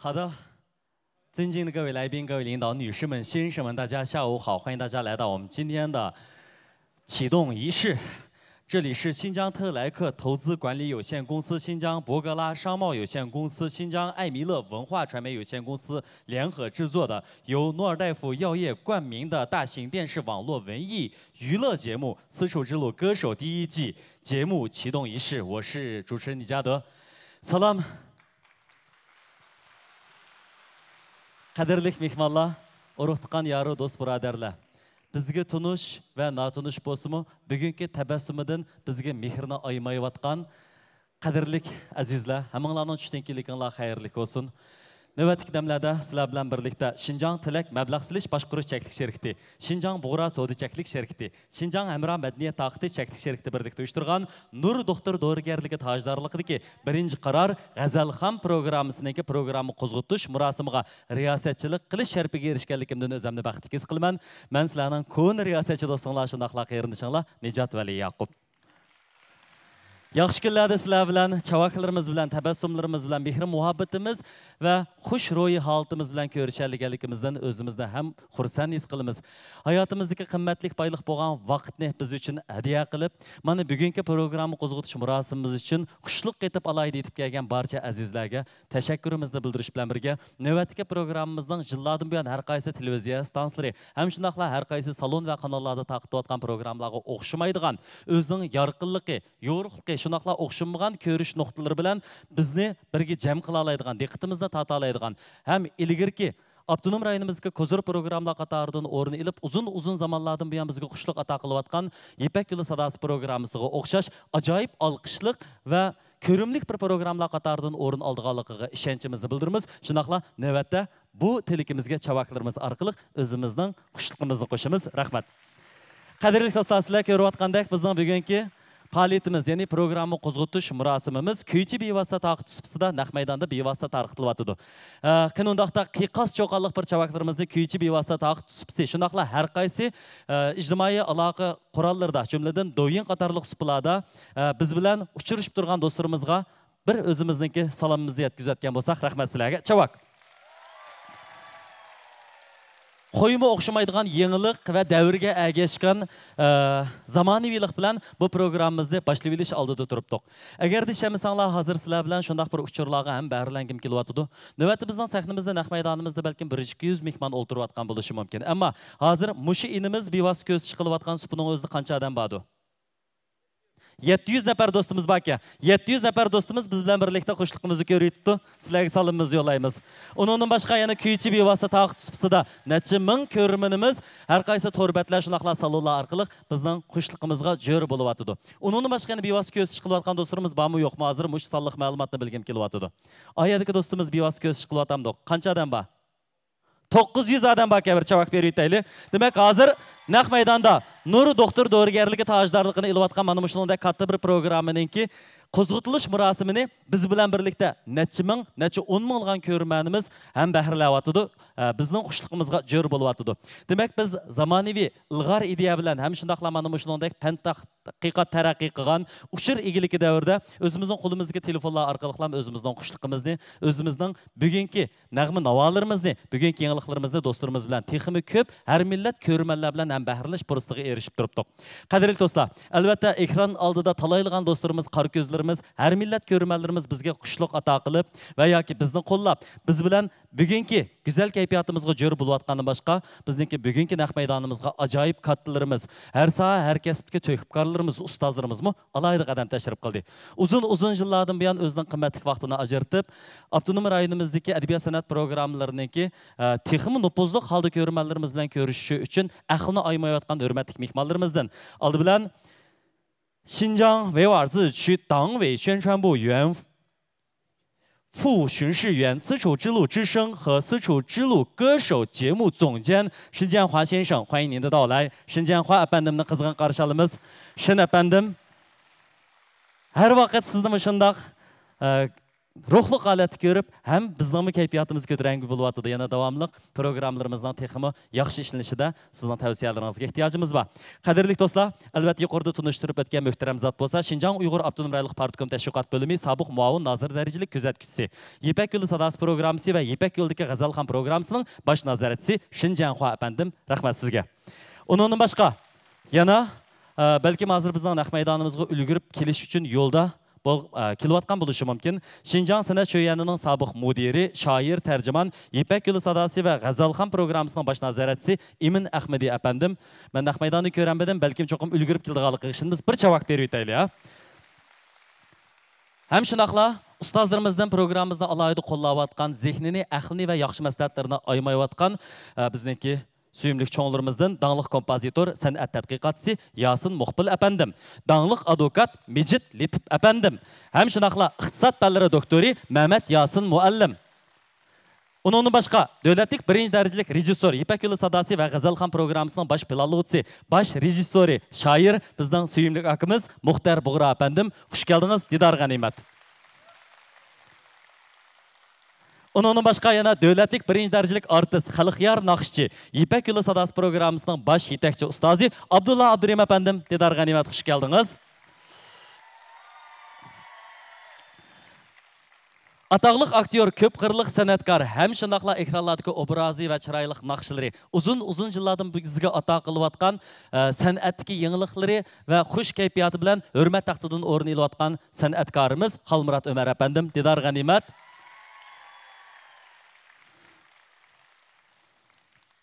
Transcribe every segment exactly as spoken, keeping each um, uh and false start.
好的，尊敬的各位来宾、各位领导、女士们、先生们，大家下午好！欢迎大家来到我们今天的启动仪式。这里是新疆特莱克投资管理有限公司、新疆博格拉商贸有限公司、新疆艾米乐文化传媒有限公司联合制作的，由诺尔大夫药业冠名的大型电视网络文艺娱乐节目《丝绸之路歌手》第一季节目启动仪式。我是主持人李嘉德。Salam. قەدىرلىك مېھمانلار، ئۇرۇق-تۇغقان، يارى دوست-بۇرادەرلەر! بىزگە تونۇش ۋە ناتونۇش بولسىمۇ، بۈگۈنكى تەبەسسۇمىدىن بىزگە مېھرىنى ئايىمايۋاتقان قەدىرلىك ئەزىزلەر، ھەممىڭلارنىڭ چۈشتىن كېيىنلىكىڭلار خەيرلىك بولسۇن. نۆۋەتتىكى دەملەردە سىلەر بىلەن بىرلىكتە شىنجاڭ تىلەك مەبلەغ سېلىش باشقۇرۇش چەكلىك شىركىتى، شىنجاڭ بۇغرا سودا چەكلىك شىركىتى، شىنجاڭ ھەمراھ مەدەنىيەت تاقىتى چەكلىك شىركىتى بىرلىكتە ئۇيۇشتۇرغان نۇر دوختۇر دورىگەرلىكى تاجدارلىقىدىكى بىرىنچى قارار غەزەلخان پروگراممىسىنىڭكى پروگرامما قوزغىتىش مۇراسىمىغا رىياسەتچىلىك قىلىش شەرىپىگە ئېرىشكەنلىكىمدىن ئۆزۈمنى بەختلىك ھېس قىلىمەن. مەن سىلەرنىڭ كونا رىياسەتچى دوستۇڭلار، شۇنداقلا قېرىندىشىڭلار نىجات ۋەلى ياقۇپ. ياخشى كۈنلەردە سىلەر بىلەن، چاۋاكلىرىمىز بىلەن، تەبەسسۇملىرىمىز بىلەن، مېھرى مۇھەببىتىمىز ۋە خۇش روھىي ھالىتىمىز بىلەن كۆرۈشەلىگەنلىكىمىزدىن ئۆزىمىزنى ھەم خۇرسەن ھېس قىلىمىز. ھاياتىمىزدىكى قىممەتلىك بايلىق بولغان ۋاقىتنى بىز ئۈچۈن ھەدىيە قىلىپ، مانا بۈگۈنكى پروگرامما قوزغىتىش مۇراسىمىمىز ئۈچۈن خۇشلۇق قېتىپ ئالاي دېيىپ كەلگەن بارچە ئەزىزلەرگە تەشەككۈرىمىزنى بىلدۈرۈش بىلەن بىرگە، نۆۋەتتىكى پروگراممىمىزنىڭ يىللاردىن بۇيان ھەر قايسى تېلېۋىزىيە ئىستانسىلىرى ھەم شۇنداقلا ھەر قايسى سالون ۋە قاناللاردا تارقىتىۋاتقان پروگراممىلارغا ئوخشىمايدىغان، ئۆزىنىڭ يارقىنلىقى، يورۇقلۇقى، شۇنداقلا ئوخشىمىغان كۆرۈش نۇقتىلىرى بىلەن بىزنى بىرگە جەم قىلالايدىغان، دىققىتىمىزنى تارتالايدىغان ھەم ئىلگىرىكى ئاپتونوم رايونىمىزدىكى كوزىر پروگراممىلار قاتارىدىن ئورۇن ئېلىپ، ئۇزۇن-ئۇزۇن زامانلاردىن بۇيان بىزگە خۇشلۇق ئاتا قىلىۋاتقان يىپەك يولى ساداسى پروگراممىسىغا ئوخشاش ئاجايىپ ئالقىشلىق ۋە كۆرۈملۈك بىر پروگراممىلار قاتارىدىن ئورۇن ئالىدىغانلىقىغا ئىشەنچىمىزنى بىلدۈرىمىز. شۇنداقلا نۆۋەتتە بۇ تىلىكىمىزگە چاۋاكلىرىمىز ئارقىلىق ئۆزىمىزنىڭ خۇشلۇقىمىزنى قوشىمىز. رەھمەت. قەدىرلىك دوستلار، سىلەر كۆرۈۋاتقاندەك، بىزنىڭ بۈگۈنكى پائالىيىتىمىز، يەنى پروگرامما قوزغىتىش مۇراسىمىمىز كۈيچى بىۋاسىتە تارقىتىش سۇپىسىدا نەق مەيداندا بىۋاسىتە تارقىتىلىۋاتىدۇ. ئە، قېنى ئۇنداقتا قىيقاس چوقانلىق بىر چاۋاكلىرىمىزنى كۈيچى بىۋاسىتە تارقىتىش سۇپىسى، شۇنداقلا ھەر قايسى، ئە، ئىجتىمائىي ئالاقە قوراللىرىدا، جۈملىدىن دوۋيىن قاتارلىق سۇپىلاردا، ئە، بىز بىلەن ئۇچرىشىپ تۇرغان دوستلىرىمىزغا بىر ئۆزىمىزنىڭكى سالامىمىزنى يەتكۈزۈۋەتكەن بولساق، رەھمەت سىلەرگە. چاۋاك. قويما ئوخشىمايدىغان يېڭىلىق ۋە دەۋرگە ئەگەشكەن، ئە، زامانىۋىلىق بىلەن بۇ پروگراممىمىزنى باشلىۋېلىش ئالدىدا تۇرۇپتۇق. ئەگەردە ئىشەنمىسەڭلار، ھازىر سىلەر بىلەن شۇنداق بىر ئۇچۇرلارغا ھەم بەھرىلەنگۈم كېلىۋاتىدۇ. نۆۋەتتە بىزنىڭ سەھنىمىزدە نەق مەيدانىمىزدا بەلكىم بىر يۈز ئەللىك مېھمان ئولتۇرۇۋاتقان بولۇشى مۇمكىن. ئەمما ھازىر مۇشۇ ئىنىمىز بىۋاسىتە كۆز تىكىش قىلىۋاتقان سۇپىنىڭ ئۆزىدە قانچە ئادەم باردۇ؟ يەتتە يۈز نەپەر دوستىمىز باركەن. يەتتە يۈز نەپەر دوستىمىز بىز بىلەن بىرلىكتە خۇشلۇقىمىزنى كۆرۈۋېتىپتۇ. سىلەرگە سالىمىمىزنى يوللايمىز. ئۇنىڭدىن باشقا يەنە كۈيچى بىۋاسىتە تارقىتىش سۇپىسىدا نەچچە مىڭ كۆرۈرمىنىمىز ھەر قايسى تور بەتلەر، شۇنداقلا سالونلار ئارقىلىق بىزنىڭ خۇشلۇقىمىزغا جۆر بولۇۋاتىدۇ. ئۇنىڭدىن باشقا يەنە بىۋاسىتە كۆز تىكىش قىلىۋاتقان دوستلىرىمىز بارمۇ يوقمۇ؟ ھازىر مۇشۇ سانلىق مەلۇماتنى بىلگۈم كېلىۋاتىدۇ. ئا يەردىكى دوستىمىز بىۋاسىتە كۆز تىكىش قىلىۋاتامدۇ؟ قانچە ئادەم بار؟ توققۇز يۈز ئادەم باركەن، بىر چاۋاك بېرىۋېتەيلى. دېمەك، ھازىر نەق مەيداندا نۇر دوختۇر دورىگەرلىكى تاجدارلىقىنى ئېلىۋاتقان مانا مۇشۇنىڭدەك كاتتا بىر پروگراممىنىڭكى قوزغىتىلىش مۇراسىمىنى بىز بىلەن بىرلىكتە نەچچە مىڭ، نەچچە ئون مىڭلىغان كۆرۈرمەنىمىز ھەم بەھرىلەۋاتىدۇ، ئە، بىزنىڭ خۇشلۇقىمىزغا جۆر بولۇۋاتىدۇ. دېمەك، بىز زامانىۋى ئىلغار ئىدىيە بىلەن ھەم شۇنداقلا مانا مۇشۇنىڭدەك پەن تەتقىقات تەرەققىي قىلغان، ئۇچۇر ئىگىلىكى دەۋرىدە ئۆزىمىزنىڭ قولىمىزدىكى تېلېفونلار ئارقىلىقلا ئۆزىمىزنىڭ خۇشلۇقىمىزنى، ئۆزىمىزنىڭ بۈگۈنكى نەغمە ناۋالىرىمىزنى، بۈگۈنكى يېڭىلىقلىرىمىزنى دوستلىرىمىز بىلەن تېخىمۇ كۆپ، ھەر مىللەت كۆرۈرمەنلەر بىلەن ھەم بەھرىلىنىش پۇرسىتىگە ئېرىشىپ تۇرۇپتۇق. قەدىرلىك دوستلار، ئەلۋەتتە، ئېكران ئالدىدا تالايلىغان دوستلىرىمىز، قارا كۆزلىرىمىز، ھەر مىللەت كۆرۈرمەنلىرىمىز بىزگە خۇشلۇق ئاتا قىلىپ ۋە ياكى بىزنى قوللاپ، بىز بىلەن بۈگۈنكى گۈزەل كەيپىياتىمىزغا جۆر بولۇۋاتقاندىن باشقا، بىزنىڭكى بۈگۈنكى نەق مەيدانىمىزغا ئاجايىپ كاتتىلىرىمىز، ھەر ساھە، ھەر كەسىپتىكى تۆھپىكارلىرىمىز، ئۇستازلىرىمىزمۇ ئالاھىدە قەدەم تەشرىپ قىلدى. ئۇزۇن-ئۇزۇن يىللاردىن بۇيان ئۆزىنىڭ قىممەتلىك ۋاقتىنى ئاجرىتىپ، ئاپتونوم رايونىمىزدىكى ئەدەبىيات-سەنئەت پروگراممىلىرىنىڭكى، ئە، تېخىمۇ نوپۇزلۇق ھالدا كۆرۈرمەنلىرىمىز بىلەن كۆرۈشۈشى ئۈچۈن ئەقلىنى ئايىمايۋاتقان ھۆرمەتلىك مېھمانلىرىمىزدىن، ئالدى بىلەن، 新疆维吾尔自治区党委宣传部原副巡视员、丝绸之路之声和丝绸之路歌手节目总监申建华先生，欢迎您的到来。申建华 ئەپەندىمنى قىزغىن قارشى ئالىمىز. شېن ئەپەندىم، ھەر ۋاقىت سىزنى مۇشۇنداق، ئە، روھلۇق ھالەتتە كۆرۈپ، ھەم بىزنىڭمۇ كەيپىياتىمىز كۆتۈرەڭگۈ بولۇۋاتىدۇ. يەنە داۋاملىق پروگراممىلىرىمىزنىڭ تېخىمۇ ياخشى ئىشلىنىشىدە سىزنىڭ تەۋسىيەلىرىڭىزگە ئېھتىياجىمىز بار. قەدىرلىك دوستلار، ئەلۋەتتە، يۇقىرىدا تونۇشتۇرۇپ ئۆتكەن مۆھتەرەم زات بولسا، شىنجاڭ ئۇيغۇر ئاپتونوم رايونلۇق پارتكوم تەشۋىقات بۆلۈمى سابىق مۇئاۋىن نازىر دەرىجىلىك كۆزەتكۈچىسى، يىپەك يولى ساداسى پروگراممىسى ۋە يىپەك يولىدىكى غەزەلخان پروگراممىسىنىڭ باش نازارەتچىسى شىن جياڭخۇا ئەپەندىم، رەھمەت سىزگە. ئۇنىڭدىن باشقا، يەنە، ئە، بەلكىم ھازىر بىزنىڭ نەق مەيدانىمىزغا ئۈلگۈرۈپ كېلىش ئۈچۈن يولدا بول-، ئە، كېلىۋاتقان بولۇشى مۇمكىن. شىنجاڭ سەنئەت شۆيۈەنىنىڭ سابىق مۇدىرى، شائىر، تەرجىمان، يىپەك يولى ساداسى ۋە غەزەلخان پروگراممىسىنىڭ باش نازارەتچىسى ئىمىن ئەخمىدى ئەپەندىم. مەن نەق مەيداننى كۆرەلمىدىم، بەلكىم چوقۇم ئۈلگۈرۈپ كېلىدىغانلىقىغا ئىشىنىمىز. بىر چاۋاك بېرىۋېتەيلى، ھە. ھەم شۇنداقلا ئۇستازلىرىمىزدىن پروگراممىمىزنى ئالاھىدە قوللاۋاتقان، زېھنىنى، ئەقلىنى ۋە ياخشى مەسلىھەتلىرىنى ئايىمايۋاتقان، ئە، بىزنىڭكى سۆيۈملۈك چوڭلىرىمىزدىن داڭلىق كومپوزىتور، سەنئەت تەتقىقاتچىسى ياسىن مۇقبىل ئەپەندىم، داڭلىق ئادۋوكات مىجىت لېتىپ ئەپەندىم ھەم شۇنداقلا ئىقتىساد پەنلىرى دوكتورى مەمەت ياسىن مۇئەللىم. ئۇنىڭدىن باشقا، دۆلەتلىك بىرىنچى دەرىجىلىك رېژىسسور، يىپەك يولى ساداسى ۋە غەزەلخان پروگراممىسىنىڭ باش پىلانلىغۇچىسى، باش رېژىسسورى، شائىر، بىزنىڭ سۆيۈملۈك ئاكىمىز مۇختەر بۇغرا ئەپەندىم، خۇش كەلدىڭىز، دىدار غەنىيمەت. ئۇنىڭدىن باشقا يەنە دۆلەتلىك بىرىنچى دەرىجىلىك ئارتىس، خەلقيار ناخشىچى، يىپەك يولى ساداسى پروگراممىسىنىڭ باش يېتەكچى ئۇستازى ئابدۇللا ئابدۇرېھىم ئەپەندىم، دىدار غەنىيمەت، خۇش كەلدىڭىز. ئاتاقلىق ئاكتيور، كۆپ قىرلىق سەنئەتكار ھەم شۇنداقلا ئېكرانلاردىكى ئوبرازى ۋە چىرايلىق ناخشىلىرى، ئۇزۇن، ئۇزۇن يىللاردىن بىزگە ئاتا قىلىۋاتقان، ئە، سەنئەتتىكى يېڭىلىقلىرى ۋە خۇش كەيپىياتى بىلەن ھۆرمەت تەختىدىن ئورۇن ئېلىۋاتقان سەنئەتكارىمىز خالمۇرات ئۆمەر ئەپەندىم، دىدار غەنىيمەت.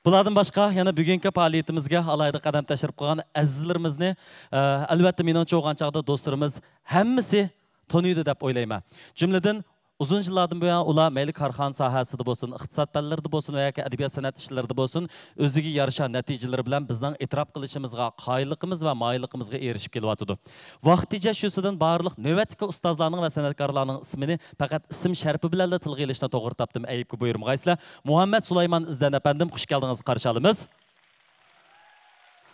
بۇلاردىن باشقا، يەنە بۈگۈنكى پائالىيىتىمىزگە ئالاھىدە قەدەم تەشرىپ قىلغان ئەزىزلىرىمىزنى، ئە، ئەلۋەتتە، مېنىڭچە، ئويغان چاغدا دوستلىرىمىز ھەممىسى تونۇيدۇ دەپ ئويلايمەن. جۈملىدىن، ئۇزۇن يىللاردىن بۇيان ئۇلار مەيلى كارخانا ساھەسىدە بولسۇن، ئىقتىساد پەنلىرىدە بولسۇن ۋە ياكى ئەدەبىيات سەنئەت ئىشلىرىدا بولسۇن، ئۆزىگە يارىشا نەتىجىلىرى بىلەن بىزنىڭ ئېتىراپ قىلىشىمىزغا، قايىللىقىمىز ۋە مايىللىقىمىزغا ئېرىشىپ كېلىۋاتىدۇ. ۋاقىت تېجەش يۈزىسىدىن بارلىق نۆۋەتتىكى ئۇستازلارنىڭ ۋە سەنئەتكارلارنىڭ ئىسمىنى پەقەت ئىسىم شەرىپى بىلەنلا تىلغا ئېلىشنى توغرا تاپتىم. ئەيىبكە بۇيرۇمىغايسىلەر. مۇھەممەت سۇلايمان ئىزدەن ئەپەندىم، خۇش كەلدىڭىز، قارشى ئالىمىز.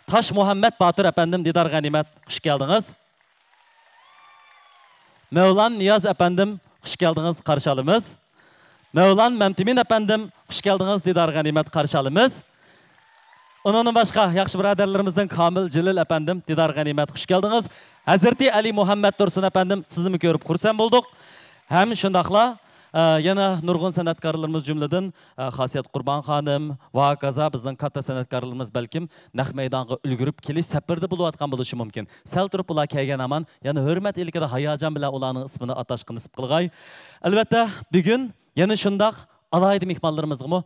تاش مۇھەممەت باتۇر ئەپەندىم، دىدار غەنىيمەت، خۇش كەلدىڭىز. مەۋلان نىياز ئەپەندىم، خۇش كەلدىڭىز، قارشى ئالىمىز. مەۋلان مەمتىمىن ئەپەندىم، خۇش كەلدىڭىز، دىدار غەنىيمەت، قارشى ئالىمىز. ئۇنىڭدىن باشقا، ياخشى بۇرادەرلىرىمىزدىن كامىل جېلىل ئەپەندىم، دىدار غەنىيمەت، خۇش كەلدىڭىز. ھەزرىتى ئەلى مۇھەممەد تۇرسۇن ئەپەندىم، سىزنىمۇ كۆرۈپ خۇرسەن بولدۇق. ھەم شۇنداقلا، ئە، يەنە نۇرغۇن سەنئەتكارلىرىمىز، جۈملىدىن، ئە، خاسىيەت قۇربان خانىم، ۋاكازا بىزنىڭ كاتتا سەنئەتكارلىرىمىز بەلكىم نەق مەيدانغا ئۈلگۈرۈپ كېلىش سەپىرىدە بولۇۋاتقان بولۇشى مۇمكىن. سەل تۇرۇپ ئۇلار كەلگەن ھامان يەنە ھۆرمەت ئىلكىدە ھاياجان بىلەن ئۇلارنىڭ ئىسمىنى ئاتاشقا نېسىپ قىلغاي. ئەلۋەتتە، بۈگۈن يەنە شۇنداق ئالاھىدە مېھمانلىرىمىزغىمۇ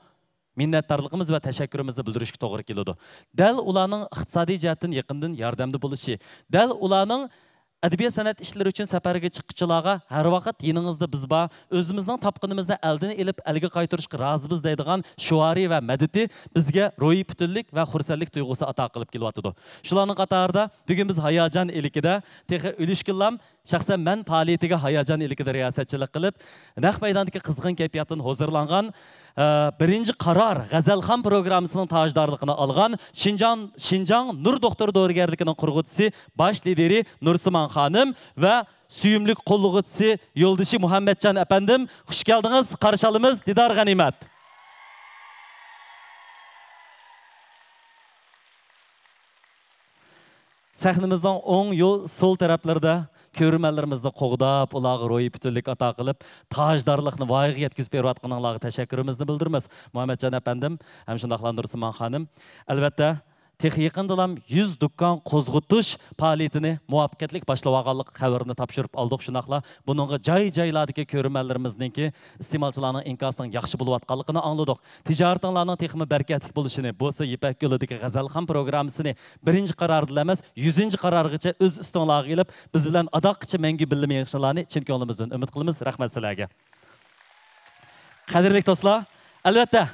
مىننەتدارلىقىمىز ۋە تەشەككۈرىمىزنى بىلدۈرۈشكە توغرا كېلىدۇ. دەل ئۇلارنىڭ ئىقتىسادىي جەھەتتىن يېقىندىن ياردەمدە بولۇشى، دەل ئۇلارنىڭ ئەدەبىيات سەنئەت ئىشلىرى ئۈچۈن سەپەرگە چىققۇچىلارغا ھەر ۋاقىت يېنىڭىزدا بىز بار، ئۆزىمىزنىڭ تاپقىنىمىزنى ئەلدىن ئېلىپ ئەلگە قايتۇرۇشقا رازىمىز دەيدىغان شوئارى ۋە مەدىتى بىزگە روھىي پۈتۈنلۈك ۋە خۇرسەنلىك تۇيغۇسى ئاتا قىلىپ كېلىۋاتىدۇ. شۇلارنىڭ قاتارىدا بۈگۈن بىز ھاياجان ئىلكىدە تېخى ئۈلۈشكۈنلام شەخسەن مەن پائالىيىتىگە ھاياجان ئىلكىدە رىياسەتچىلىك قىلىپ، نەق مەيداندىكى قىزغىن كەيپىياتتىن ھۇزۇرلانغان، ئە، بىرىنچى قارار غەزەلخان پروگراممىسىنىڭ تاجدارلىقىنى ئالغان شىنجاڭ، شىنجاڭ نۇر دوختۇر دورىگەرلىكىنىڭ قۇرغۇچىسى، باش لىدىرى نۇرسىمان خانىم ۋە سۆيۈملۈك قوللىغۇچىسى يولدىشى مۇھەممەتجان ئەپەندىم، خۇش كەلدىڭىز، قارشى ئالىمىز، دىدار غەنىيمەت. سەھنىمىزنىڭ ئوڭ، يو-، سول تەرەپلىرىدە كۆرۈرمەنلىرىمىزنى قوغداپ، ئۇلارغا روھىي پۈتۈنلۈك ئاتا قىلىپ، تاجدارلىقنى ۋايىغا يەتكۈزۈپ بېرىۋاتقىنىڭلارغا تەشەككۈرىمىزنى بىلدۈرىمىز، مۇھەممەتجان ئەپەندىم ھەم شۇنداقلا نۇرسىمان خانىم. ئەلۋەتتە، تېخى يېقىندىلا يۈز دۇكان قوزغىتىش پائالىيىتىنى مۇۋەپپەقىيەتلىك باشلىۋالغانلىق خەۋىرىنى تاپشۇرۇپ ئالدۇق. شۇنداقلا بۇنىڭغا جاي-جايلاردىكى كۆرۈرمەنلىرىمىزنىڭكى ئىستېمالچىلارنىڭ ئىنكاسىنىڭ ياخشى بولۇۋاتقانلىقىنى ئاڭلىدۇق. تىجارىتىڭلارنىڭ تېخىمۇ بەرىكەتلىك بولۇشىنى، بولسا يىپەك يولىدىكى غەزەلخان پروگراممىسىنى بىرىنچى قارارىدىلا ئەمەس، يۈزىنچى قارارغىچە ئۆز ئۈستۈڭلارغا ئېلىپ، بىز بىلەن ئاداققىچە مەڭگۈ بىللە مېڭىشىڭلارنى چىن كۆڭلىمىزدىن ئۈمىد قىلىمىز. رەھمەت سىلەرگە. قەدىرلىك دوستلار، ئەلۋەتتە،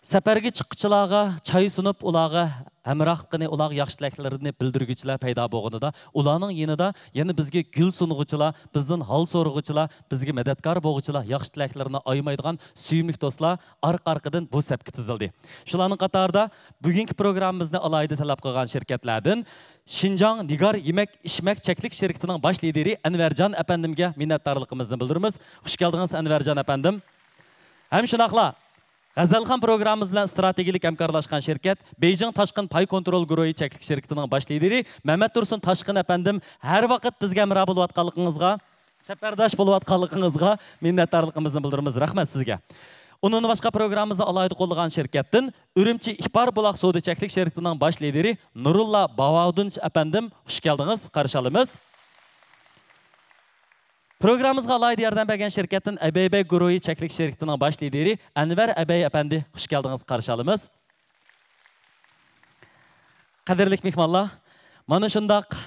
سەپەرگە چىققۇچىلارغا چاي سۇنۇپ، ئۇلارغا ھەمراھلىقىنى، ئۇلارغا ياخشى تىلەكلىرىنى بىلدۈرگۈچىلەر پەيدا بولغىنىدا، ئۇلارنىڭ يېنىدا يەنە بىزگە گۈل سۇنغۇچىلار، بىزدىن ھال سورىغۇچىلار، بىزگە مەدەتكار بولغۇچىلار، ياخشى تىلەكلىرىنى ئايىمايدىغان سۆيۈملۈك دوستلار ئارقا-ئارقىدىن بۇ سەپكە تىزىلدى. شۇلارنىڭ قاتارىدا بۈگۈنكى پروگراممىمىزنى ئالاھىدە تەلەپ قىلغان شىركەتلەردىن شىنجاڭ نىگار يېمەك-ئىچمەك چەكلىك شىركىتىنىڭ باش لىدىرى ئەنۋەرجان ئەپەندىمگە مىننەتدارلىقىمىزنى بىلدۈرىمىز. خۇش كەلدىڭىز، ئەنۋەرجان ئەپەندىم. ھەم شۇنداقلا غەزەلخان پروگراممىمىز بىلەن ئىستراتېگىيەلىك ھەمكارلاشقان شىركەت، بېيجىڭ تاشقىن پاي كونترول گۇرۇھى چەكلىك شىركىتىنىڭ باش لىدىرى مەمەتتۇرسۇن تاشقىن ئەپەندىم، ھەر ۋاقىت بىزگە ھەمراھ بولۇۋاتقانلىقىڭىزغا، سەپەرداش بولۇۋاتقانلىقىڭىزغا مىننەتدارلىقىمىزنى بىلدۈرىمىز. رەھمەت سىزگە. ئۇنىڭدىن باشقا، پروگراممىمىزنى ئالاھىدە قوللىغان شىركەتتىن ئۈرۈمچى ئىپار بۇلاق سودا چەكلىك شىركىتىنىڭ باش لىدىرى نۇرۇللا باۋاۋدۇنچ ئەپەندىم، خۇش كەلدىڭىز، قارشى ئالىمىز. پروگراممىمىزغا ئالاھىدە ياردەم بەرگەن شىركەتتىن ئەبەي بەگ گۇرۇھى چەكلىك شىركىتىنىڭ باش لىدىرى ئەنۋەر ئەبەي ئەپەندى، خۇش كەلدىڭىز، قارشى ئالىمىز. قەدىرلىك مېھمانلار، مانا شۇنداق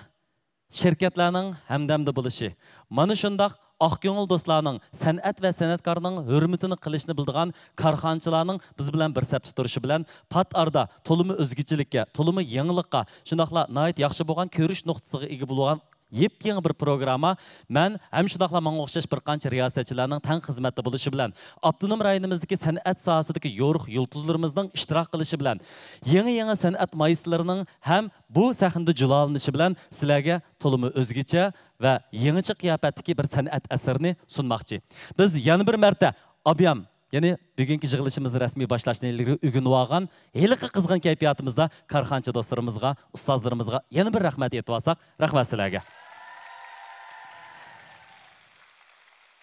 شىركەتلەرنىڭ ھەمدەمدە بولۇشى، مانا شۇنداق ئاق كۆڭۈل دوستلارنىڭ، سەنئەت ۋە سەنئەتكارنىڭ ھۆرمىتىنى قىلىشنى بىلىدىغان كارخانىچىلارنىڭ بىز بىلەن بىر سەپتە تۇرۇشى بىلەن، پات ئارىدا تولىمۇ ئۆزگىچىلىككە، تولىمۇ يېڭىلىققا، شۇنداقلا ناھايىتى ياخشى بولغان كۆرۈش نۇقتىسىغا ئىگە بولغان يېپيېڭى بىر پروگرامما مەن ھەم شۇنداقلا ماڭا ئوخشاش بىر قانچە رىياسەتچىلەرنىڭ تەڭ خىزمەتتە بولۇشى بىلەن، ئاپتونوم رايونىمىزدىكى سەنئەت ساھەسىدىكى يورۇق يۇلتۇزلىرىمىزنىڭ ئىشتىراك قىلىشى بىلەن، يېڭى-يېڭى سەنئەت مايسىلىرىنىڭ ھەم بۇ سەھنىدە جۇلالىنىشى بىلەن سىلەرگە تولىمۇ ئۆزگىچە ۋە يېڭىچە قىياپەتتىكى بىر سەنئەت ئەسىرىنى سۇنماقچى. بىز يەنە بىر مەرتە ئابيام، يەنى بۈگۈنكى يىغىلىشىمىزنى رەسمىي باشلاشتىن ئىلگىرى ئۆگىنىۋالغان ھېلىقى قىزغىن كەيپىياتىمىزدا كارخانىچى دوستلىرىمىزغا، ئۇستازلىرىمىزغا يەنە بىر رەھمەت ئېيتىۋالساق، رەھمەت سىلەرگە.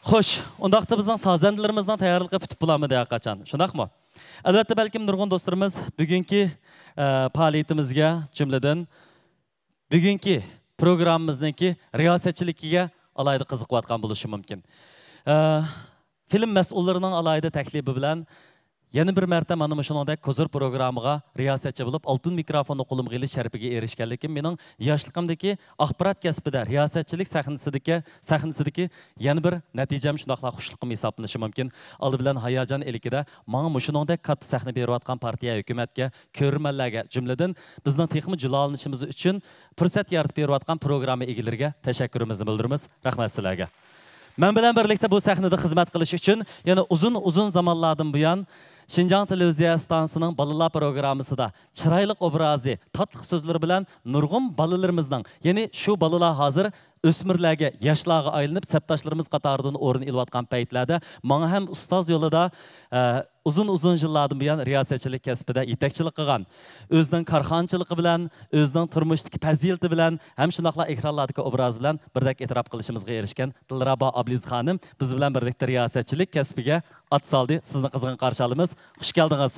خوش، ئۇنداقتا بىزنىڭ سازەندىلىرىمىزنىڭ تەييارلىقى پۈتۈپ بولالمىدى ھەرقاچان، شۇنداقمۇ؟ ئەلۋەتتە، بەلكىم نۇرغۇن دوستلىرىمىز بۈگۈنكى، ئە، پائالىيىتىمىزگە، جۈملىدىن بۈگۈنكى پروگراممىمىزنىڭكى رىياسەتچىلىكىگە ئالاھىدە قىزىقىۋاتقان بولۇشى مۇمكىن. ئە، فىلىم مەسئۇللىرىنىڭ ئالاھىدە تەكلىپى بىلەن يەنە بىر مەرتە مانا مۇشۇنىڭدەك كوزۇر پروگراممىغا رىياسەتچى بولۇپ، ئالتۇن مىكروفوننى قولۇمغا ئېلىش شەرىپىگە ئېرىشكەنلىكىم مېنىڭ ياشلىقىمدىكى ئاخبارات كەسپىدە رىياسەتچىلىك سەھنىسىدىكى، سەھنىسىدىكى يەنە بىر نەتىجەم، شۇنداقلا خۇشلۇقۇم ھېسابلىنىشى مۇمكىن. ئالدى بىلەن ھاياجان ئىلكىدە ماڭا مۇشۇنىڭدەك كاتتا سەھنە بېرىۋاتقان پارتىيە، ھۆكۈمەتكە، كۆرۈرمەنلەرگە، جۈملىدىن بىزنىڭ تېخىمۇ جۇلالىنىشىمىز ئۈچۈن پۇرسەت يارىتىپ بېرىۋاتقان پروگرامما ئىگىلىرىگە تەشەككۈرىمىزنى بىلدۈرىمىز. رەھمەت سىلەرگە. مەن بىلەن بىرلىكتە بۇ سەھنىدە خىزمەت قىلىش ئۈچۈن يەنە ئۇزۇن-ئۇزۇن زامانلاردىن بۇيان شىنجاڭ تېلېۋىزىيە ئىستانسىسىنىڭ بالىلار پروگراممىسىدا چىرايلىق ئوبرازى، تاتلىق سۆزلىرى بىلەن نۇرغۇن بالىلىرىمىزنىڭ، يەنى شۇ بالىلار ھازىر ئۆسمۈرلەرگە، ياشلارغا ئايلىنىپ، سەپداشلىرىمىز قاتارىدىن ئورۇن ئېلىۋاتقان پەيتلەردە ماڭا ھەم ئۇستاز يولىدا، ئە، ئۇزۇن-ئۇزۇن يىللاردىن بۇيان رىياسەتچىلىك كەسپىدە يېتەكچىلىك قىلغان، ئۆزىنىڭ كارخانىچىلىقى بىلەن، ئۆزىنىڭ تۇرمۇشتىكى پەزىلىتى بىلەن ھەم شۇنداقلا ئېكرانلاردىكى ئوبرازى بىلەن بىردەك ئېتىراپ قىلىشىمىزغا ئېرىشكەن دىلرەبا ئابلىز خانىم بىز بىلەن بىرلىكتە رىياسەتچىلىك كەسپىگە ئات سالدى. سىزنى قىزغىن قارشى ئالىمىز. خۇش كەلدىڭىز.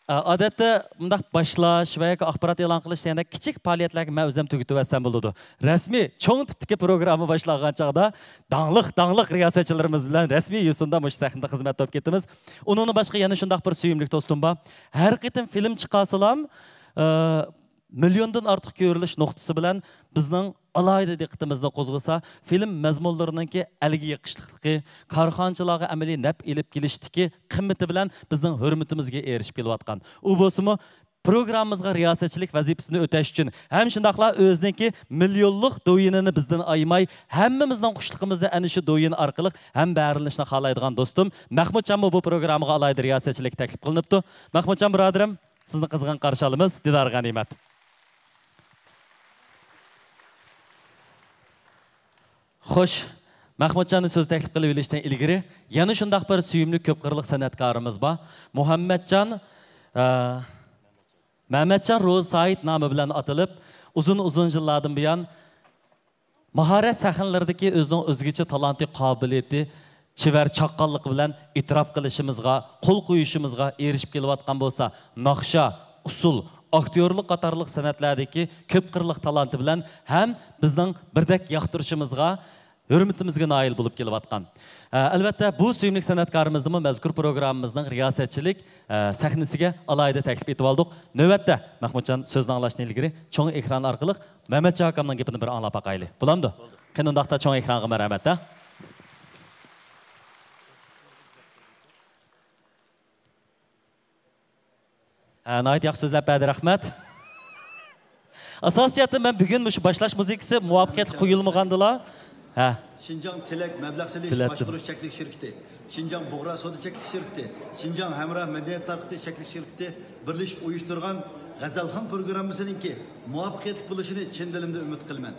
ئادەتتە مۇنداق باشلاش ۋە ياكى ئاخبارات ئېلان قىلىش دېگەندەك كىچىك پائالىيەتلەرگە مەن ئۆزۈم تۈگىتىۋەتسەم بولىدۇ. رەسمىي چوڭ تىپتىكى پروگرامما باشلانغان چاغدا داڭلىق، داڭلىق رىياسەتچىلىرىمىز بىلەن رەسمىي يوسۇندا مۇشۇ سەھنىدە خىزمەتتە بولۇپ كېتىمىز. ئۇنىڭدىن باشقا يەنە شۇنداق بىر سۆيۈملۈك دوستۇم بار. ھەر قېتىم فىلىم چىقارسىلام، ئە، مىليوندىن ئارتۇق كۆرۈلۈش نۇقتىسى بىلەن بىزنىڭ ئالاھىدە دىققىتىمىزنى قوزغىسا، فىلىم مەزمۇنلىرىنىڭكى ئەلگە يېقىشلىقلىقى، كارخانىچىلارغا ئەمەلىي نەپ ئېلىپ كېلىشتىكى قىممىتى بىلەن بىزنىڭ ھۆرمىتىمىزگە ئېرىشىپ كېلىۋاتقان. ئۇ بولسىمۇ پروگراممىمىزغا رىياسەتچىلىك ۋەزىپىسىنى ئۆتەش ئۈچۈن ھەم شۇنداقلا ئۆزىنىڭكى مىليونلۇق دويىنىنى بىزدىن ئايىماي، ھەممىمىزنىڭ خۇشلۇقىمىزدا ئەنە شۇ دويىن ئارقىلىق ھەمبەھىرلىنىشنى خالايدىغان دوستۇم مەخمۇتجانمۇ بۇ پروگراممىغا ئالاھىدە رىياسەتچىلىككە تەكلىپ قىلىنىپتۇ. مەخمۇتجان بۇرادىرىم، سىزنى قىزغىن قارشى ئالىمىز، دىدار غەنىيمەت. خوش، مەخمۇتجاننى سۆز تەكلىپ قىلىۋېلىشتىن ئىلگىرى، يەنە شۇنداق بىر سۆيۈملۈك كۆپ قىرلىق سەنئەتكارىمىز بار. مۇھەممەتجان، ئە، مەمەتجان روزى سايىت نامى بىلەن ئاتىلىپ، ئۇزۇن-ئۇزۇن يىللاردىن بۇيان ماھارەت سەھنىلىرىدىكى ئۆزىنىڭ ئۆزگىچە تالانتى، قابىلىيىتى، چېۋەر چاققانلىقى بىلەن ئېتىراپ قىلىشىمىزغا، قول قويۇشىمىزغا ئېرىشىپ كېلىۋاتقان بولسا، ناخشا، ئۇسسۇل، ئاكتيورلۇق قاتارلىق سەنئەتلەردىكى كۆپ قىرلىق تالانتى بىلەن ھەم بىزنىڭ بىردەك ياقتۇرۇشىمىزغا، ھۆرمىتىمىزگە نائىل بولۇپ كېلىۋاتقان. ئە، ئەلۋەتتە، بۇ سۆيۈملۈك سەنئەتكارىمىزنىمۇ مەزكۇر پروگراممىمىزنىڭ رىياسەتچىلىك، ئە، سەھنىسىگە ئالاھىدە تەكلىپ ئېتىۋالدۇق. نۆۋەتتە، مەخمۇتجان، سۆزنى ئاڭلاشتىن ئىلگىرى چوڭ ئېكران ئارقىلىق مەمەتجان ئاكامنىڭ گېپىنى بىر ئاڭلاپ باقايلى. بولامدۇ؟ قېنى، ئۇنداقتا چوڭ ئېكرانغا مەرھەمەت، ھە؟ ھە، ناھايىتى ياخشى سۆزلەپ بەردى، رەھمەت. ئاساسىي جەھەتتىن مەن بۈگۈن مۇشۇ باشلاش مۇزىكىسى مۇۋەپپەقىيەتلىك قويۇلمىغاندىلا، ھە. شىنجاڭ تىلەك مەبلەغ سېلىش باشقۇرۇش چەكلىك شىركىتى، شىنجاڭ بۇغرا سودا چەكلىك شىركىتى، شىنجاڭ ھەمراھ مەدەنىيەت تارقىتىش چەكلىك شىركىتى بىرلىشىپ ئۇيۇشتۇرغان غەزەلخان پروگراممىسىنىڭكى مۇۋەپپەقىيەتلىك بولۇشىنى چىن دىلىمدىن ئۈمىد قىلىمەن.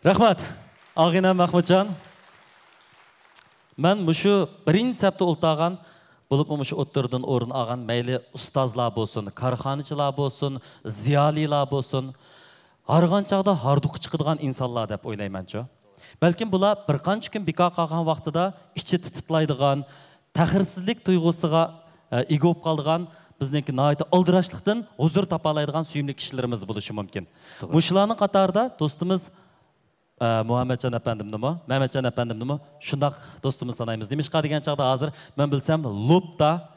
رەھمەت، ئاغىنەم مەخمۇتجان. مەن مۇشۇ بىرىنچى سەپتە ئولتۇرغان، بولۇپمۇ مۇشۇ ئوتتۇرىدىن ئورۇن ئالغان مەيلى ئۇستازلار بولسۇن، كارخانىچىلار بولسۇن، زىيالىيلار بولسۇن، ھارغان چاغدا ھاردۇقى چىقىدىغان ئىنسانلار دەپ ئويلايمەنچۇ. بەلكىم بۇلار بىر قانچە كۈن بىكار قالغان ۋاقتىدا ئىچى تىتىتلايدىغان، تەخىرسىزلىك تۇيغۇسىغا، ئە، ئىگە بولۇپ قالىدىغان، بىزنىڭكى ناھايىتى ئالدىراشلىقتىن ھۇزۇر تاپالايدىغان سۆيۈملۈك كىشىلىرىمىز بولۇشى مۇمكىن. توغرا. مۇشۇلارنىڭ قاتارىدا دوستىمىز، ئە، مۇھەممەتجان ئەپەندىمنىمۇ، مەمەتجان ئەپەندىمنىمۇ شۇنداق دوستىمىز سانايمىز. نېمىشقا دېگەن چاغدا ھازىر مەن بىلسەم، لوپتا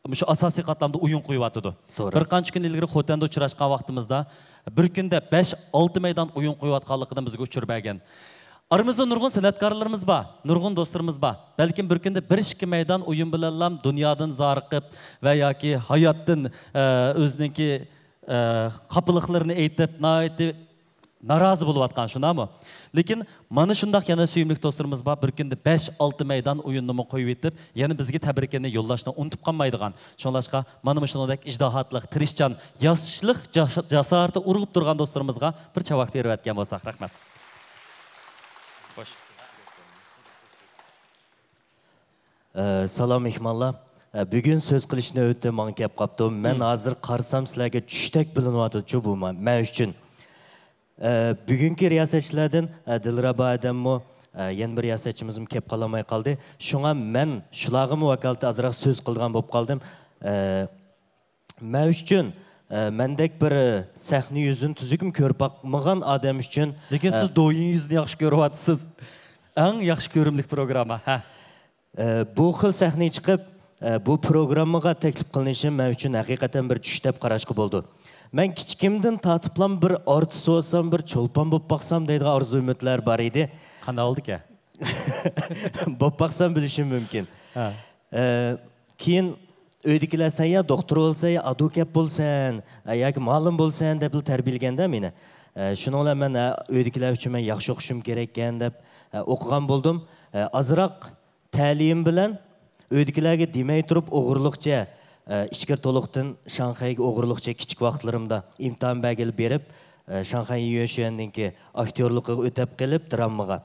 مۇشۇ ئاساسىي قاتلامدا ئويۇن قويۇۋاتىدۇ. توغرا. بىر قانچە كۈن ئىلگىرى خوتەندە ئۇچراشقان ۋاقتىمىزدا بىر كۈندە بەش، ئالتە مەيدان ئويۇن قويۇۋاتقانلىقىدىن بىزگە ئۇچۇر بەرگەن. ئارىمىزدا نۇرغۇن سەنئەتكارلىرىمىز بار، نۇرغۇن دوستلىرىمىز بار. بەلكىم بىر كۈندە بىر، ئىككى مەيدان ئويۇن بىلەنلا دۇنيادىن زارىقىپ ۋە ياكى ھاياتتىن، ئە، ئۆزىنىڭكى، ئە، خاپىلىقلىرىنى ئېيتىپ، ناھايىتى نارازى بولۇۋاتقان، شۇنداقمۇ؟ لېكىن مانا شۇنداق يەنە سۆيۈملۈك دوستلىرىمىز بار، بىر كۈندە بەش، ئالتە مەيدان ئويۇننىمۇ قويۇۋېتىپ، يەنە بىزگە تەبرىكىنى يوللاشنى ئۇنتۇپ قالمايدىغان. شۇڭلاشقا مانا مۇشۇنىڭدەك ئىجدىھاتلىق، تىرىشچان، ياشلىق جاس-، جاسارىتى ئۇرغۇپ تۇرغان دوستلىرىمىزغا بىر چاۋاك بېرىۋەتكەن بولساق، رەھمەت. خوش. ئە، سالام، مېھمانلار. ئە، بۈگۈن سۆز قىلىش نۆۋىتى ماڭا كەپ قاپتۇ. مەن ھازىر قارىسام، سىلەرگە چۈشتەك بىلىنىۋاتىدۇ-چۇ بۇ ما-، مەن ئۈچۈن. ئە، بۈگۈنكى رىياسەتچىلەردىن، ئە، دىلرەبا ھەدەممۇ، ئە، يەنە بىر رىياسەتچىمىزمۇ كەپ قالالماي قالدى. شۇڭا مەن شۇلارغىمۇ ۋاكالىتەن ئازراق سۆز قىلىدىغان بولۇپ قالدىم. ئە، مەن ئۈچۈن، ئە، مەندەك بىر سەھنە يۈزىنى تۈزۈكمۇ كۆرۈپ باقمىغان ئادەم ئۈچۈن، لېكىن ئە، سىز دويىن يۈزىنى ياخشى كۆرۈۋاتىسىز. ئەڭ ياخشى كۆرۈملۈك پروگرامما، ھە. ئە، بۇ خىل سەھنىگە چىقىپ، ئە، بۇ پروگراممىغا تەكلىپ قىلىنىشىم مەن ئۈچۈن ھەقىقەتەن بىر چۈش دەپ قاراشقا بولىدۇ. مەن كىچىكىمدىن تارتىپلا بىر ئارتىس بولسام، بىر چولپان بولۇپ باقسام دەيدىغان ئارزۇ-ئۈمىدلەر بار ئىدى. قانداق بولدىكەن؟ بولۇپ باقسام بىلىشىم مۇمكىن. ھە. ئە، كېيىن ئۆيدىكىلەر «سەن يا دوختۇر بولسەن، يا ئادۋوكات بولسەن، ئە، ياكى مۇئەللىم بولسەن» دەپلا تەربىيەلىگەندە مېنى. ئە، شۇنىڭ بىلەن مەن، ئە، ئۆيدىكىلەر ئۈچۈن مەن ياخشى ئوقۇشۇم كېرەككەن دەپ، ئە، ئوقۇغان بولدۇم. ئە، ئازراق تەلىيىم بىلەن ئۆيدىكىلەرگە دېمەي تۇرۇپ ئوغرىلىقچە، ئە، ئىچكىرى تولۇقتىن شاڭخەيگە ئوغرىلىقچە كىچىك ۋاقىتلىرىمدا ئىمتىھان بەرگىلى بېرىپ، ئە، شاڭخەي يۈەنشۈەننىڭكى ئاكتيورلۇقىغا ئۆتەپ قېلىپ، دراممىغا.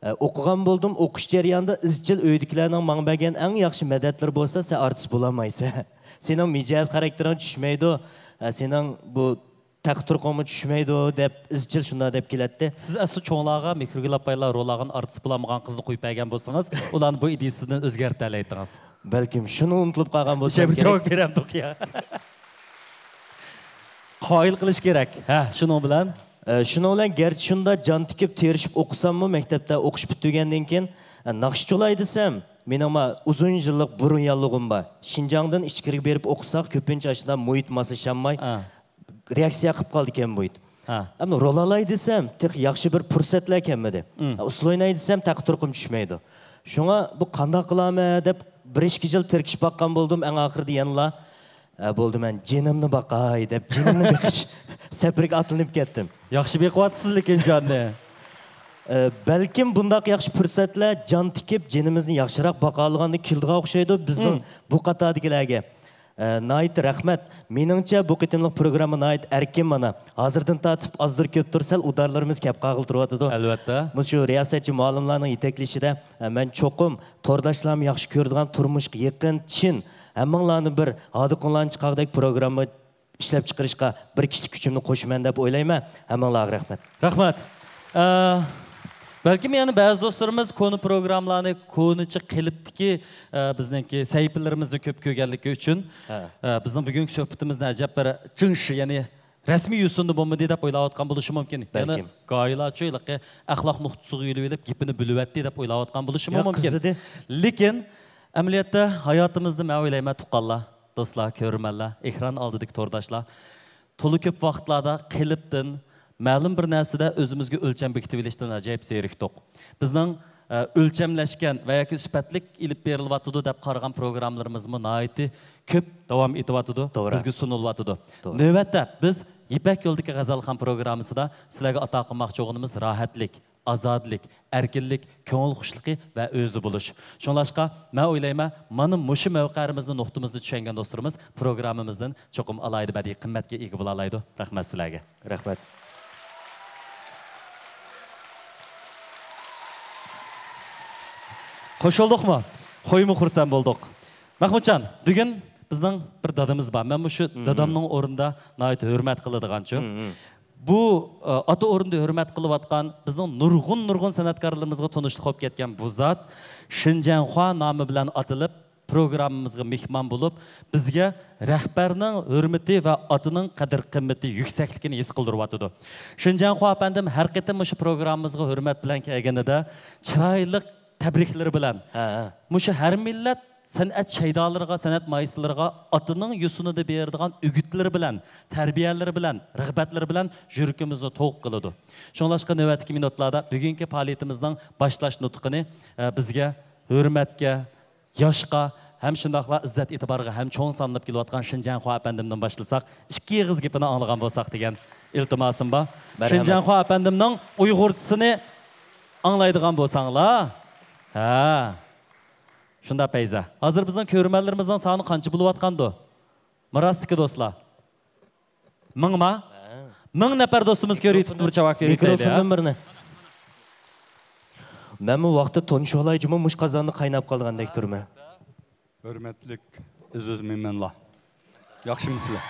ئە، ئوقۇغان بولدۇم، ئوقۇش جەريانىدا ئىزچىل ئۆيدىكىلەرنىڭ ماڭا بەرگەن ئەڭ ياخشى مەدەتلىرى بولسا، «سەن ئارتىس بولالمايسەن. سېنىڭ مىجەز خاراكتېرىڭ چۈشمەيدۇ. ئە، سېنىڭ بۇ تەقى-تۇرقۇڭمۇ چۈشمەيدۇ» دەپ ئىزچىل شۇنداق دەپ كېلەتتى. سىز ئەسلى چوڭلارغا مېھرىگۈل ئاپايلار رول ئالغان ئارتىس بولالمىغان قىزنى قويۇپ بەرگەن بولسىڭىز، ئۇلارنى بۇ ئىدىيىسىدىن ئۆزگەرتەلەيتتىڭىز. بەلكىم شۇنى ئۇنتۇلۇپ قالغان بولسام بىر كېرەك. جاۋاب بېرەمدۇق يا. قايىل قىلىش كېرەك. ھە، شۇنىڭ بىلەن. ئە، شۇنىڭ بىلەن گەرچە شۇنداق جان تىكىپ تىرىشىپ ئوقۇساممۇ، مەكتەپتە ئوقۇش پۈتتۈرگەندىن كېيىن، ئە، ناخشا چولاي دېسەم، مېنىڭ ما-، ئۇزۇن يىللىق بۇرۇن ياللۇغۇم بار. شىنجاڭدىن ئىچكىرىگە بېرىپ ئوقۇساق، كۆپىنچە ئاشۇنداق مۇھىت ماسلىشالماي، ھە، رېئاكسىيە قىلىپ قالىدىكەن بۇ يىت. ھە. ئەمدى رول ئالاي دېسەم، تېخى ياخشى بىر پۇرسەتلەر كەلمىدى. ئۇسسۇل ئويناي دېسەم، تەقى-تۇرقۇم چۈشمەيدۇ. شۇڭا بۇ قانداق قىلامەن دەپ بىر ئىككى يىل تىركىشىپ باققان بولدۇم. ئەڭ ئاخىرىدا يەنىلا، «ئە، بولدى، مەن جېنىمنى باقاي» دەپ جېنىمنى بېقىش سەپىرىگە ئاتلىنىپ كەتتىم. ياخشى بېقىۋاتىسىز لېكىن جاننى. ئە، بەلكىم بۇنداق ياخشى پۇرسەتلەر جان تىكىپ، جېنىمىزنى ياخشىراق باقالىغاندا كېلىدىغان ئوخشايدۇ بىزنىڭ بۇ قاتاردىكىلەرگە. ئە، ناھايىتى رەھمەت. مېنىڭچە، بۇ قېتىملىق پروگرامما ناھايىتى ئەركىن مانا. ھازىردىن تارتىپ ئازدۇر كۆپتۇر سەل ئۇدارلىرىمىز كەپ قالغىلى تۇرۇۋاتىدۇ. ئەلۋەتتە. مۇشۇ رىياسەتچى مۇئەللىملارنىڭ يېتەكلىشىدە، ئە، مەن چوقۇم تورداشلارمۇ ياخشى كۆرىدىغان، تۇرمۇشقا يېقىن، چىن، ھەممىڭلارنى بىر ھادىقىڭلارنى چىقارغۇدەك پروگرامما ئىشلەپ چىقىرىشقا بىر كىچىك كۈچۈمنى قوشىمەن دەپ ئويلايمەن. ھەممىڭلارغا رەھمەت. رەھمەت. ئە، بەلكىم يەنە بەزى دوستلىرىمىز كونا پروگراممىلارنى، كونىچە قېلىپتىكى، ئە، بىزنىڭكى سەھىپىلىرىمىزنى كۆپ كۆرگەنلىكى ئۈچۈن، ھە، ئە، بىزنىڭ بۈگۈنكى سۆھبىتىمىزنى ئەجەب بىر چىڭشى، يەنى رەسمىي يۈزىنى بولمىدى دەپ ئويلاۋاتقان بولۇشى مۇمكىن. يەنە بەلكىم. گاھىلارچۇ ھېلىقى ئەخلاق نۇقتىسىغا يۆلىۋېلىپ گېپىنى بۆلۈۋەتتى دەپ ئويلاۋاتقان بولۇشىمۇ ياق، مۇمكىن. قىزىدى. لېكىن ئەمەلىيەتتە ھاياتىمىزدا مەن ئويلايمەن، تۇغقانلار، دوستلار، كۆرۈرمەنلەر، ئېكران ئالدىدىكى تورداشلار، تولا كۆپ ۋاقىتلاردا قېلىپتىن، مەلۇم بىر نەرسىدە ئۆزىمىزگە ئۆلچەم بېكىتىۋېلىشتىن ئاجايىپ زېرىكتۇق. بىزنىڭ، ئە، ئۆلچەملەشكەن ۋە ياكى سۈپەتلىك ئېلىپ بېرىلىۋاتىدۇ دەپ قارىغان پروگراممىلىرىمىزمۇ ناھايىتى كۆپ داۋام ئېتىۋاتىدۇ، توغرا. بىزگە سۇنۇلۇۋاتىدۇ. توغرا. نۆۋەتتە بىز يىپەك يولىدىكى غەزەلخان پروگراممىسىدا سىلەرگە ئاتا قىلماقچى بولغىنىمىز راھەتلىك، ئازادىلىك، ئەركىنلىك، كۆڭۈل خۇشلۇقى ۋە ئۆزى بولۇش. شۇڭلاشقا، مەن ئويلايمەن، مانا مۇشۇ مەۋقەلىرىمىزنى، نۇقتىمىزنى چۈشەنگەن دوستلىرىمىز پروگراممىمىزدىن چوقۇم ئالاھىدە بەدىئىي قىممەتكە ئىگە بولالايدۇ. رەھمەت سىلەرگە. رەھمەت. قوشۇلدۇقمۇ؟ خويمۇ خۇرسەن بولدۇق. مەخمۇتجان، بۈگۈن بىزنىڭ بىر دادىمىز بار. مەن مۇشۇ دادامنىڭ ئورنىدا ناھايىتى ھۆرمەت قىلىدىغانچۇ. بۇ، ئە، ئاتا ئورنىدا ھۆرمەت قىلىۋاتقان بىزنىڭ نۇرغۇن، نۇرغۇن سەنئەتكارلىرىمىزغا تونۇشلۇق بولۇپ كەتكەن بۇ زات شىنجاڭخۇا نامى بىلەن ئاتىلىپ، پروگراممىمىزغا مېھمان بولۇپ، بىزگە رەھبەرنىڭ ھۆرمىتى ۋە ئاتىنىڭ قەدىر-قىممىتى يۈكسەكلىكىنى ھېس قىلدۇرۇۋاتىدۇ. شىنجاڭخۇا ئەپەندىم ھەر قېتىم مۇشۇ پروگراممىمىزغا ھۆرمەت بىلەن كەلگىنىدە، چىرايلىق تەبرىكلىرى بىلەن، ھە، ھە. مۇشۇ ھەر مىللەت سەنئەت شەيدالىرىغا، سەنئەت مايسىلىرىغا ئاتىنىڭ يوسۇنىدا بېرىدىغان ئۆگۈتلىرى بىلەن، تەربىيەلىرى بىلەن، رىغبەتلىرى بىلەن يۈرىكىمىزنى توق قىلىدۇ. شۇڭلاشقا نۆۋەتتىكى مىنۇتلاردا بۈگۈنكى پائالىيىتىمىزنىڭ باشلاش نۇتقىنى، ئە، بىزگە ھۆرمەتكە، ياشقا ھەم شۇنداقلا ئىززەت-ئېتىبارغا ھەم چوڭ سانىلىپ كېلىۋاتقان شىنجاڭخۇا ئەپەندىمدىن باشلىساق، ئىككى ئېغىز گېپىنى ئاڭلىغان بولساق دېگەن ئىلتىماسىم بار. مەرھەمەت. شىنجاڭخۇا ئەپەندىمنىڭ ئۇيغۇرچىسىنى ئاڭلايدىغان بولساڭلار. ھە. شۇنداق پەيزە. ھازىر بىزنىڭ كۆرۈرمەنلىرىمىزنىڭ سانى قانچە بولۇۋاتقاندۇ؟ مىراستىكى دوستلار. مىڭما؟ ھە. مىڭ نەپەر دوستىمىز كۆرۈۋېتىپتۇ، بىر چاۋاك بېرىۋېتەيلى، ھە؟ مىكروفوندىن بىرنى. مەنمۇ ۋاقىتتا تونۇشۇۋالايچۇمۇ، مۇشۇ قازاندا قايناپ قالغاندەك تۇرىمەن. ھۆرمەتلىك ئەزىز مېھمانلار. ياخشىمۇسىلەر؟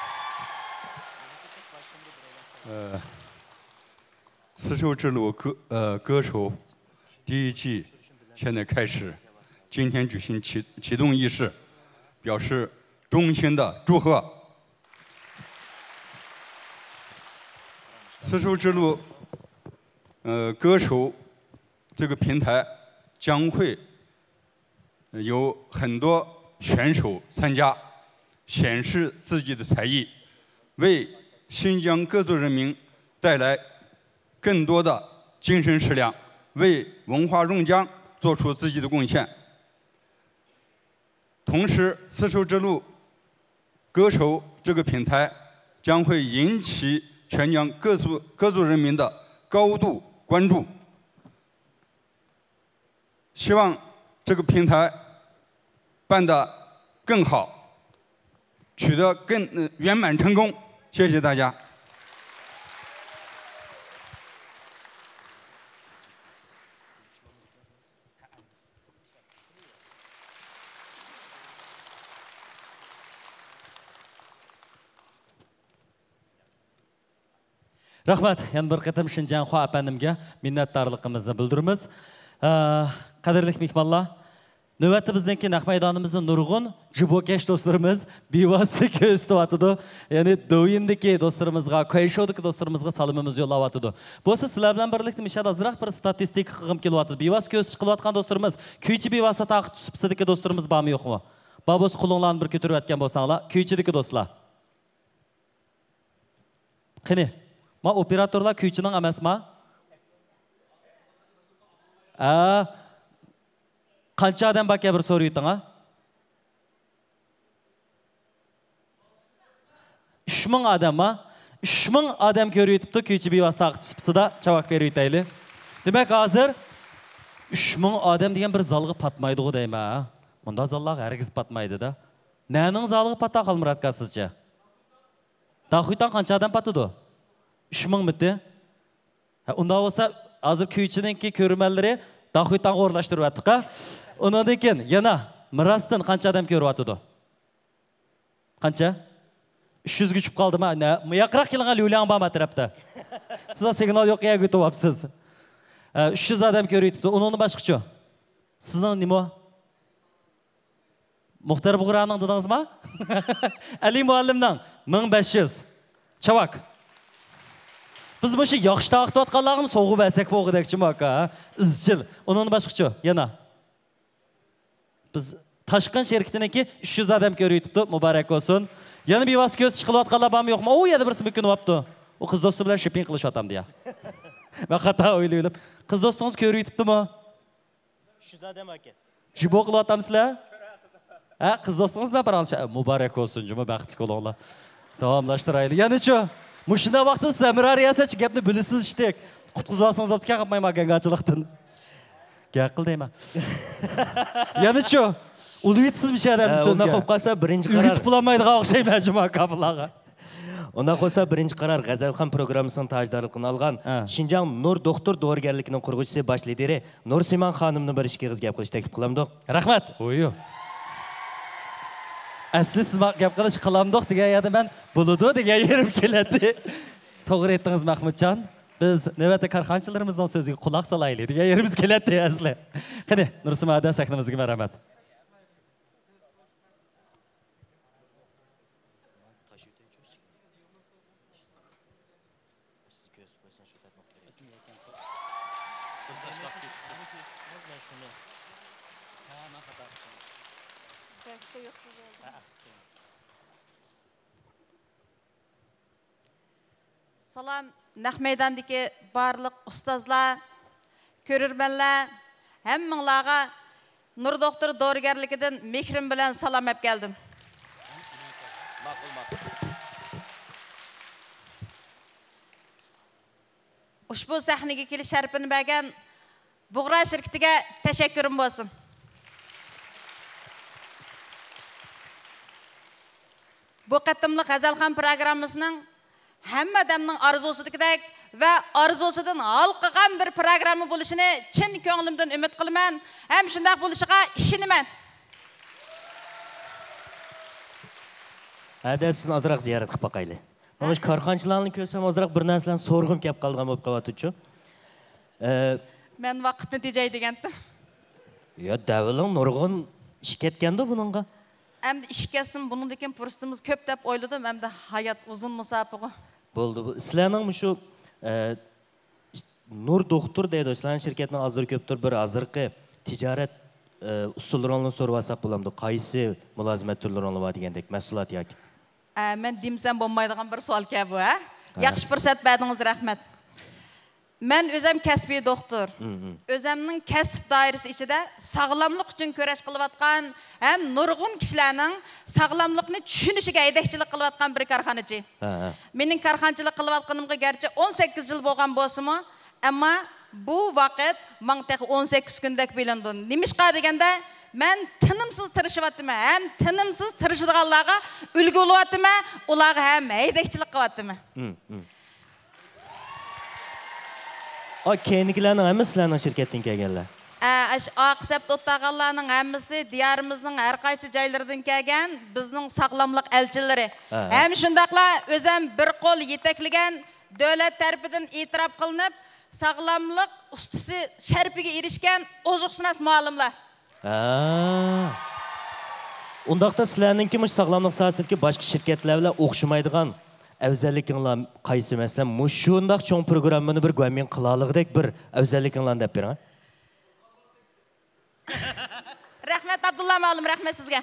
ئە، 丝绸之路歌，呃，歌手第一季现在开始，今天举行启，启动仪式，表示衷心的祝贺。丝绸之路，呃，歌手这个平台将会有很多选手参加，显示自己的才艺，为新疆各族人民带来更多的精神食粮，为文化锺江做出自己的贡献。同时，丝绸之路歌手这个平台将会引起全疆各族，各族人民的高度关注。 希望这个平台办得更好，取得更，呃，圆满成功。谢谢大家。 رەھمەت، يەنە بىر قېتىم شىنجاڭخۇا ئەپەندىمگە مىننەتدارلىقىمىزنى بىلدۈرىمىز. ئە، قەدىرلىك مېھمانلار، نۆۋەتتە بىزنىڭكى نەق مەيدانىمىزدا نۇرغۇن جىبوكەش دوستلىرىمىز بىۋاسىتە كۆزىتىۋاتىدۇ. يەنى دوۋيىندىكى دوستلىرىمىزغا، كۇەيشوۋدىكى دوستلىرىمىزغا سالىمىمىزنى يوللاۋاتىدۇ. بولسا سىلەر بىلەن بىرلىكتە مىشەل ئازراق بىر ستاتىستىكا قىلغۇم كېلىۋاتىدۇ. بىۋاسىتە كۆزىتىش قىلىۋاتقان دوستلىرىمىز، كۈيچى بىۋاسىتە تارقىتىش سۇپىسىدىكى دوستلىرىمىز بارمۇ يوقمۇ؟ بار بولسا قولۇڭلارنى بىر كۆتۈرۈۋەتكەن بولساڭلار، كۈيچىدىكى دوستلار. قېنى، ما ئوپېراتورلار كۈيچىنىڭ ئەمەسما؟ ھە. قانچە ئادەم باركەن، بىر سورىۋېتىڭا. ئۈچ مىڭ ئادەم ما؟ ئۈچ مىڭ ئادەم كۆرۈۋېتىپتۇ، كۈيچى بىۋاسىتە تارقىتىش سۇپىسىدا. چاۋاك بېرىۋېتەيلى. دېمەك، ھازىر ئۈچ مىڭ ئادەم دېگەن بىر زالغا پاتمايدىغۇ دەيمەن، ھە؟ مۇنداق زاللارغا ھەرگىز پاتمايدۇ-دە. نەنىڭ زالىغا پاتار خالمۇرات ئاكا سىزچە؟ داخۇيتاڭ قانچە ئادەم پاتىدۇ؟ ئۈچ مىڭمىتى؟ ھە، ئۇنداق بولسا، ھازىر كۈيچىنىڭكى كۆرۈرمەنلىرى داخۇيتاڭغا ئورۇنلاشتۇرۇۋەتتۇق-ھە. ئۇنىڭدىن كېيىن يەنە مىراستىن قانچە ئادەم كۆرۈۋاتىدۇ؟ قانچە؟ ئۈچ يۈزگە چۈشۈپ قالدىما؟ نە، ياقراق كېلىڭە، ليۇلياڭ بارما ئەتراپتا؟ سىزگە سىگنال يوق يەرگە ئۆتۈۋاپسىز. ھە، ئۈچ يۈز ئادەم كۆرۈۋېتىپتۇ. ئۇنىڭدىن باشقىچۇ؟ سىزنىڭ نېمە؟ مۇختەر بۇغرانىڭ دېدىڭىزما؟ ئەلى مۇئەللىمنىڭ مىڭ بەش يۈز. چاۋاك. بىز مۇشۇ ياخشى تارقىتىۋاتقانلارغىمۇ سوۋغا بەرسەك بولغۇدەكچىمۇ ئاكا، ھە؟ ئىزچىل. ئۇنىڭدىن باشقىچۇ؟ يەنە. بىز تاشقىن شىركىتىنىڭكى ئۈچ يۈز ئادەم كۆرۈۋېتىپتۇ، مۇبارەك بولسۇن. يەنە بىۋاسىتە كۆز چىقىلىۋاتقانلار بارمۇ يوقمۇ؟ ئۇ يەنە بىرسى مۆكۈنۈۋاپتۇ. ئۇ قىز دوستى بىلەن شېپىڭ قىلىشىۋاتامدۇ يا؟ مەن خاتا ئويلىۋېلىپ. قىز دوستىڭىز كۆرۈۋېتىپتىمۇ؟ شۇ دادام ئاكا. جۇبو قىلىۋاتامسىلەر؟ ھە، قىز دوستىڭىز بىلەن پاراڭلىشىش. مۇبارەك بولسۇن، جۇمۇ بەختلىك بولۇڭلار. داۋاملاشتۇرايلى. يەنىچۇ؟ مۇشۇنداق ۋاقىتتا سەمرا رىياسەتچى گەپنى بىلىسىز ئىشتەك. قۇتقۇزۇۋالسىڭىز بوپتىكەن، قاپمايما گەڭگاچىلىقتىن. گەپ قىل دەيمەن. يەنىچۇ؟ ئۇلىۋېتىسىز مۇشۇ ئادەمنى ھە، سۆزگە. ئۇنداق بولۇپ قالسا، بىرىنچى قارار ئۆگىتىپ بولالمايدىغان ئوخشايمەن جۇما كاپىللارغا. ئۇنداق بولسا، بىرىنچى قارار غەزەلخان پروگراممىسىنىڭ تاجدارلىقىنى ئالغان ھە. شىنجاڭ نۇر دوختۇر دورىگەرلىكىنىڭ قۇرغۇچىسى، باش لىدىرى نۇرسىمان خانىمنى بىر ئىككى ئېغىز گەپ قىلىش تەكلىپ قىلامدۇق؟ رەھمەت. ھويۇ. ئەسلى سىز ماڭا گەپ قىلىش قىلامدۇق دېگەن يەردە مەن بولىدۇ دېگەن يېرىم كېلەتتى. توغرا ئېيتتىڭىز، مەھمۇتجان. بىز نۆۋەتتە كارخانىچىلىرىمىزنىڭ سۆزىگە قۇلاق سالايلى دېگەن يېرىمىز كېلەتتى ئەسلى. قېنى، نۇرسىمان ھەدە سەھنىمىزگە مەرھەمەت. سالام، نەق مەيداندىكى بارلىق ئۇستازلار، كۆرۈرمەنلەر، ھەممىڭلارغا نۇر دوختۇر دورىگەرلىكىدىن مېھرىم بىلەن سالام ئەپ كەلدىم. ماقۇل، ماقۇل. ئۇشبۇ سەھنىگە كېلىش شەرىپىنى بەرگەن بۇغرا شىركىتىگە تەشەككۈرۈم بولسۇن. بۇ قېتىملىق غەزەلخان پروگراممىسىنىڭ ھەممە ئادەمنىڭ ئارزۇسىدىكىدەك ۋە ئارزۇسىدىن ھالقىغان بىر پروگرامما بولۇشىنى چىن كۆڭلۈمدىن ئۈمىد قىلىمەن ھەم شۇنداق بولۇشىغا ئىشىنىمەن. ھەدە سىزنى ئازراق زىيارەت قىلىپ باقايلى. مانا شۇ كارخانىچىلارنى كۆرسەم، ئازراق بىر نەرسىلەرنى سورىغۇم كەپ قالغان بولۇپ قالىۋاتىدۇچۇ. ئە، مەن ۋاقىتنى تېجەي دېگەنتىم. يا، دەۋېلىڭ، نۇرغۇن ئىش كەتكەندۇ بۇنىڭغا. ئەمدى ئىش كەتسىمۇ، بۇنىڭدىن كېيىن پۇرسىتىمىز كۆپ دەپ ئويلىدىم. ئەمدى ھايات ئۇزۇن مۇساپىغۇ. بولدى، بۇ سىلەرنىڭ مۇشۇ، ئە، نۇر دوختۇر دەيدۇ، سىلەرنىڭ شىركەتنىڭ ئازدۇر كۆپتۇر بىر ھازىرقى تىجارەت، ئە، ئۇسۇللىرىڭلارنى سورىۋالساق بولامدۇ؟ قايسى مۇلازىمەت تۈرلىرىڭلار بار دېگەندەك، مەھسۇلات ياكى؟ ئە، مەن دېمىسەم بولمايدىغان بىر سوئالكەن بۇ، ھە؟ ھە. ياخشى پۇرسەت بەردىڭىز، رەھمەت. مەن ئۆزەم كەسپىي دوختۇر. مم، مم. ئۆزەمنىڭ كەسىپ دائىرىسى ئىچىدە ساغلاملىق ئۈچۈن كۈرەش قىلىۋاتقان ھەم نۇرغۇن كىشىلەرنىڭ ساغلاملىقنى چۈشىنىشىگە ھەيدەكچىلىك قىلىۋاتقان بىر كارخانىچى. ھە، ھە. مېنىڭ كارخانىچىلىق قىلىۋاتقىنىمغا گەرچە ئون سەككىز يىل بولغان بولسىمۇ، ئەمما بۇ ۋاقىت ماڭا تېخى ئون سەككىز كۈندەك بىلىنىدۇ. نېمىشقا دېگەندە، مەن تىنىمسىز تىرىشىۋاتىمەن ھەم تىنىمسىز تىرىشىدىغانلارغا ئۈلگە بولۇۋاتىمەن، ئۇلارغا ھەم ھەيدەكچىلىك قىلىۋاتىمەن. مم، مم. ئا، كەينىدىكىلەرنىڭ ھەممىسى سىلەرنىڭ شىركەتتىن كەلگەنلەر؟ ئە، ئاشۇ ئارقا سەپتە ئولتۇرغانلارنىڭ ھەممىسى دىيارىمىزنىڭ ھەر قايسى جايلىرىدىن كەلگەن بىزنىڭ ساغلاملىق ئەلچىلىرى. ھە، ھە. ھەم شۇنداقلا ئۆزەم بىر قول يېتەكلىگەن، دۆلەت تەرىپىدىن ئېتىراپ قىلىنىپ، ساغلاملىق ئۇستىسى شەرىپىگە ئېرىشكەن ئوزۇقشۇناس مۇئەللىملەر. ھە. ئۇنداقتا سىلەرنىڭكى مۇشۇ ساغلاملىق ساھەسىدىكى باشقا شىركەتلەر بىلەن ئوخشىمايدىغان ئەۋزەللىكىڭلار قايسى؟ مەسىلەن، مۇشۇنداق چوڭ پروگراممىنى بىر گۇەنمىڭ قىلالىغۇدەك بىر ئەۋزەللىكىڭلارنى دەپ بېرىڭ. رەھمەت، ئابدۇللا مۇئەللىم، رەھمەت سىزگە.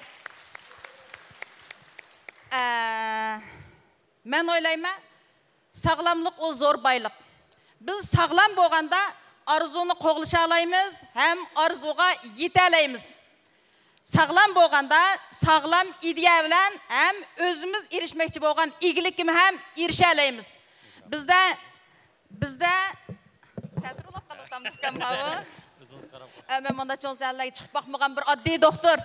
ئە، مەن ئويلايمەن، ساغلاملىق ئۇ زور بايلىق. بىز ساغلام بولغاندا ئارزۇنى قوغلىشالايمىز ھەم ئارزۇغا يېتەلەيمىز. ساغلام بولغاندا ساغلام ئىدىيە بىلەن ھەم ئۆزىمىز ئېرىشمەكچى بولغان ئىگىلىككىمۇ ھەم ئېرىشەلەيمىز. بىزدە، بىزدە تەتۈر بولاپ قالىۋاتامدىكەن ماۋۇ. ئۆزىڭىز قاراپ قويۇڭ. ئە، مەن مۇنداق چوڭ سەھنىلەرگە چىقىپ باقمىغان بىر ئاددىي دوختۇر.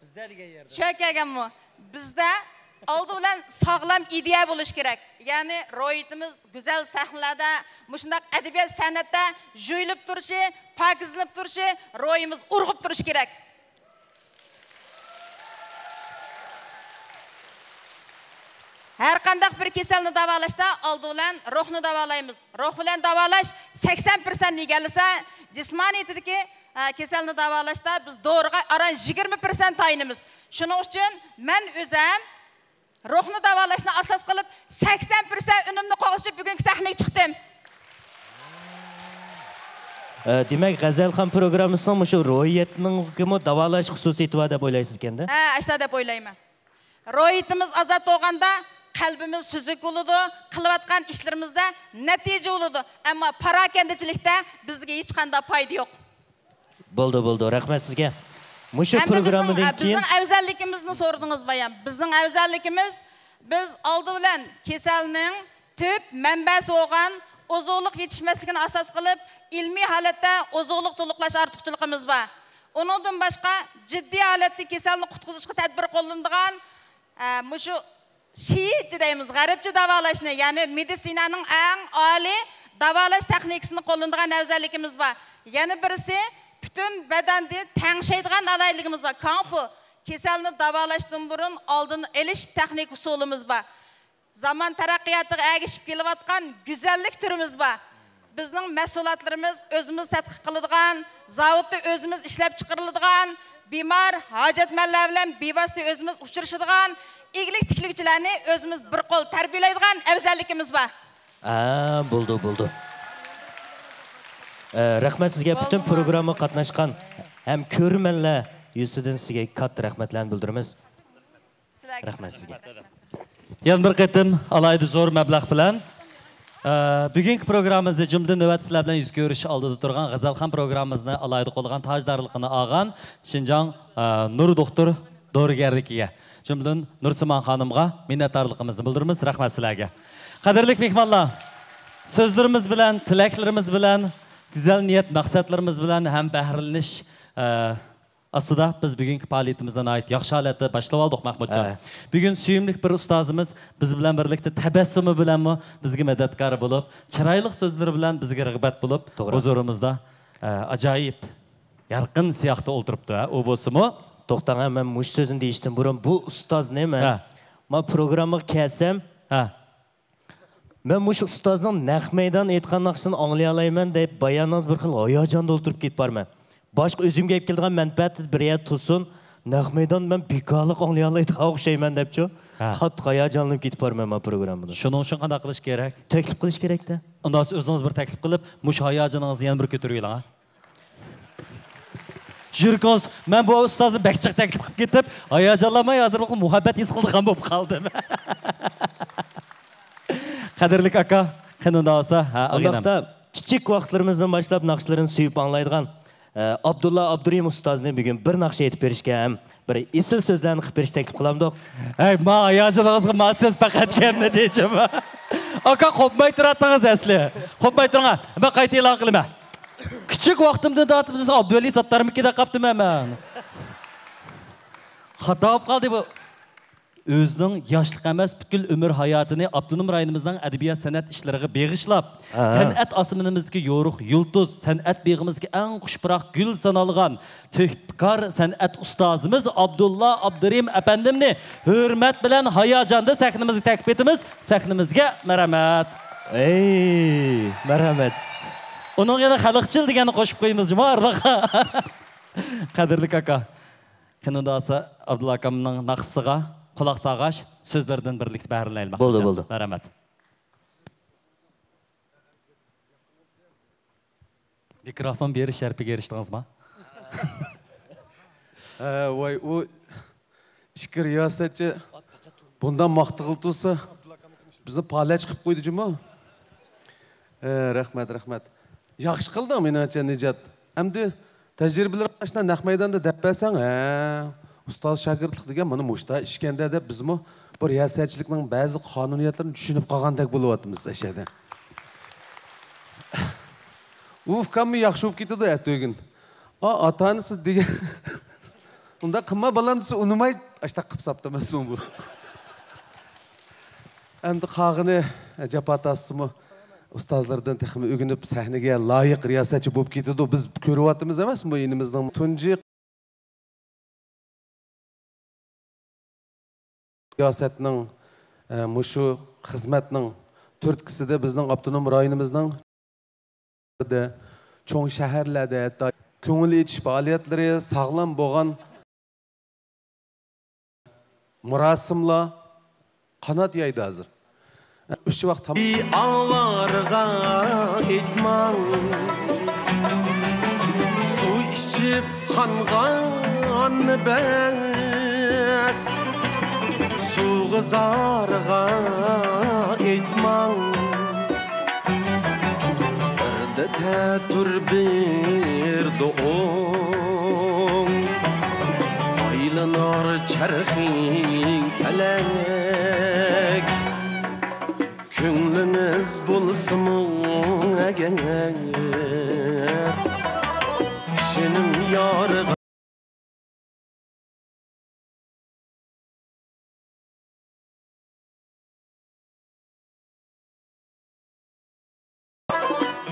بىزدە دېگەن يەردە. چۈشەنگەنمۇ؟ بىزدە ئالدى بىلەن ساغلام ئىدىيە بولۇشى كېرەك. يەنى روھىيىتىمىز گۈزەل سەھنىلەردە، مۇشۇنداق ئەدەبىيات سەنئەتتە يۇيۇلۇپ تۇرۇشى، پاكىزلىنىپ تۇرۇشى، روھىمىز ئۇرغۇپ تۇرۇشى كېرەك. ھەر قانداق بىر كېسەلنى داۋالاشتا ئالدى بىلەن روھنى داۋالايمىز. روھ بىلەن داۋالاش سەكسەن پىرسەنت ئىگىلىسە، جىسمانىيىتىدىكى، ئە، كېسەلنى داۋالاشتا بىز دورىغا ئاران يىگىرمە پىرسەنت تايىنىمىز. شۇنىڭ ئۈچۈن مەن ئۆزەم روھنى داۋالاشنى ئاساس قىلىپ، سەكسەن پىرسەنت ئۈنۈمنى قوغلىشىپ بۈگۈنكى سەھنىگە چىقتىم. ئە، دېمەك، غەزەلخان پروگراممىسىنىڭ مۇشۇ روھىيەتنىڭكىمۇ داۋالاش خۇسۇسىيىتى بار دەپ ئويلايسىزكەندە؟ ھە، ئاشۇنداق دەپ ئويلايمەن. روھىيىتىمىز ئازاد بولغاندا، قەلبىمىز سۈزۈك بولىدۇ، قىلىۋاتقان ئىشلىرىمىزدا نەتىجە بولىدۇ. ئەمما پاراكەندىچىلىكتە بىزگە ھېچقانداق پايدا يوق. بولدى، بولدى. رەھمەت سىزگە. مۇشۇ ئەمدى بىزنىڭ، پروگراممىدىن ئە، كېيىن بىزنىڭ ئەۋزەللىكىمىزنى سورىدىڭىز بايام. بىزنىڭ ئەۋزەللىكىمىز، بىز ئالدى بىلەن كېسەلنىڭ تۈپ مەنبەسى بولغان ئوزۇقلۇق يېتىشمەسلىكىنى ئاساس قىلىپ، ئىلمىي ھالەتتە ئوزۇقلۇق تولۇقلاش ئارتۇقچىلىقىمىز بار. ئۇنىڭدىن باشقا، جىددىي ھالەتتە كېسەلنى قۇتقۇزۇشقا تەدبىر قوللىنىدىغان، ئە، مۇشۇ شىئىچە دەيمىز، غەربچە داۋالاشنى، يەنى مېدىتسىنانىڭ ئەڭ ئالىي داۋالاش تېخنىكىسىنى قوللىنىدىغان ئەۋزەللىكىمىز بار. يەنە بىرسى، پۈتۈن بەدەندە تەڭشەيدىغان ئالاھىدىلىكىمىز بار. كۇڭ فۇ، كېسەلنى داۋالاشتىن بۇرۇن ئالدىنى ئېلىش تېخنىكا ئۇسۇلىمىز بار. زامان تەرەققىياتىغا ئەگىشىپ كېلىۋاتقان گۈزەللىك تۈرىمىز بار. بىزنىڭ مەھسۇلاتلىرىمىز ئۆزىمىز تەتقىق قىلىدىغان، زاۋۇتتا ئۆزىمىز ئىشلەپچىقىرىلىدىغان، بىمار، ھاجەتمەنلەر بىلەن بىۋاسىتە ئۆزىمىز ئۇچرىشىدىغان، ئىگىلىك تىكلىگۈچىلەرنى ئۆزىمىز بىر قول تەربىيەلەيدىغان ئەۋزەللىكىمىز بار. ئا، بولدى، بولدى. ئە، رەھمەت سىزگە، پۈتۈن پروگراممىغا قاتناشقان ھەم كۆرۈرمەنلەر يۈزىدىن سىزگە كاتتا رەھمەتلەرنى بىلدۈرىمىز. سىلەرگە رەھمەت سىزگە. يەنە بىر قېتىم ئالاھىدە زور مەبلەغ بىلەن، ئە، بۈگۈنكى پروگراممىمىزنى، جۈملىدىن نۆۋەتتە سىلەر بىلەن يۈز كۆرۈش ئالدىدا تۇرغان غەزەلخان پروگراممىمىزنى ئالاھىدە قوللىغان تاجدارلىقىنى ئالغان شىنجاڭ، ئە، نۇر دوختۇر دورىگەرلىكىگە، جۈملىدىن نۇرسىمان خانىمغا مىننەتدارلىقىمىزنى بىلدۈرىمىز. رەھمەت سىلەرگە. قەدىرلىك مېھمانلار، سۆزلىرىمىز بىلەن، تىلەكلىرىمىز بىلەن، گۈزەل نىيەت مەقسەتلىرىمىز بىلەن ھەم بەھرىلىنىش، ئە، ئاستىدا بىز بۈگۈنكى پائالىيىتىمىزنى ناھايىتى ياخشى ھالەتتە باشلىۋالدۇق، مەھمۇتجان. ھە. بۈگۈن سۆيۈملۈك بىر ئۇستازىمىز بىز بىلەن بىرلىكتە تەبەسسۇمى بىلەنمۇ بىزگە مەدەتكار بولۇپ، چىرايلىق سۆزلىرى بىلەن بىزگە رىغبەت بولۇپ، توغرا. ھۇزۇرىمىزدا، ئە، ئاجايىپ يارقىن سىياقتا ئولتۇرۇپتۇ، ھە، ئۇ بولسىمۇ. توختاڭ، ھە، مەن مۇشۇ سۆزنى دېيىشتىن بۇرۇن، بۇ ئۇستازنى مەن، ھە، ما پروگراممىغا كەلسەم، ھە. مەن مۇشۇ ئۇستازنىڭ نەق مەيدان ئېيتقان ناخشىسىنى ئاڭلىيالايمەن دەپ، بايانىڭىز بىر خىل ھاياجاندا ئولتۇرۇپ كېتىپ بارىمەن. باشقا ئۆزۈمگە ئېلىپ كېلىدىغان مەنپەئەت بىر يەردە تۇرسۇن، نەق مەيدان مەن بىكارلىق ئاڭلىيالايدىغان ئوخشايمەن دەپچۇ، ھە، قاتتىق ھاياجانلىنىپ كېتىپ بارىمەن مانا پروگراممىدا. شۇنىڭ ئۈچۈن قانداق قىلىش كېرەك؟ تەكلىپ قىلىش كېرەكتە. ئۇنداق ئۆزىڭىز بىر تەكلىپ قىلىپ، مۇشۇ ھاياجىنىڭىزنى يەنە بىر كۆتۈرۈۋېلىڭ، ھە؟ يۈرىكىڭىز، مەن بۇ ئۇستازنى بەك جىق تەكلىپ قىلىپ كېتىپ، ھاياجانلانماي ھازىر بۇ مۇھەببەت ھېس قىلىدىغان بولۇپ قالدىم. قەدىرلىك ئاكا، قېنى ئۇنداق بولسا، ھە، ئاغىنەم. ئۇنداقتا كىچىك ۋاقىتلىرىمىزدىن باشلاپ ناخشىلىرىنى سۆيۈپ ئاڭلايدىغان، ئە، ئابدۇللا ئابدۇرېھىم ئۇستازنى بۈگۈن بىر ناخشا ئېيتىپ بېرىشكە ھەم بىر ئېسىل سۆزلەرنى قىلىپ بېرىش تەكلىپ قىلامدۇق. ھەي، ما ھاياجىنىڭىزغا ما سۆز پەقەت كەلمىدى، جۇمۇ. ئاكا، قوپماي تۇراتتىڭىز ئەسلى. قوپماي تۇرۇڭ. مەن قايتا ئېلان قىلىمەن. كىچىك ۋاقتىمدىن تارتىپ سىز ئابدۇۋەلى ساتتارمىكىن دەپ قاپتىمەن مەن. خاتا بولۇپ قالدى بۇ. ئۆزىنىڭ ياشلىق ئەمەس، پۈتكۈل ئۆمۈر ھاياتىنى ئاپتونوم رايونىمىزنىڭ ئەدەبىيات-سەنئەت ئىشلىرىغا بېغىشلاپ، ھە، سەنئەت ئاسمىنىمىزدىكى يورۇق يۇلتۇز، سەنئەت بېغىمىزدىكى ئەڭ خۇشپۇراق گۈل سانالغان تۆھپىكار سەنئەت ئۇستازىمىز ئابدۇللا ئابدۇرېھىم ئەپەندىمنى ھۆرمەت بىلەن، ھاياجاندا سەھنىمىزگە تەكلىپ ئېتىمىز. سەھنىمىزگە مەرھەمەت. ئەي، مەرھەمەت. ئۇنىڭغا يەنە خەلقچىل دېگەننى قوشۇپ قويىمىز جۇمۇ ئارىلىققا. قەدىرلىك ئاكا. قېنى ئۇنداق بولسا ئابدۇللا ئاكامنىڭ ناخشىسىغا قۇلاق سالغاچ، سۆزلىرىدىن بىرلىكتە بەھرىلىنەيلى. بولدى، ماختىجان. بولدى. مەرھەمەت. مىكروفون بېرىش شەرىپىگە ئېرىشتىڭىزما؟ ھە، ۋاي، ئۇ ئىككى رىياسەتچى بۇنداق ماختىغىلى تۇرسا، بىزنى پالەچ قىلىپ قويدى جۇمۇ. ھە، رەھمەت، رەھمەت. ياخشى قىلدىڭ، مېنىڭچە، نىجات. ئەمدى تەجرىبىلىرىڭنى ئاشۇنداق نەق مەيداندا دەپ بەرسەڭ، ھە، ئۇستاز شاگىرتلىق دېگەن مانا مۇشتا ئىشكەندە دەپ بىزمۇ بۇ رىياسەتچىلىكنىڭ بەزى قانۇنىيەتلىرىنى چۈشىنىپ قالغاندەك بولۇۋاتىمىز ئەشەدە. ئۇ ئۇكاممۇ ياخشى بولۇپ كېتىدۇ ئەتىگۈن. ئا، ئاتا-ئانىسى دېگەن ئۇنداق قىلما بالام دېسە ئۇنىماي، ئاشتاق قىلىپ ساپتۇ ئەمەسمۇ بۇ. ئەمدى قالغىنى جاپا تارتسىمۇ، ئۇستازلىرىدىن تېخىمۇ ئۆگىنىپ، سەھنىگە لايىق رىياسەتچى بولۇپ كېتىدۇ. بىز كۆرۈۋاتىمىز ئەمەسمۇ، ئىنىمىزنىڭ تۇنجى رىياسەتنىڭ، ئە، مۇشۇ خىزمەتنىڭ تۈرتكىسىدە بىزنىڭ ئاپتونوم رايونىمىزنىڭ چوڭ شەھەرلەردە ھەتتا كۆڭۈل ئېچىش پائالىيەتلىرى، ساغلام بولغان مۇراسىملار قانات يايدى ھازىر. ئۈچ ۋاق تام- ئاۋارىغا ئېيتماڭ، سۇ ئىچىپ قانغان بەس. سۇغا زارغا ئېيتماڭ، بىردە تەتۈر بىردە ئوڭ، ئايلىنار چەرخىڭ پەلەك، كۆڭلىڭىز بولسىمۇ ئەگەر، كىشىنىڭ يارىغا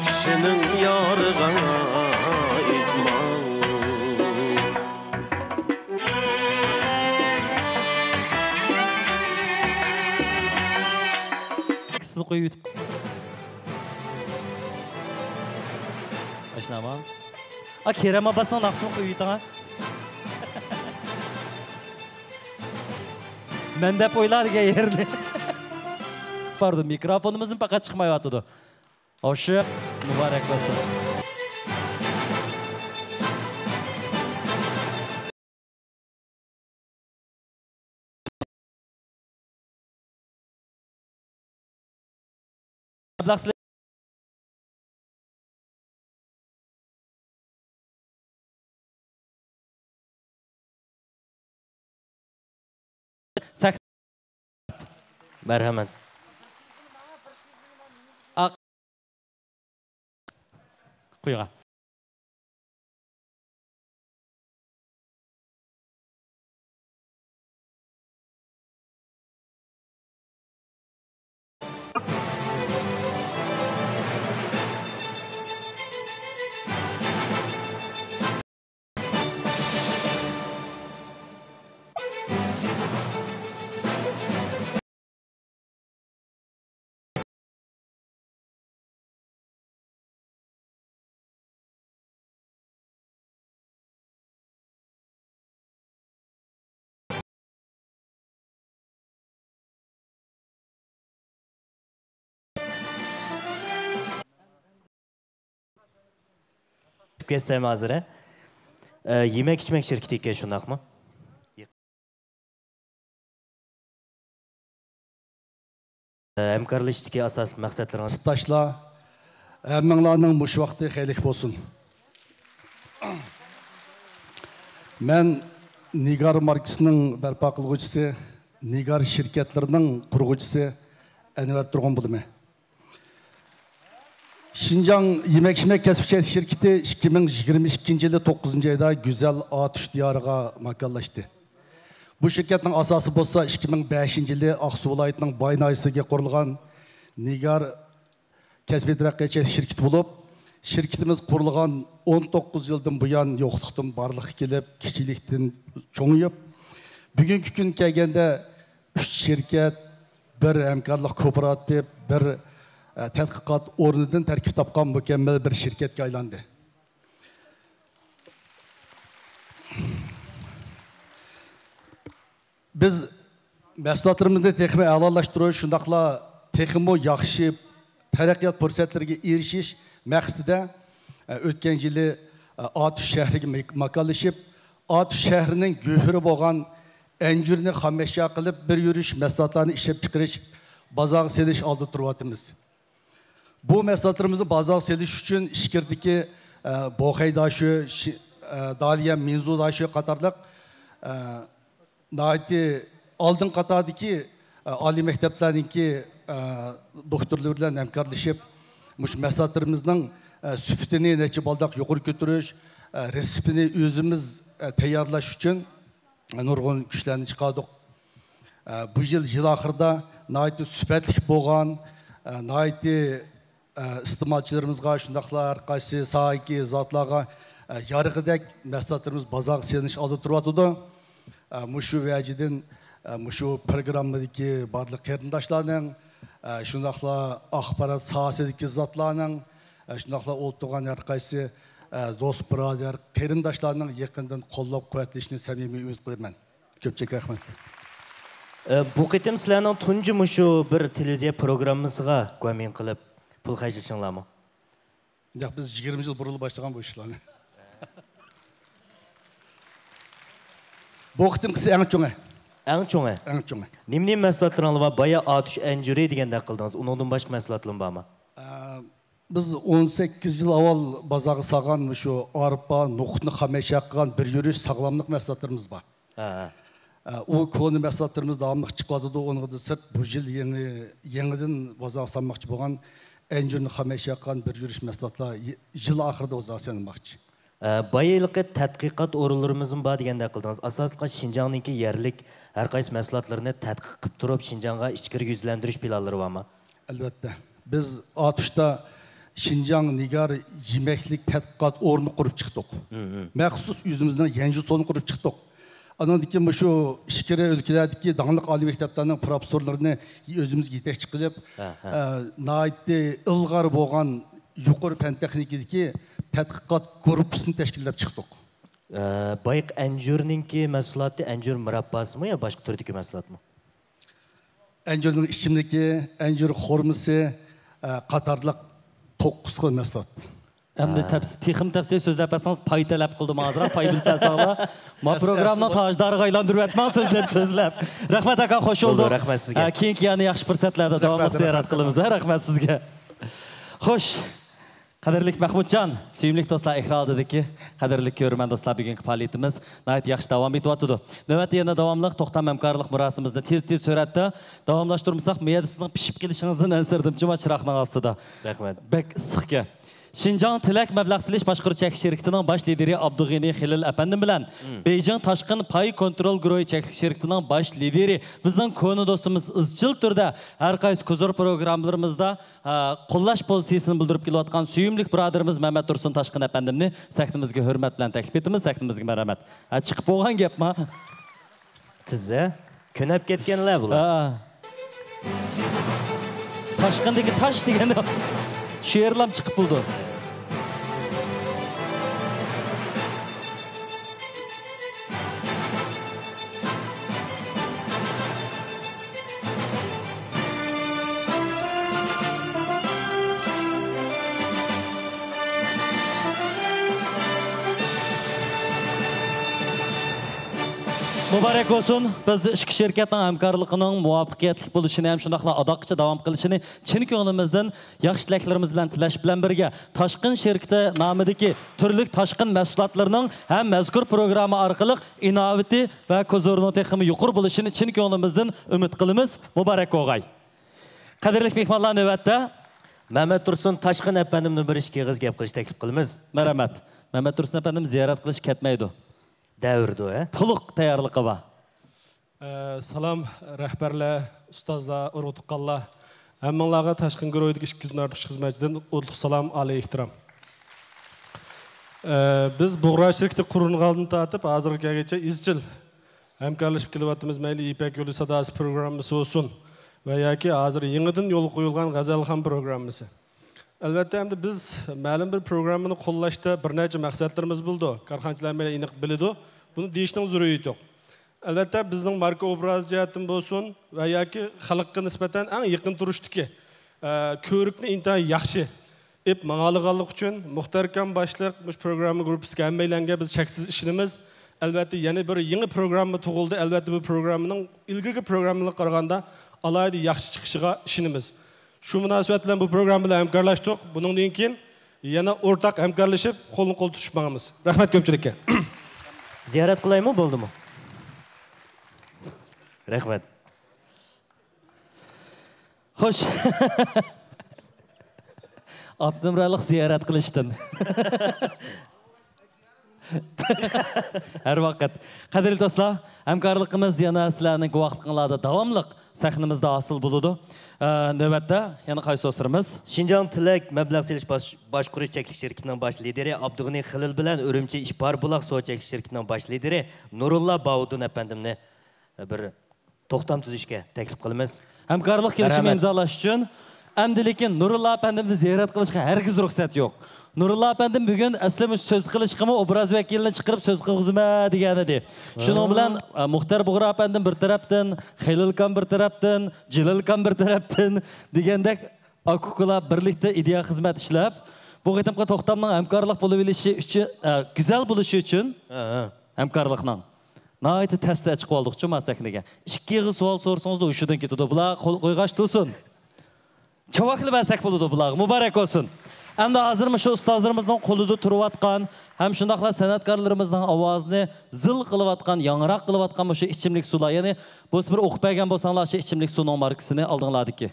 كىشىنىڭ يارىغا ئېيتماڭ. ئىككىسىنى قويۇۋېتىپ. ئاشناما. ئا، كېرەم ئابباسنىڭ ناخشىسىنى قويۇۋېتىڭ، ھە. مەن دەپ ئويلا دېگەن يەرنى. پاردون، مىكروفونىمىزمۇ پەقەت چىقمايۋاتىدۇ. ئوشۇ، مۇبارەك بولسۇن. مەرھەمەت. ئاق. قۇيغا. كەتسەم ھازىر، ھە؟ ئە، يېمەك-ئىچمەك شىركىتى ئىكەن، شۇنداقمۇ؟ ھەمكارلىشىشتىكى ئاساسلىق مەقسەتلىرىڭىز؟ سىرداشلار، ھەممىڭلارنىڭ مۇشۇ ۋاقتى خەيرلىك بولسۇن. مەن نىگار ماركىسىنىڭ بەرپا قىلغۇچىسى، نىگار شىركەتلىرىنىڭ قۇرغۇچىسى ئەنۋەر تۇرغۇن بولىمەن. شىنجاڭ يېمەك-ئىچمەك كەسىپ چەكلىك شىركىتى ئىككى مىڭ يىگىرمە ئىككىنچى يىلى توققۇزىنچى ئايدا گۈزەل ئاتۇش دىيارىغا ماكانلاشتى. بۇ شىركەتنىڭ ئاساسى بولسا ئىككى مىڭ بەشىنچى يىلى ئاقسۇ ۋىلايىتىنىڭ باي ناھىيەسىگە قۇرۇلغان نىگار كەسپىي تەرەققىيات چەكلىك شىركىتى بولۇپ، شىركىتىمىز قۇرۇلغان ئون توققۇز يىلدىن بۇيان يوقلۇقتىن بارلىققا كېلىپ، كىچىكلىكتىن چوڭىيىپ، بۈگۈنكى كۈنگە كەلگەندە ئۈچ شىركەت، بىر ھەمكارلىق كوپىراتىپ، بىر، ئە، تەتقىقات ئورنىدىن تەركىب تاپقان مۇكەممەل بىر شىركەتكە ئايلاندى. بىز مەھسۇلاتلىرىمىزنى تېخىمۇ ئەلالاشتۇرۇش، شۇنداقلا تېخىمۇ ياخشى تەرەققىيات پۇرسەتلىرىگە ئېرىشىش مەقسىتىدە، ئە، ئۆتكەن يىلى، ئە، ئاتۇش شەھىرىگە ماك-، ماكانلىشىپ، ئاتۇش شەھىرىنىڭ گۆھىرى بولغان ئەنجۈرنى خام ئەشيا قىلىپ، بىر يۈرۈش مەھسۇلاتلارنى ئىشلەپ چىقىرىش، بازارغا سېلىش ئالدىدا تۇرۇۋاتىمىز. بۇ مەھسۇلاتلىرىمىزنى بازارغا سېلىش ئۈچۈن ئىچكىرىدىكى، ئە، بوخەي داشۆ، شى-، ئە، دالىيە مىنزۇ داشۆ قاتارلىق، ئە، ناھايىتى ئالدىنقى قاتاردىكى، ئە، ئالىي مەكتەپلەرنىڭكى، ئە، دوكتورلىرى بىلەن ھەمكارلىشىپ، مۇشۇ مەھسۇلاتلىرىمىزنىڭ، ئە، سۈپىتىنى نەچچە بالداق يۇقىرى كۆتۈرۈش، ئە، رېتسېپىنى ئۆزىمىز، ئە، تەييارلاش ئۈچۈن نۇرغۇن كۈچلەرنى چىقاردۇق. ئە، بۇ يىل يىل ئاخىرىدا ناھايىتى سۈپەتلىك بولغان، ئە، ناھايىتى، ئە، ئىستېمالچىلىرىمىزغا، شۇنداقلا ھەر قايسى ساھەدىكى زاتلارغا، ئە، يارىغۇدەك مەھسۇلاتلىرىمىز بازارغا سېلىنىش ئالدىدا تۇرۇۋاتىدۇ. ئە، مۇشۇ ۋەجىدىن، ئە، مۇشۇ پروگراممىدىكى بارلىق قېرىنداشلارنىڭ، ئە، شۇنداقلا ئاخبارات ساھەسىدىكى زاتلارنىڭ، ئە، شۇنداقلا ئولتۇرغان ھەر قايسى، ئە، دوست، بۇرادەر، قېرىنداشلارنىڭ يېقىندىن قوللاپ قۇۋۋەتلىشىنى سەمىمىي ئۈمىد قىلىمەن. كۆپچىلىك رەھمەت. ئە، بۇ قېتىم سىلەرنىڭ تۇنجى مۇشۇ بىر تېلېۋىزىيە پروگراممىسىغا گۇۋاھمەن قىلىپ پۇل خەجلىشىڭلارمۇ؟ ياق، بىز يىگىرمە يىل بۇرۇنلا باشلىغان بۇ ئىشلارنى. بۇ قېتىمقىسى ئەڭ چوڭى. ئەڭ چوڭى. ئەڭ چوڭى. نېمە-نېمە مەھسۇلاتلىرىڭلار بار؟ بايا ئاتۇش ئەنجۈرى دېگەندەك قىلدىڭىز. ئۇنىڭدىن باشقا مەھسۇلاتلىرىمۇ بارمۇ؟ ئە، بىز ئون سەككىز يىل ئاۋۋال بازارغا سالغان مۇشۇ ئارپا، نوخۇتنى خامەشيا قىلغان بىر يۈرۈش ساغلاملىق مەھسۇلاتلىرىمىز بار. ھە، ھە. ئە، ئۇ كونا مەھسۇلاتلىرىمىز داۋاملىق چىقىۋاتىدۇ. ئۇنىڭدىن سىرت، بۇ يىل يېڭى، يېڭىدىن بازارغا سالماقچى بولغان ئەنجۈرنى خامەشيا قىلغان بىر يۈرۈش مەھسۇلاتلار يى-، يىل ئاخىرىدا بازارغا سالىنماقچى. ئە، بايا ھېلىقى تەتقىقات ئورۇنلىرىمىزمۇ بار دېگەندەك قىلدىڭىز. ئاساسلىقى شىنجاڭنىڭكى يەرلىك ھەر قايسى مەھسۇلاتلىرىنى تەتقىق قىلىپ تۇرۇپ، شىنجاڭغا ئىچكىرىگە يۈزلەندۈرۈش پىلانلىرى بارمۇ؟ ئەلۋەتتە. بىز ئاتۇشتا شىنجاڭ نىگار يېمەكلىك تەتقىقات ئورنى قۇرۇپ چىقتۇق. مم، مم. مەخسۇس ئۆزىمىزنىڭ يەنجۇسونى قۇرۇپ چىقتۇق. ئانىڭدىن كېيىن مۇشۇ ئىچكىرى ئۆلكىلەردىكى داڭلىق ئالىي مەكتەپلەرنىڭ پروفېسسورلىرىنى ئۆزىمىزگە يېتەكچى قىلىپ، ھە، ھە. ئە، ناھايىتى ئىلغار بولغان يۇقىرى پەن تېخنىكىدىكى تەتقىقات گۇرۇپپىسىنى تەشكىللەپ چىقتۇق. ئە، بايىقى ئەنجۈرنىڭكى مەھسۇلاتى ئەنجۈر مۇرابباسىمۇ يا باشقا تۈردىكى مەھسۇلاتمۇ؟ ئەنجۈرنىڭ ئىچىملىكى، ئەنجۈر خورمىسى، ئە، قاتارلىق توققۇز خىل مەھسۇلات. ئەمدى ھە. تەپس-، تېخىمۇ تەپسىلىي سۆزلەپ بەرسىڭىز، پاي تەلەپ قىلدىم ئازراق، پاي بىلىپ بەرسەڭلار. ما ئەس-، پروگراممىنىڭ ئەسلىدە تاجدارىغا ئايلاندۇرۇۋەتمەڭ، سۆزلەپ، سۆزلەپ. رەھمەت ئاكا، خوش بولدى، بولدۇق. رەھمەت سىزگە. ھە، كېيىنكى يەنە ياخشى پۇرسەتلەردە رەھمەت، داۋاملىق رەھمەت، زىيارەت رەھمەت. قىلىمىز. ھە، رەھمەت سىزگە. خوش. قەدىرلىك مەخمۇتجان، سۆيۈملۈك دوستلار ئېكران ئالدىدىكى قەدىرلىك كۆرۈرمەن دوستلار، بۈگۈنكى پائالىيىتىمىز ناھايىتى ياخشى داۋام ئېتىۋاتىدۇ. نۆۋەتتە يەنە داۋاملىق توختام ھەمكارلىق مۇراسىمىمىزنى تېز، تېز سۈرئەتتە داۋاملاشتۇرمىساق، مەيەدە سىزنىڭ پىشىپ كېلىشىڭىزدىن ئەنسىرىدىم جۇما چىراغنىڭ ئاستىدا. رەھمەت. بەك ئىسسىقكەن. شىنجاڭ تىلەك مەبلەغ سېلىش باشقۇرۇش چەكلىك شىركىتىنىڭ باش لىدىرى ئابدۇغېنى خېلىل ئەپەندىم بىلەن مم. بېيجىڭ تاشقىن پاي كونترول گۇرۇھى چەكلىك شىركىتىنىڭ باش لىدىرى، بىزنىڭ كونا دوستىمىز ئىزچىل تۈردە ھەر قايسى كوزۇر پروگراممىلىرىمىزدا ھە، قوللاش پوزىتسىيىسىنى بىلدۈرۈپ كېلىۋاتقان سۆيۈملۈك بۇرادىرىمىز مەمەت تۇرسۇن تاشقىن ئەپەندىمنى سەھنىمىزگە ھۆرمەت بىلەن تەكلىپ ئېتىمىز. سەھنىمىزگە مەرھەمەت. ھە، چىقىپ بولغان گەپما. تىزە. كۆنەپ كەتكەنلەر بۇلار. ھە. تاشقىندىكى تاش دېگەن شۇ يەرلەم چىقىپ بولدى. مۇبارەك بولسۇن! بىز ئىككى شىركەتنىڭ ھەمكارلىقىنىڭ مۇۋەپپەقىيەتلىك بولۇشىنى ھەم شۇنداقلا ئاداققىچە داۋام قىلىشىنى چىن كۆڭلىمىزدىن ياخشى تىلەكلىرىمىز بىلەن تىلەش بىلەن بىرگە، تاشقىن شىركىتى نامىدىكى تۈرلۈك تاشقىن مەھسۇلاتلىرىنىڭ ھەم مەزكۇر پروگرامما ئارقىلىق ئىناۋىتى ۋە كوزۇرىنىڭ تېخىمۇ يۇقىرى بولۇشىنى چىن كۆڭلىمىزدىن ئۈمىد قىلىمىز. مۇبارەك بولغاي! قەدىرلىك مېھمانلار، نۆۋەتتە مەمەت تۇرسۇن تاشقىن ئەپەندىمدىن بىر ئىككى ئېغىز گەپ قىلىش تەكلىپ قىلىمىز. مەرھەمەت. مەمەت تۇرسۇن ئەپەندىم زىيارەت قىلىش كەتمەيدۇ. دەۋرىدۇ، ھە؟ تولۇق تەييارلىقى بار. ئە، سالام، رەھبەرلەر، ئۇستازلار، ئۇرۇق-تۇغقانلار. ھەممىڭلارغا تاشقىن گۇرۇھىدىكى ئىككى يۈزدىن ئارتۇق خىزمەتچىدىن ئوتلۇق سالام، ئالىي ئېھتىرام. ئە، بىز بۇغرا شىركىتى قۇرۇلغاندىن تارتىپ ھازىرغا كەلگەنچە ئىزچىل ھەمكارلىشىپ كېلىۋاتىمىز. مەيلى يىپەك يولى ساداسى پروگراممىسى بولسۇن ۋە ياكى ھازىر يېڭىدىن يولغا قويۇلغان غەزەلخان پروگراممىسى. ئەلۋەتتە، ئەمدى بىز مەلۇم بىر پروگراممىنى قوللاشتا بىر نەچچە مەقسەتلىرىمىز بولىدۇ. كارخانىچىلار بىلەن ئېنىق بىلىدۇ. بۇنى دېيىشنىڭ زۆرۈرىيىتى يوق. ئەلۋەتتە، بىزنىڭ ماركا ئوبرازى جەھەتتىن بولسۇن ۋە ياكى خەلققە نىسبەتەن ئەڭ يېقىن تۇرۇشتىكى، ئە، كۆرۈكنى ئىنتايىن ياخشى ئېلىپ ماڭالىغانلىقى ئۈچۈن مۇختەر ئاكام باشلىق مۇشۇ پروگرامما گۇرۇپپىسىدىكى ھەممەيلەنگە بىز چەكسىز ئىشىنىمىز. ئەلۋەتتە، يەنە بىر يېڭى پروگرامما تۇغۇلدى. ئەلۋەتتە، بۇ پروگراممىنىڭ ئىلگىرىكى پروگراممىلارغا قارىغاندا ئالاھىدە ياخشى چىقىشىغا ئىشىنىمىز. شۇ مۇناسىۋەت بىلەن بۇ پروگرامما بىلەن ھەمكارلاشتۇق. بۇنىڭدىن كېيىن يەنە ئورتاق ھەمكارلىشىپ، قولنى قول تۇتۇشۇپ ماڭىمىز. رەھمەت كۆپچىلىككە. زىيارەت قىلايمۇ، بولدىمۇ؟ رەھمەت. خوش. ئاپتونوم رايونلۇق زىيارەت قىلىشتىن. ھەر ۋاقىت. قەدىرلىك دوستلار، ھەمكارلىقىمىز يەنە سىلەرنىڭ گۇۋاھلىقىڭلاردا داۋاملىق سەھنىمىزدە ھاسىل بولىدۇ. ئە، نۆۋەتتە يەنە قايسى دوستلىرىمىز؟ شىنجاڭ تىلەك مەبلەغ سېلىش باش-، باشقۇرۇش چەكلىك شىركىتىنىڭ باش لىدىرى ئابدۇغېنى خېلىل بىلەن ئۈرۈمچى ئىپار بۇلاق سۇ چەكلىك شىركىتىنىڭ باش لىدىرى نۇرۇللا باۋۇدۇن ئەپەندىمنى بىر توختام تۈزۈشكە تەكلىپ قىلىمىز. ھەمكارلىق كېلىشىمى مەرھەمەت. ئىمزالاشقا ئۈچۈن. ئەمدى لېكىن نۇرۇللا ئەپەندىمنى زىيارەت قىلىشقا ھەرگىز رۇخسەت يوق. نۇرۇللا ئەپەندىم بۈگۈن ئەسلى مۇشۇ سۆز قىلىشقىمۇ ئوبراز ۋەكىلىنى چىقىرىپ سۆز قىلغۇزىمەن دېگەنىدى. شۇنىڭ ھە. بىلەن، ئە، مۇختەر بۇغرا ئەپەندىم بىر تەرەپتىن، خېلىلكام بىر تەرەپتىن، جېلىلكام بىر تەرەپتىن دېگەندەك ئاكا-ئۇكىلار بىرلىكتە ئىدىيە خىزمەت ئىشلەپ، بۇ قېتىمقى توختامنىڭ ھەمكارلىق بولۇۋېلىشى ئۈچۈن، ئە، گۈزەل بولۇشى ئۈچۈن ھە، ھە. ھەمكارلىقنىڭ. ناھايىتى تەستە چىقىۋالدۇقچۇ ما سەھنىگە. ئىككى ئېغىز سوئال سورىسىڭىزلا ھوشىدىن كېتىدۇ. بۇلار قول قويغاچ تۇرسۇن. چاۋاكلا بەرسەك بولىدۇ بۇلارغا. مۇبارەك بولسۇن. ئەمدى ھازىر مۇشۇ ئۇستازلىرىمىزنىڭ قولىدا تۇرۇۋاتقان ھەم شۇنداقلا سەنئەتكارلىرىمىزنىڭ ئاۋازىنى زىل قىلىۋاتقان، ياڭراق قىلىۋاتقان مۇشۇ ئىچىملىك سۇلار، يەنى بولسا بىر ئوقۇپ بەرگەن بولساڭلار شۇ ئىچىملىك سۇنىڭ ماركىسىنى ئالدىڭلاردىكى.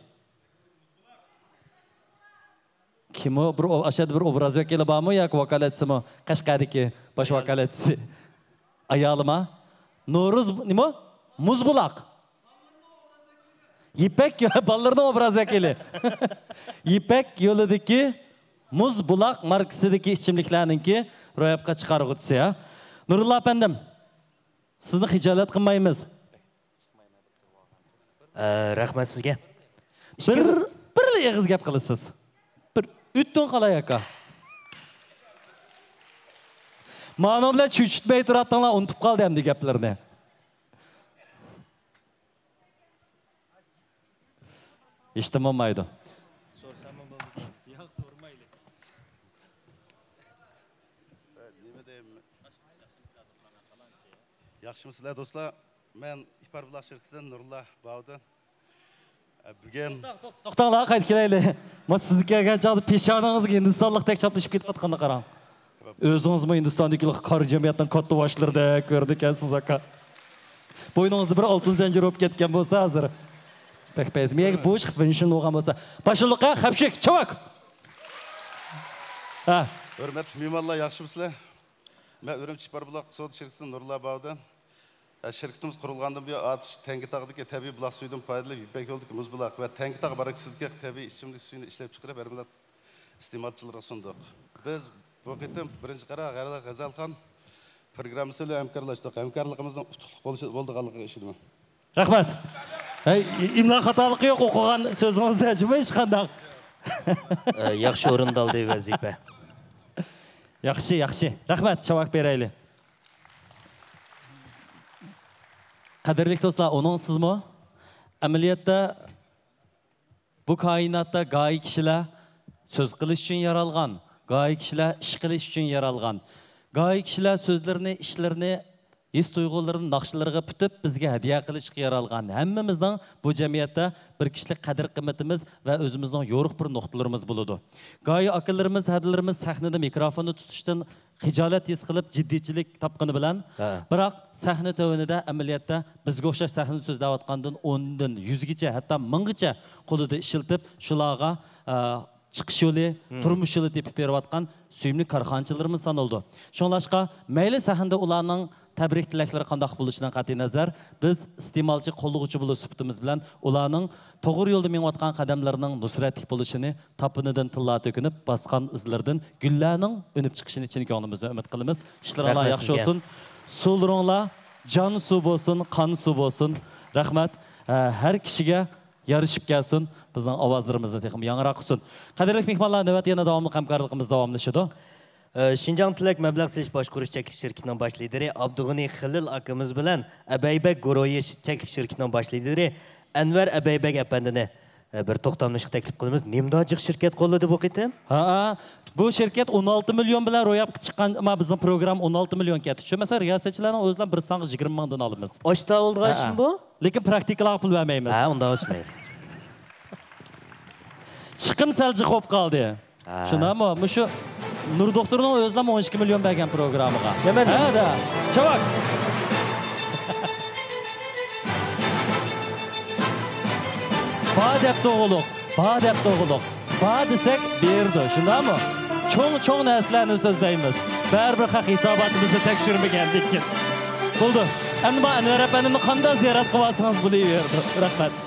كىم ئۇ؟ بىر ئو-، ئاشۇ يەردە بىر ئوبراز ۋەكىلى بارمۇ ياكى ۋاكالەتچىسىمۇ؟ قەشقەردىكى باش ۋاكالەتچىسى. ئايالىما؟ نورۇز نېمە؟ مۇز بۇلاق. يىپەك يو-، بالىلىرىنىڭ ئوبراز ۋەكىلى. يىپەك يولىدىكى مۇز بۇلاق ماركىسىدىكى ئىچىملىكلەرنىڭكى روياپقا چىقارغۇچىسى، ھە؟ نۇرۇللا ئەپەندىم، سىزنى خىجالەت قىلمايمىز. ئە، رەھمەت سىزگە. بىر، بىرلا ئېغىز گەپ قىلىسىز. بىر ئۆتتۈڭ قالاي ئاكا. مانۇ بىلەن چۆچۈتمەي تۇراتتىڭلار، ئۇنتۇپ قالدى ئەمدى گەپلىرىنى. ھېچنېمە بولمايدۇ. ياخشىمۇسىلەر دوستلار؟ مەن ئىپار بۇلاق شىركىتىدىن نۇرۇللا باۋۇدىن. ئە، بۈگۈن توختاڭلار، قايتىپ كېلەيلى. ما سىز كەلگەن چاغدا پېشانىڭىزغا ھىندىستانلىقتەك چاپلىشىپ كېتىۋاتقاننى قاراڭ. ئۆزىڭىزمۇ ھىندىستاندىكى قارا جەمئىيەتنىڭ كاتتا باشلىرىدەك كۆرۈنىدىكەنسىز ئاكا. بوينىڭىزدا بىر ئالتۇن زەنجىر بولۇپ كەتكەن بولسا ھازىر. بەك پەيزى. مېگە بۇ ئىش فېنشىن بولغان بولسا. باشلىققا خەپشىك، چاۋاك! ھە. ھۆرمەتلىك مېھمانلار، ياخشىمۇسىلەر؟ مەن ئۈرۈمچى ئىپار بۇلاق سودا شىركىتىدىن نۇرۇللا باۋۇدىن. شىركىتىمىز قۇرۇلغاندىن بۇيان، ئاتۇش تەڭكە تاغىدىكى تەبىئىي بۇلاق سۈيىدىن پايدىلىنىپ، يىپەك يولىدىكى مۇز بۇلاق ۋە تەڭكە تاغ ماركىسىدىكى تەبىئىي ئىچىملىك سۈيىنى ئىشلەپ چىقىرىپ، ھەر مىللەت ئىستېمالچىلىرىغا سۇندۇق. بىز بۇ قېتىم بىرىنچى قارار غەزەل-، غەزەلخان پروگراممىسى بىلەن ھەمكارلاشتۇق. ھەمكارلىقىمىزنىڭ ئۇتۇقلۇق بولۇشى، بولىدىغانلىقىغا ئىشىنىمەن. رەھمەت. ھەي، ئىملا خاتالىقى يوق ئوقۇغان سۆزىڭىزدە، جۇمۇ ھېچقانداق. ئە، ياخشى ئورۇندالدى ۋەزىپە. ياخشى، ياخشى. رەھمەت، چاۋاك بېرەيلى. قەدىرلىك دوستلار، ئۇنىڭ سىزمۇ ئەمەلىيەتتە بۇ كائىناتتا گاھى كىشىلەر سۆز قىلىش ئۈچۈن يارالغان، گاھى كىشىلەر ئىش قىلىش ئۈچۈن يارالغان. گاھى كىشىلەر سۆزلىرىنى، ئىشلىرىنى، ھېس-تۇيغۇلىرىنى ناخشىلىرىغا پۈتۈپ، بىزگە ھەدىيە قىلىشقا يارالغان. ھەممىمىزنىڭ بۇ جەمئىيەتتە بىر كىشىلىك قەدىر-قىممىتىمىز ۋە ئۆزىمىزنىڭ يورۇق بىر نۇقتىلىرىمىز بولىدۇ. گاھى ئاكىلىرىمىز، ھەدىلىرىمىز سەھنىدە مىكروفوننى تۇتۇشتىن خىجالەت ھېس قىلىپ، جىددىيچىلىك تاپقىنى بىلەن، ھە، بىراق سەھنە تۆۋىنىدە ئەمەلىيەتتە بىزگە ئوخشاش سەھنىدە سۆزلەۋاتقاندىن ئوندىن، يۈزگىچە، ھەتتا مىڭغىچە قولىدا ئىشلىتىپ، شۇلارغا، ئە، چىقىش يولى، مم، تۇرمۇش يولى تېپىپ بېرىۋاتقان سۆيۈملۈك كارخانىچىلىرىمىز سانىلىدۇ. شۇڭلاشقا، مەيلى سەھنىدە ئۇلارنىڭ تەبرىك تىلەكلىرى قانداق بولۇشىدىن قەتئىينەزەر، بىز ئىستېمالچى، قوللىغۇچى بولۇش سۈپىتىمىز بىلەن ئۇلارنىڭ توغرا يولدا مېڭىۋاتقان قەدەملىرىنىڭ نۇسرەتلىك بولۇشىنى تاپىنىدىن تىللار تۆكۈنۈپ باسقان ئىزلىرىدىن گۈللەرنىڭ ئۈنۈپ چىقىشىنى چىن كۆڭلىمىزدىن ئۈمىد قىلىمىز. ئىشلىرىڭلار، رەھمەت، ياخشى سىزگە، بولسۇن. سۇلىرىڭلار جان سۇ بولسۇن، قان سۇ بولسۇن. رەھمەت. ھە، ھەر كىشىگە يارىشىپ كەلسۇن، بىزنىڭ ئاۋازلىرىمىزنى تېخىمۇ ياڭراق قىلسۇن. قەدىرلىك مېھمانلار، نۆۋەتتە يەنە داۋاملىق ھەمكارلىقىمىز داۋاملىشىدۇ. ئە، شىنجاڭ تىلەك مەبلەغ سېلىش باشقۇرۇش چەكلىك شىركىتىنىڭ باش لىدىرى ئابدۇغېنى خېلىل ئاكىمىز بىلەن ئەبەيبەگ گۇرۇھى چەكلىك شىركىتىنىڭ باش لىدىرى ئەنۋەر ئەبەيبەگ ئەپەندىنى، ئە، بىر توختاملىشىشقا تەكلىپ قىلىمىز. نېمىداجىق شىركەت قوللىدى بۇ قېتىم؟ ھە، بۇ شىركەت ئون ئالتە مىليون بىلەن روياپقا چىققان، ئەمما بىزنىڭ پروگرامما ئون ئالتە مىليون كەتتى. شۇ مەسىلەن، رىياسەتچىلەرنىڭ ئۆزلەرنىڭ بىر سانغا يىگىرمە مىڭدىن ئالىمىز. ئاشتا بولىدىغان، ھە، ئىشمۇ بۇ؟ لېكىن پراكتىكىلارغا پۇل بەرمەيمىز. ھە، ئۇنداق ئىش مەيلى. چىقىم سەل جىق بولۇپ قالدى. ھە. شۇنداقمۇ؟ مۇشۇ نۇر دوختۇرنىڭ ئۆزىلا ئون ئىككى مىليون بەرگەن پروگراممىغا. نېمە؟ ھە، دە. چاۋاك. بار دەپ توغرۇلۇق. بار دەپ توغرۇلۇق. بار دېسەك، بېرىدۇ. شۇنداقمۇ؟ چوڭ، چوڭ نەرسىلەرنى سۆزلەيمىز. بەرىبىر خەق ھېساباتىمىزنى تەكشۈرمىگەندىن كېيىن. بولدى. ئەمدى مانا ئەنۋەر ئەپەندىمنى قانداق زىيارەت قىلىۋالسىڭىز بولۇۋېرىدۇ. رەھمەت.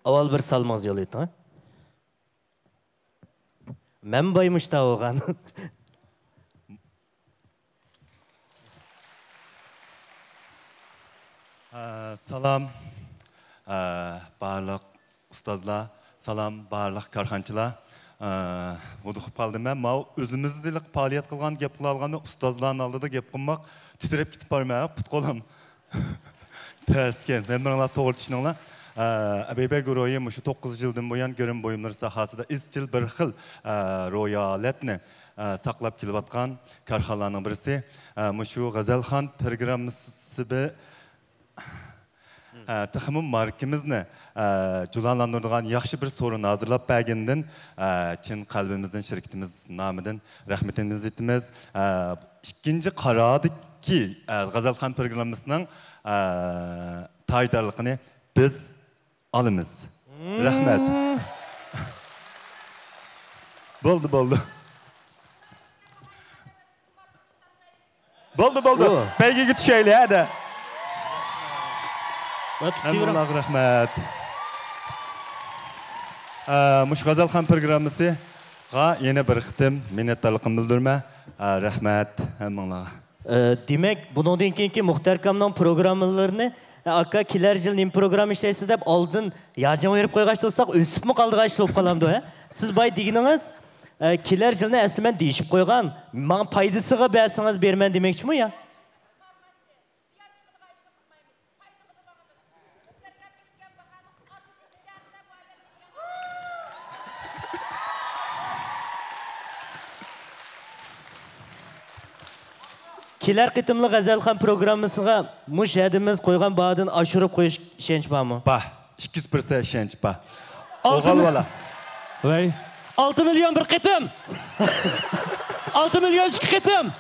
ئاۋۋال بىر سالىمىڭىزنى يوللىۋېتىڭ، ھە؟ مەن بايمۇشتا بولغان. ئە، سالام، ئە، بارلىق ئۇستازلار، سالام، بارلىق كارخانىچىلار. ئە، ھودۇقۇپ قالدىم مەن. ماۋۇ ئۆزىمىز ھېلىقى پائالىيەت قىلغان، گەپ قىلالىغان ئۇستازلارنىڭ ئالدىدا گەپ قىلماق تىترەپ كېتىپ بارىمەن، پۇت قولۇم. تەستىكەن، ھەممىڭلار توغرا چۈشىنىڭلار. ئە، ئەبەي بەگ روھى مۇشۇ توققۇز يىلدىن بۇيان گىرىم بۇيۇملىرى ساھەسىدە ئىزچىل بىر خىل، ئە، روھىي ھالەتنى، ئە، ساقلاپ كېلىۋاتقان كارخانىلارنىڭ بىرسى. ئە، مۇشۇ غەزەلخان پىروگراممىسى بى-، ئە، تېخىمۇ ماركىمىزنى، ئە، جۇلالاندۇرىدىغان ياخشى بىر سورۇن ھازىرلاپ بەرگىنىدىن، ئە، چىن قەلبىمىزدىن شىركىتىمىز نامىدىن رەھمىتىمىزنى ئېيتىمىز. ئە، ئىككىنچى قارادىكى، ئە، غەزەلخان پىروگراممىسىنىڭ، ئە، تاجدارلىقىنى بىز ئالىمىز. رەھمەت. بولدى، بولدى. بولدى، بولدى. بەيگىگە چۈشەيلى، ھەدە. ھەممىڭلارغا رەھمەت. ئە، مۇشۇ غەزەلخان پىروگراممىسىغا يەنە بىر قېتىم مىننەتدارلىقىمنى بىلدۈرىمەن. ئە، رەھمەت ھەممىڭلارغا. ئە، دېمەك، بۇنىڭدىن كېيىنكى مۇختەر ئاكامنىڭ پروگراممىلىرىنى، ئە، «ئاكا، كېلەر يىل نېمە پروگرامما ئىشلەيسىز؟» دەپ ئالدىن ياجىڭ بېرىپ قويغاچ تۇرساق، ئۆسۈپمۇ قالىدىغان ئىش بولۇپ قالامدۇ، ھە؟ سىز باي دېگىنىڭىز، ئە، «كېلەر يىلنى ئەسلى مەن دېيىشىپ قويغان، ماڭا پايدىسىغا بەرسىڭىز بېرىمەن» دېمەكچىمۇ يا؟ كېلەر قېتىملىق غەزەلخان پروگراممىسىغا مۇشۇ ھەدىمىز قويغان باھادىن ئاشۇرۇپ قويۇش ئىشەنچ بارمۇ؟ بار. ئىككى يۈز پىرسەنت ئىشەنچ بار. ئالتە مىل-، ئوغۇل بالا. ۋەي. ئالتە مىليون بىر قېتىم. ئالتە مىليون ئىككى قېتىم.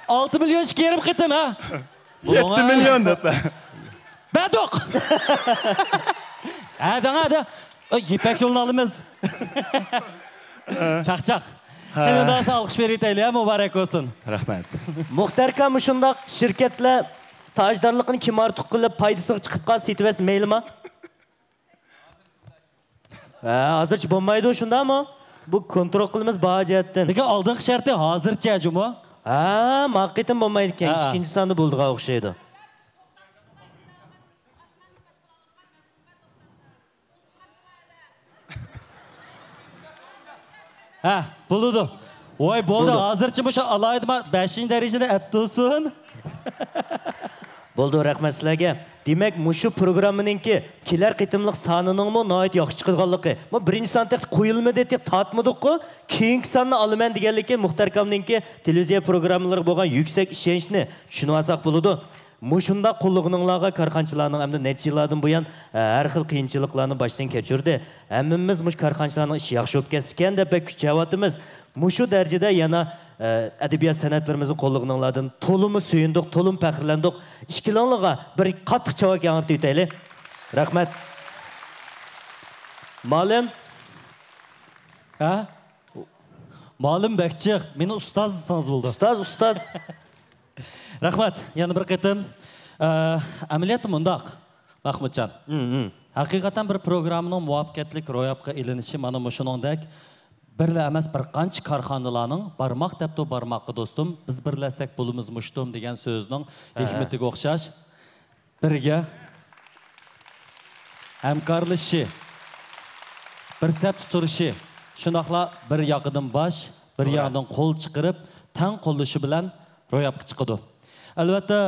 ئالتە مىليون ئىككى يېرىم قېتىم، ھە؟ يەتتە مىليون دەپ. بەردۇق. ھە، دەڭ، ھە، دەڭ. ئاي، يىپەك يولىنى ئالىمىز. چاقچاق. ھە. ئەمدى ئالقىش بېرىۋېتەيلى، ھە، مۇبارەك بولسۇن. رەھمەت. مۇختەر ئاكا، مۇشۇنداق شىركەتلەر تاجدارلىقىنى كىم ئارتۇق قىلىپ، پايدىسىغا چىقىپ قالسا سېتىۋەتسە مەيلىما؟ ھە، ھازىرچە بولمايدۇ، شۇنداقمۇ؟ بۇ كونترول قىلىمىز باھا جەھەتتىن. لېكىن ئالدىنقى شەرتى ھازىرچە جۇمۇ. ھە، ماقىتىم بولمايدىكەن، ھە. ئىككىنچى ساندا بولىدىغان ئوخشايدۇ. ھە، بولىدۇ. ۋاي، بولدى. بولدى. ھازىرچە مۇشۇ ئالاھىدە ما-، بەشىنچى دەرىجىنى ئەپ تۇرسۇن. بولدى، رەھمەت سىلەرگە. دېمەك، مۇشۇ پروگراممىنىڭكى كېلەر قېتىملىق سانىنىڭمۇ ناھايىتى ياخشى چىقىدىغانلىقى. بۇ بىرىنچى سان تېخى قويۇلمىدى، تېخى تارتمىدۇققۇ. كېيىنكى ساننى ئالىمەن دېگەنلىكى، مۇختەر ئاكامنىڭكى تېلېۋىزىيە پروگراممىلىرىغا بولغان يۈكسەك ئىشەنچنى چۈشىنىۋالساق بولىدۇ. مۇشۇنداق قوللىغىنىڭلارغا كارخانىچىلارنىڭ ئەمدى نەچچە يىللاردىن بۇيان، ئە، ھەر خىل قىيىنچىلىقلارنى باشتىن كەچۈردى. ھەممىمىز مۇشۇ كارخانىچىلارنىڭ ئىشى ياخشى بولۇپ كەتسىكەن دەپ بەك كۈچەۋاتىمىز. مۇشۇ دەرىجىدە يەنە، ئە، ئەدەبىيات سەنئەتلىرىمىزنى قوللىغىنىڭلاردىن تولىمۇ سۆيۈندۇق، تولىمۇ پەخىرلەندۇق. ئىككىلىڭلارغا بىر قاتتىق چاۋاك ياڭرىتىۋېتەيلى. رەھمەت. مالىم. ھە؟ مالىم بەك جىق، مېنى ئۇستاز دېسىڭىز بولىدۇ. ئۇستاز، ئۇستاز. رەھمەت، يەنە بىر قېتىم. ئە، ئەمەلىيەتتە مۇنداق، مەخمۇتجان. ھەقىقەتەن بىر پروگراممىنىڭ مۇۋەپپەقىيەتلىك روياپقا ئېلىنىشى مانا مۇشۇنىڭدەك بىرلا ئەمەس، بىر قانچە كارخانىلارنىڭ «بارماق دەپتۇ بارماققا دوستۇم، بىز بىرلەشسەك بولىمىز مۇشتۇم» دېگەن سۆزىنىڭ ھە، ھە. ھېكمىتىگە ئوخشاش. بىرگە ھەمكارلىشىشى، بىر سەپتە تۇرۇشى، شۇنداقلا بىر ياقىدىن باش، بىر توغرا. ياقىدىن قول چىقىرىپ، تەڭ قوللىشى بىلەن روياپقا چىقىدۇ. ئەلۋەتتە،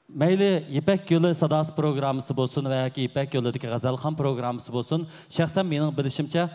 مەيلى يىپەك يولى ساداسى پروگراممىسى بولسۇن ۋە ياكى يىپەك يولىدىكى غەزەلخان پروگراممىسى بولسۇن، شەخسەن مېنىڭ بىلىشىمچە،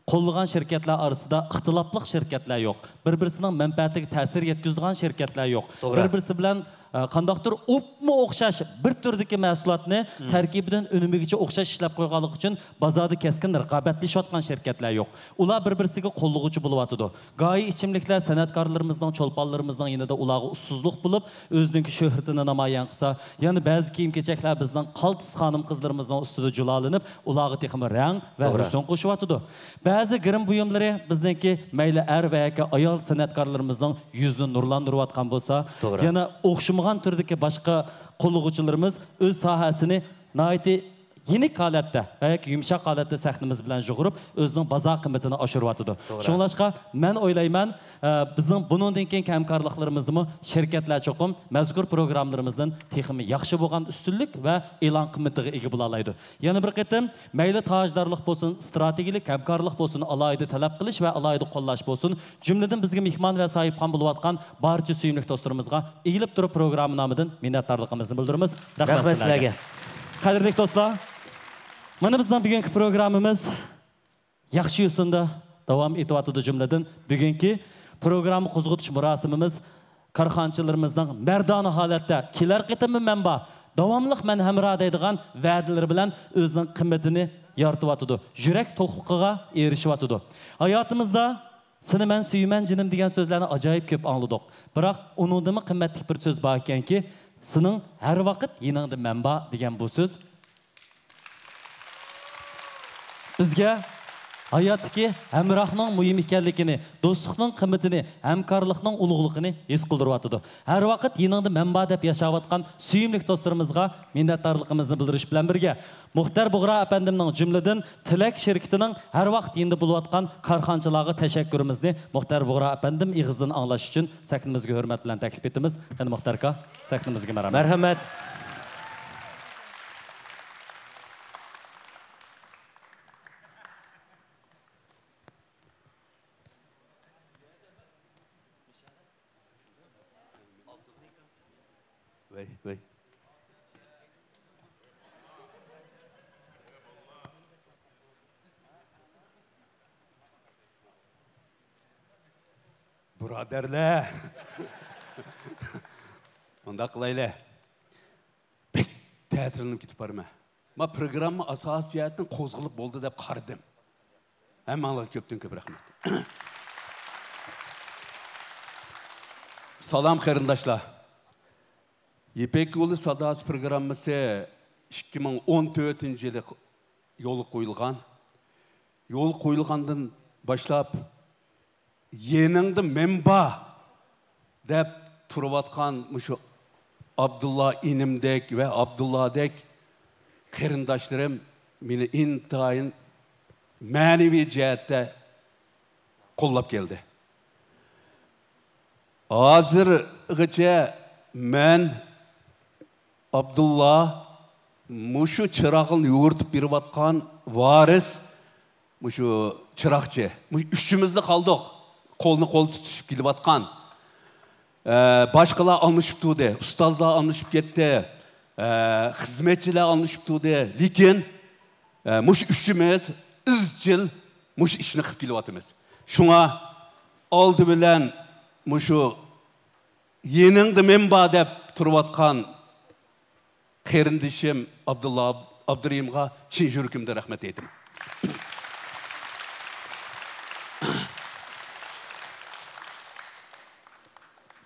قوللىغان شىركەتلەر ئارىسىدا ئىختىلاپلىق شىركەتلەر يوق. بىر-بىرسىنىڭ مەنپەئەتىگە تەسىر يەتكۈزىدىغان شىركەتلەر يوق. توغرا. بىر-بىرسى بىلەن، ئە، قانداقتۇر ئوپمۇ ئوخشاش بىر تۈردىكى مەھسۇلاتنى مم. تەركىبىدىن ئۈنۈمىگىچە ئوخشاش ئىشلەپ قويغانلىقى ئۈچۈن بازاردا كەسكىن رىقابەتلىشىۋاتقان شىركەتلەر يوق. ئۇلار بىر-بىرسىگە قوللىغۇچى بولۇۋاتىدۇ. گاھى ئىچىملىكلەر سەنئەتكارلىرىمىزنىڭ، چولپانلىرىمىزنىڭ يېنىدا ئۇلارغا ئۇسسۇزلۇق بولۇپ، ئۆزىنىڭكى شۆھرىتىنى نامايان قىلسا، يەنە بەزى كىيىم-كېچەكلەر بىزنىڭ قالتىس خانىم-قىزلىرىمىزنىڭ ئۈستىدە جۇلالىنىپ، ئۇلارغا تېخىمۇ رەڭ ۋە توغرا. ھۆسن قوشۇۋاتىدۇ. بەزى گىرىم بۇيۇملىرى بىزنىڭكى مەيلى ئەر ۋە ياكى ئايال سەنئەتكارلىرىمىزنىڭ يۈزىنى نۇرلاندۇرۇۋاتقان بولسا، توغرا. يەنە ئوخشىمىغان تۈردىكى باشقا قوللىغۇچىلىرىمىز ئۆز ساھەسىنى ناھايىتى يېنىك ھالەتتە ۋە ياكى يۇمشاق ھالەتتە سەھنىمىز بىلەن يۇغۇرۇپ، ئۆزىنىڭ بازار قىممىتىنى ئاشۇرۇۋاتىدۇ. توغرا. شۇڭلاشقا، مەن ئويلايمەن، ئە، بىزنىڭ بۇنىڭدىن كېيىنكى ھەمكارلىقلىرىمىزدىمۇ شىركەتلەر چوقۇم مەزكۇر پروگراممىلىرىمىزدىن تېخىمۇ ياخشى بولغان ئۈستۈنلۈك ۋە ئېلان قىممىتىگە ئىگە بولالايدۇ. يەنە بىر قېتىم، مەيلى تاجدارلىق بولسۇن، ئىستراتېگىيەلىك ھەمكارلىق بولسۇن، ئالاھىدە تەلەپ قىلىش ۋە ئالاھىدە قوللاش بولسۇن، جۈملىدىن بىزگە مېھمان ۋە ساھىبخان بولۇۋاتقان بارچە سۆيۈملۈك دوستلىرىمىزغا ئېگىلىپ تۇرۇپ پروگرامما نامىدىن مىننەتدارلىقىمىزنى بىلدۈرىمىز. رەھمەت رەھمەت سىلەرگە. سىلەرگە. قەدىرلىك دوستلار، مانا بىزنىڭ بۈگۈنكى پروگراممىمىز ياخشى يوسۇندا داۋام ئېتىۋاتىدۇ. جۈملىدىن بۈگۈنكى پروگرامما قوزغىتىش مۇراسىمىمىز كارخانىچىلىرىمىزنىڭ مەردانە ھالەتتە «كېلەر قېتىممۇ مەن بار، داۋاملىق مەن ھەمراھ» دەيدىغان ۋەدىلىرى بىلەن ئۆزىنىڭ قىممىتىنى يارىتىۋاتىدۇ، يۈرەك توقلۇقىغا ئېرىشىۋاتىدۇ. ھاياتىمىزدا «سېنى مەن سۆيىمەن جېنىم» دېگەن سۆزلەرنى ئاجايىپ كۆپ ئاڭلىدۇق. بىراق ئۇنىڭدىنمۇ قىممەتلىك بىر سۆز بار ئىكەنكى، «سېنىڭ ھەر ۋاقىت يېنىڭدا مەن بار» دېگەن بۇ سۆز. بىزگە ھاياتتىكى ھەمراھنىڭ مۇھىم ئىكەنلىكىنى، دوستلۇقنىڭ قىممىتىنى، ھەمكارلىقنىڭ ئۇلۇغلۇقىنى ھېس قىلدۇرۇۋاتىدۇ. ھەر ۋاقىت يېنىڭدا مەن بار دەپ ياشاۋاتقان سۆيۈملۈك دوستلىرىمىزغا مىننەتدارلىقىمىزنى بىلدۈرۈش بىلەن بىرگە، مۇختەر بۇغرا ئەپەندىمنىڭ، جۈملىدىن تىلەك شىركىتىنىڭ ھەر ۋاقىت يېنىدا بولۇۋاتقان كارخانىچىلارغا تەشەككۈرىمىزنى مۇختەر بۇغرا ئەپەندىم ئېغىزىدىن ئاڭلاش ئۈچۈن سەھنىمىزگە ھۆرمەت بىلەن تەكلىپ ئېتىمىز. قېنى، مۇختەر ئاكا، سەھنىمىزگە مەرھەمەت. مەرھەمەت. ۋەي، ۋەي. بۇرادەرلەر! مۇنداق قىلايلى. بەك تەسىرلىنىپ كېتىپ بارىمەن. ما پروگرامما ئاساسىي جەھەتتىن قوزغىلىپ بولدى دەپ قارىدىم. ھەممەڭلارغا كۆپتىن كۆپ رەھمەت. سالام قېرىنداشلار. يىپەك يولى ساداسى پروگراممىسى ئىككى مىڭ ئون تۆتىنچى يىلى يولغا قويۇلغان. يولغا قويۇلغاندىن باشلاپ، «يېنىڭدا مەن بار» دەپ تۇرۇۋاتقان مۇشۇ ئابدۇللا ئىنىمدەك ۋە ئابدۇللادەك قېرىنداشلىرىم مېنى ئىنتايىن مەنىۋى جەھەتتە قوللاپ كەلدى. ھازىرغىچە مەن، ئابدۇللا، مۇشۇ چىراغنى يورۇتۇپ بېرىۋاتقان ۋارىس، مۇشۇ چىراغچى، مۇشۇ ئۈچىمىزلا قالدۇق. قولنى قول تۇتۇشۇپ كېلىۋاتقان. ئە، باشقىلار ئالمىشىپ تۇردى، ئۇستازلار ئالمىشىپ كەتتى، ئە، خىزمەتچىلەر ئالمىشىپ تۇردى. لېكىن، ئە، مۇشۇ ئۈچىمىز ئىزچىل مۇشۇ ئىشنى قىلىپ كېلىۋاتىمىز. شۇڭا ئالدى بىلەن مۇشۇ «يېنىڭدا مەن بار» دەپ تۇرۇۋاتقان قېرىندىشىم ئابدۇللا ئاب-، ئابدۇرېھىمغا چىن يۈرىكىمدىن رەھمەت ئېيتىمەن.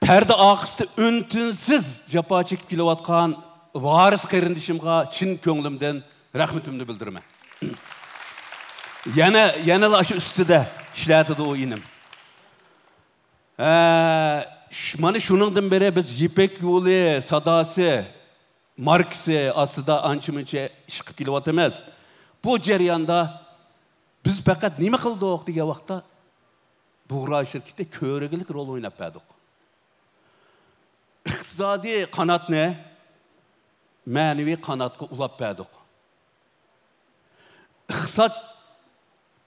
پەردە ئارقىسىدا ئۈن-تىنسىز جاپا چېكىپ كېلىۋاتقان ۋارىس قېرىندىشىمغا چىن كۆڭلۈمدىن رەھمىتىمنى بىلدۈرىمەن. يەنە، يەنىلا شۇ ئۈستىدە ئىشلەتىدۇ ئۇ ئىنىم. ھە، ش-، مانا شۇنىڭدىن بېرى بىز يىپەك يولى ساداسى ماركىسى ئاستىدا ئانچە-مۇنچە ئىش قىلىپ كېلىۋاتىمىز. بۇ جەرياندا بىز پەقەت نېمە قىلدۇق دېگەن ۋاقىتتا، بۇغرا شىركىتى كۆرۈگىلىك رول ئويناپ بەردۇق. ئىقتىسادىي قاناتنى مەنىۋى قاناتقا ئۇلاپ بەردۇق. ئىقتىساد،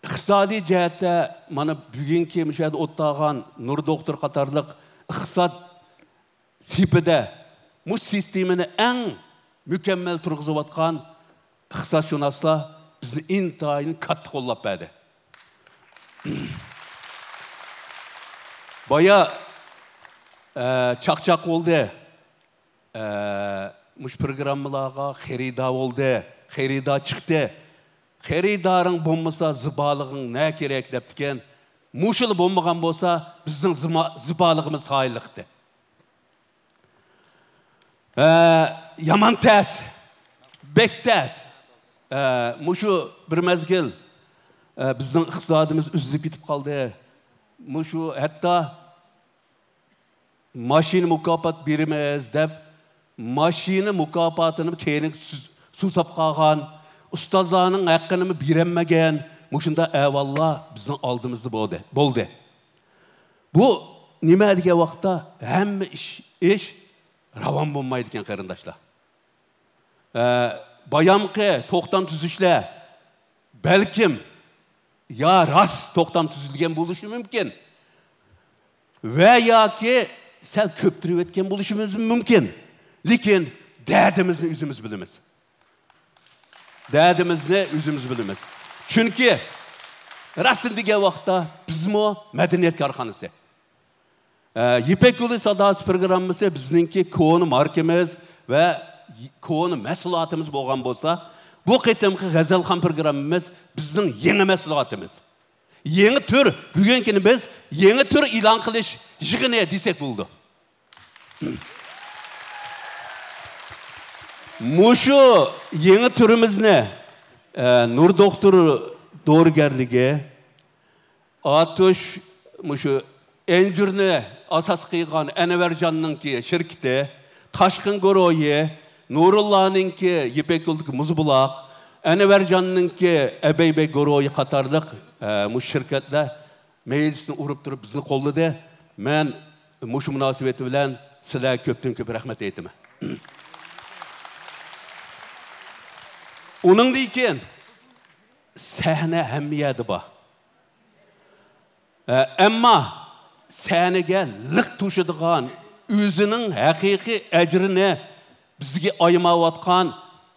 ئىقتىسادىي جەھەتتە مانا بۈگۈنكى مۇشۇ يەردە ئولتۇرغان نۇر دوختۇر قاتارلىق ئىقتىساد سېپىدە مۇشۇ سىستېمىنى ئەڭ مۇكەممەل تۇرغۇزۇۋاتقان ئىقتىسادشۇناسلار بىزنى ئىنتايىن كاتتا قوللاپ بەردى. بايا، ئە، چاقچاق بولدى. ئە، مۇشۇ پروگراممىلارغا خېرىدار بولدى، خېرىدار چىقتى. «خېرىدارىڭ بولمىسا، زىبالىقىڭ نە كېرەك؟» دەپتىكەن. مۇشۇلا بولمىغان بولسا، بىزنىڭ زىما-، زىبالىقىمىز تايىنلىقتى. ئە، يامان تەس، بەك تەس. ئە، مۇشۇ بىر مەزگىل، ئە، بىزنىڭ ئىقتىسادىمىز ئۈزۈلۈپ كېتىپ قالدى. مۇشۇ ھەتتا ماشىنا مۇكاپات بېرىمىز دەپ، ماشىنا مۇكاپاتىنى كەينىگە سۇ-، سۇساپ قالغان، ئۇستازلارنىڭ ھەققىنىمۇ بېرەلمىگەن مۇشۇنداق ئەھۋاللار بىزنىڭ ئالدىمىزدا بولدى، بولدى. بۇ نېمە دېگەن ۋاقىتتا ھەممە ئىش، ئىش راۋان بولمايدىكەن، قېرىنداشلار. ئە، بايامقى توختام تۈزۈشلەر بەلكىم يا راست توختام تۈزۈلگەن بولۇشى مۇمكىن ۋە ياكى سەل كۆپتۈرۈۋەتكەن بولۇشىمىز مۇمكىن. لېكىن دەردىمىزنى ئۆزىمىز بىلىمىز. دەردىمىزنى ئۆزىمىز بىلىمىز. چۈنكى راستىنى دېگەن ۋاقىتتا بىزمۇ مەدەنىيەت كارخانىسى. ئە، يىپەك يولى ساداسى پروگراممىسى بىزنىڭكى كونا ماركىمىز ۋە كونا مەھسۇلاتىمىز بولغان بولسا، بۇ قېتىمقى غەزەلخان پروگراممىمىز بىزنىڭ يېڭى مەھسۇلاتىمىز. يېڭى تۈر، بۈگۈنكىنى بىز يېڭى تۈر ئېلان قىلىش يىغىنى دېسەك بولىدۇ. مۇشۇ يېڭى تۈرىمىزنى، ئە، نۇر دوختۇر دورىگەرلىكى، ئاتۇش، مۇشۇ ئەنجۈرنى ئاساس قىلغان ئەنۋەرجاننىڭكى شىركىتى، تاشقىن گۇرۇھى، نۇرۇللانىڭكى يىپەك يولىدىكى مۇزبۇلاق، ئەنۋەرجاننىڭكى ئەبەيبەگ گۇرۇھى قاتارلىق، ئە، مۇشۇ شىركەتلەر مەيدىسىنى ئۇرۇپ تۇرۇپ بىزنى قوللىدى. مەن مۇشۇ مۇناسىۋىتى بىلەن سىلەرگە كۆپتىن كۆپ رەھمەت ئېيتىمەن. ئۇنىڭدىن كېيىن سەھنە ھەممە يەردە بار. ئە، ئەمما سەھنىگە لىق توشىدىغان، ئۆزىنىڭ ھەقىقىي ئەجرىنى بىزگە ئايىماۋاتقان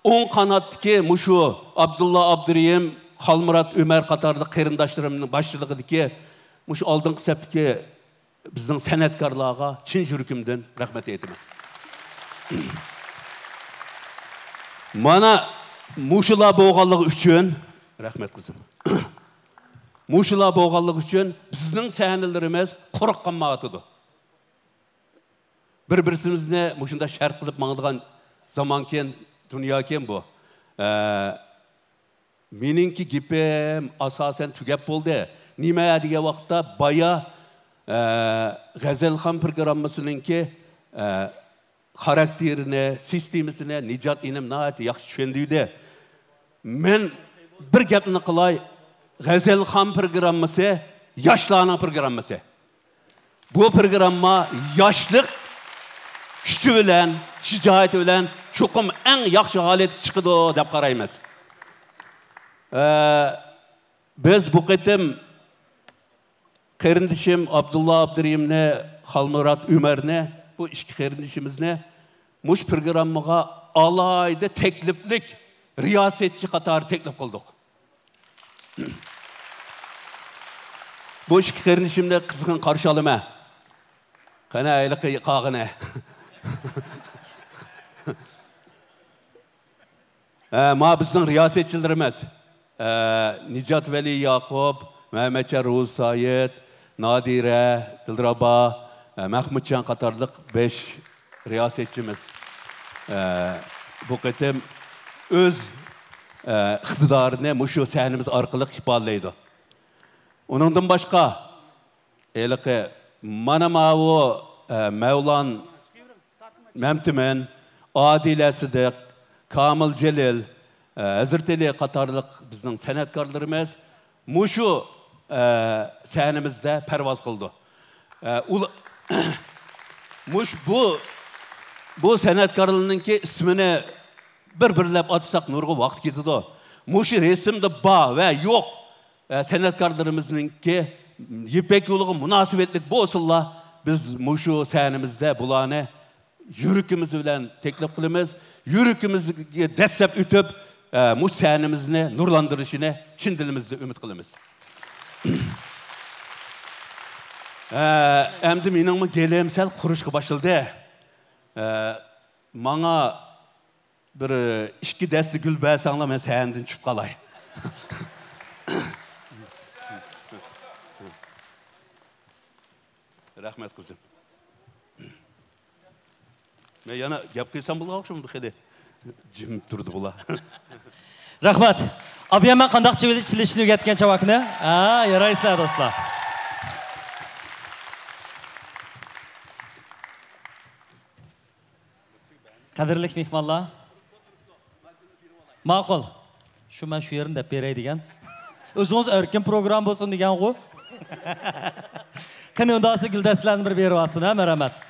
ئوڭ قاناتتىكى مۇشۇ ئابدۇللا ئابدۇرېھىم، خالمۇرات ئۆمەر قاتارلىق قېرىنداشلىرىمنىڭ باشچىلىقىدىكى مۇشۇ ئالدىنقى سەپتىكى بىزنىڭ سەنئەتكارلارغا چىن يۈرىكىمدىن رەھمەت ئېيتىمەن. مانا مۇشۇلار بولغانلىقى ئۈچۈن، رەھمەت قىزىم. مۇشۇلار بولغانلىقى ئۈچۈن بىزنىڭ سەھنىلىرىمىز قۇرۇق قالمايۋاتىدۇ. بىر-بىرىمىزنى مۇشۇنداق شەرت قىلىپ ماڭىدىغان زامانكەن، دۇنياكەن بۇ. ئە، مېنىڭكى گېپىم ئاساسەن تۈگەپ بولدى. نېمە دېگەن ۋاقىتتا بايا، ئە، غەزەلخان پروگراممىسىنىڭكى، ئە، خاراكتېرىنى، سىستېمىسىنى نىجات ئىنىم ناھايىتى ياخشى چۈشەندۈردى. مەن بىر گەپنى قىلاي، غەزەلخان پروگراممىسى ياشلارنىڭ پروگراممىسى. بۇ پروگرامما ياشلىق كۈچى بىلەن، شىجائىتى بىلەن چوقۇم ئەڭ ياخشى ھالەتكە چىقىدۇ دەپ قارايمىز. ئە، بىز بۇ قېتىم قېرىندىشىم ئابدۇللا ئابدۇرېھىمنى، خالمۇرات ئۆمەرنى، بۇ ئىككى قېرىندىشىمىزنى مۇشۇ پروگراممىغا ئالاھىدە تەكلىپلىك رىياسەتچى قاتارى تەكلىپ قىلدۇق. بۇ ئىككى قېرىندىشىمنى قىزغىن قارشى ئالىمەن. قېنى، ھېلىقى قالغىنى. ھە، ما بىزنىڭ رىياسەتچىلىرىمىز. ھە، نىجات ۋەلى ياقۇپ، مەمەتجان روزى سايىت، نادىرە، دىلرەبا، ھە، مەخمۇتجان قاتارلىق بەش رىياسەتچىمىز. ھە، بۇ قېتىم ئۆز، ھە، ئىقتىدارىنى مۇشۇ سەھنىمىز ئارقىلىق ئىپادىلەيدۇ. ئۇنىڭدىن باشقا، ھېلىقى مانا ماۋۇ، ئە، مەۋلان مەمتىمىن، ئادىلە سىدىق، كامىل جېلىل، ئە، ھەزرىتى ئېلى قاتارلىق بىزنىڭ سەنئەتكارلىرىمىز مۇشۇ، ئە، سەھنىمىزدە پەرۋاز قىلىدۇ. ئە، ئۇل-، مۇش-، بۇ، بۇ سەنئەتكارلارنىڭكى ئىسمىنى بىر-بىرلەپ ئاتىساق نۇرغۇن ۋاقىت كېتىدۇ. مۇشۇ رەسىمدە بار ۋە يوق ئە، سەنئەتكارلىرىمىزنىڭكى يىپەك يولىغا مۇناسىۋەتلىك بولسۇنلا، بىز مۇشۇ سەھنىمىزدە بۇلارنى يۈرىكىمىز بىلەن تەكلىپ قىلىمىز. يۈرىكىمىزگە دەسسەپ ئۆتۈپ، ئە، مۇشۇ سەھنىمىزنى نۇرلاندۇرۇشىنى چىن دىلىمىزدىن ئۈمىد قىلىمىز. ئە، ئەمدى مېنىڭمۇ گېلىم سەل قۇرۇشقا باشلىدى. ئە، ماڭا بىر ئىككى دەستە گۈل بەرسەڭلار، مەن سەھنىدىن چۈشۈپ قالاي. رەھمەت، قىزىم. مەن يەنە گەپ قىلسام بولغان ئوخشىمىدى، خېلى جىم تۇردى بۇلار. رەھمەت. ئابىيەمەن قانداق چېلىشنى ئۆگەتكەن چاۋاكنى؟ ھە، يارايسىلەر، دوستلار. قەدىرلىك مېھمانلار. ماقۇل. شۇ، مەن شۇ يېرىنى دەپ بېرەي دېگەن. ئۆزىڭىز ئەركىن پروگرامما بولسۇن دېگەنغۇ. قېنى، ئۇنداقسا گۈلدەستىلەرنى بىر بېرىۋالسۇن، ھە، مەرھەمەت.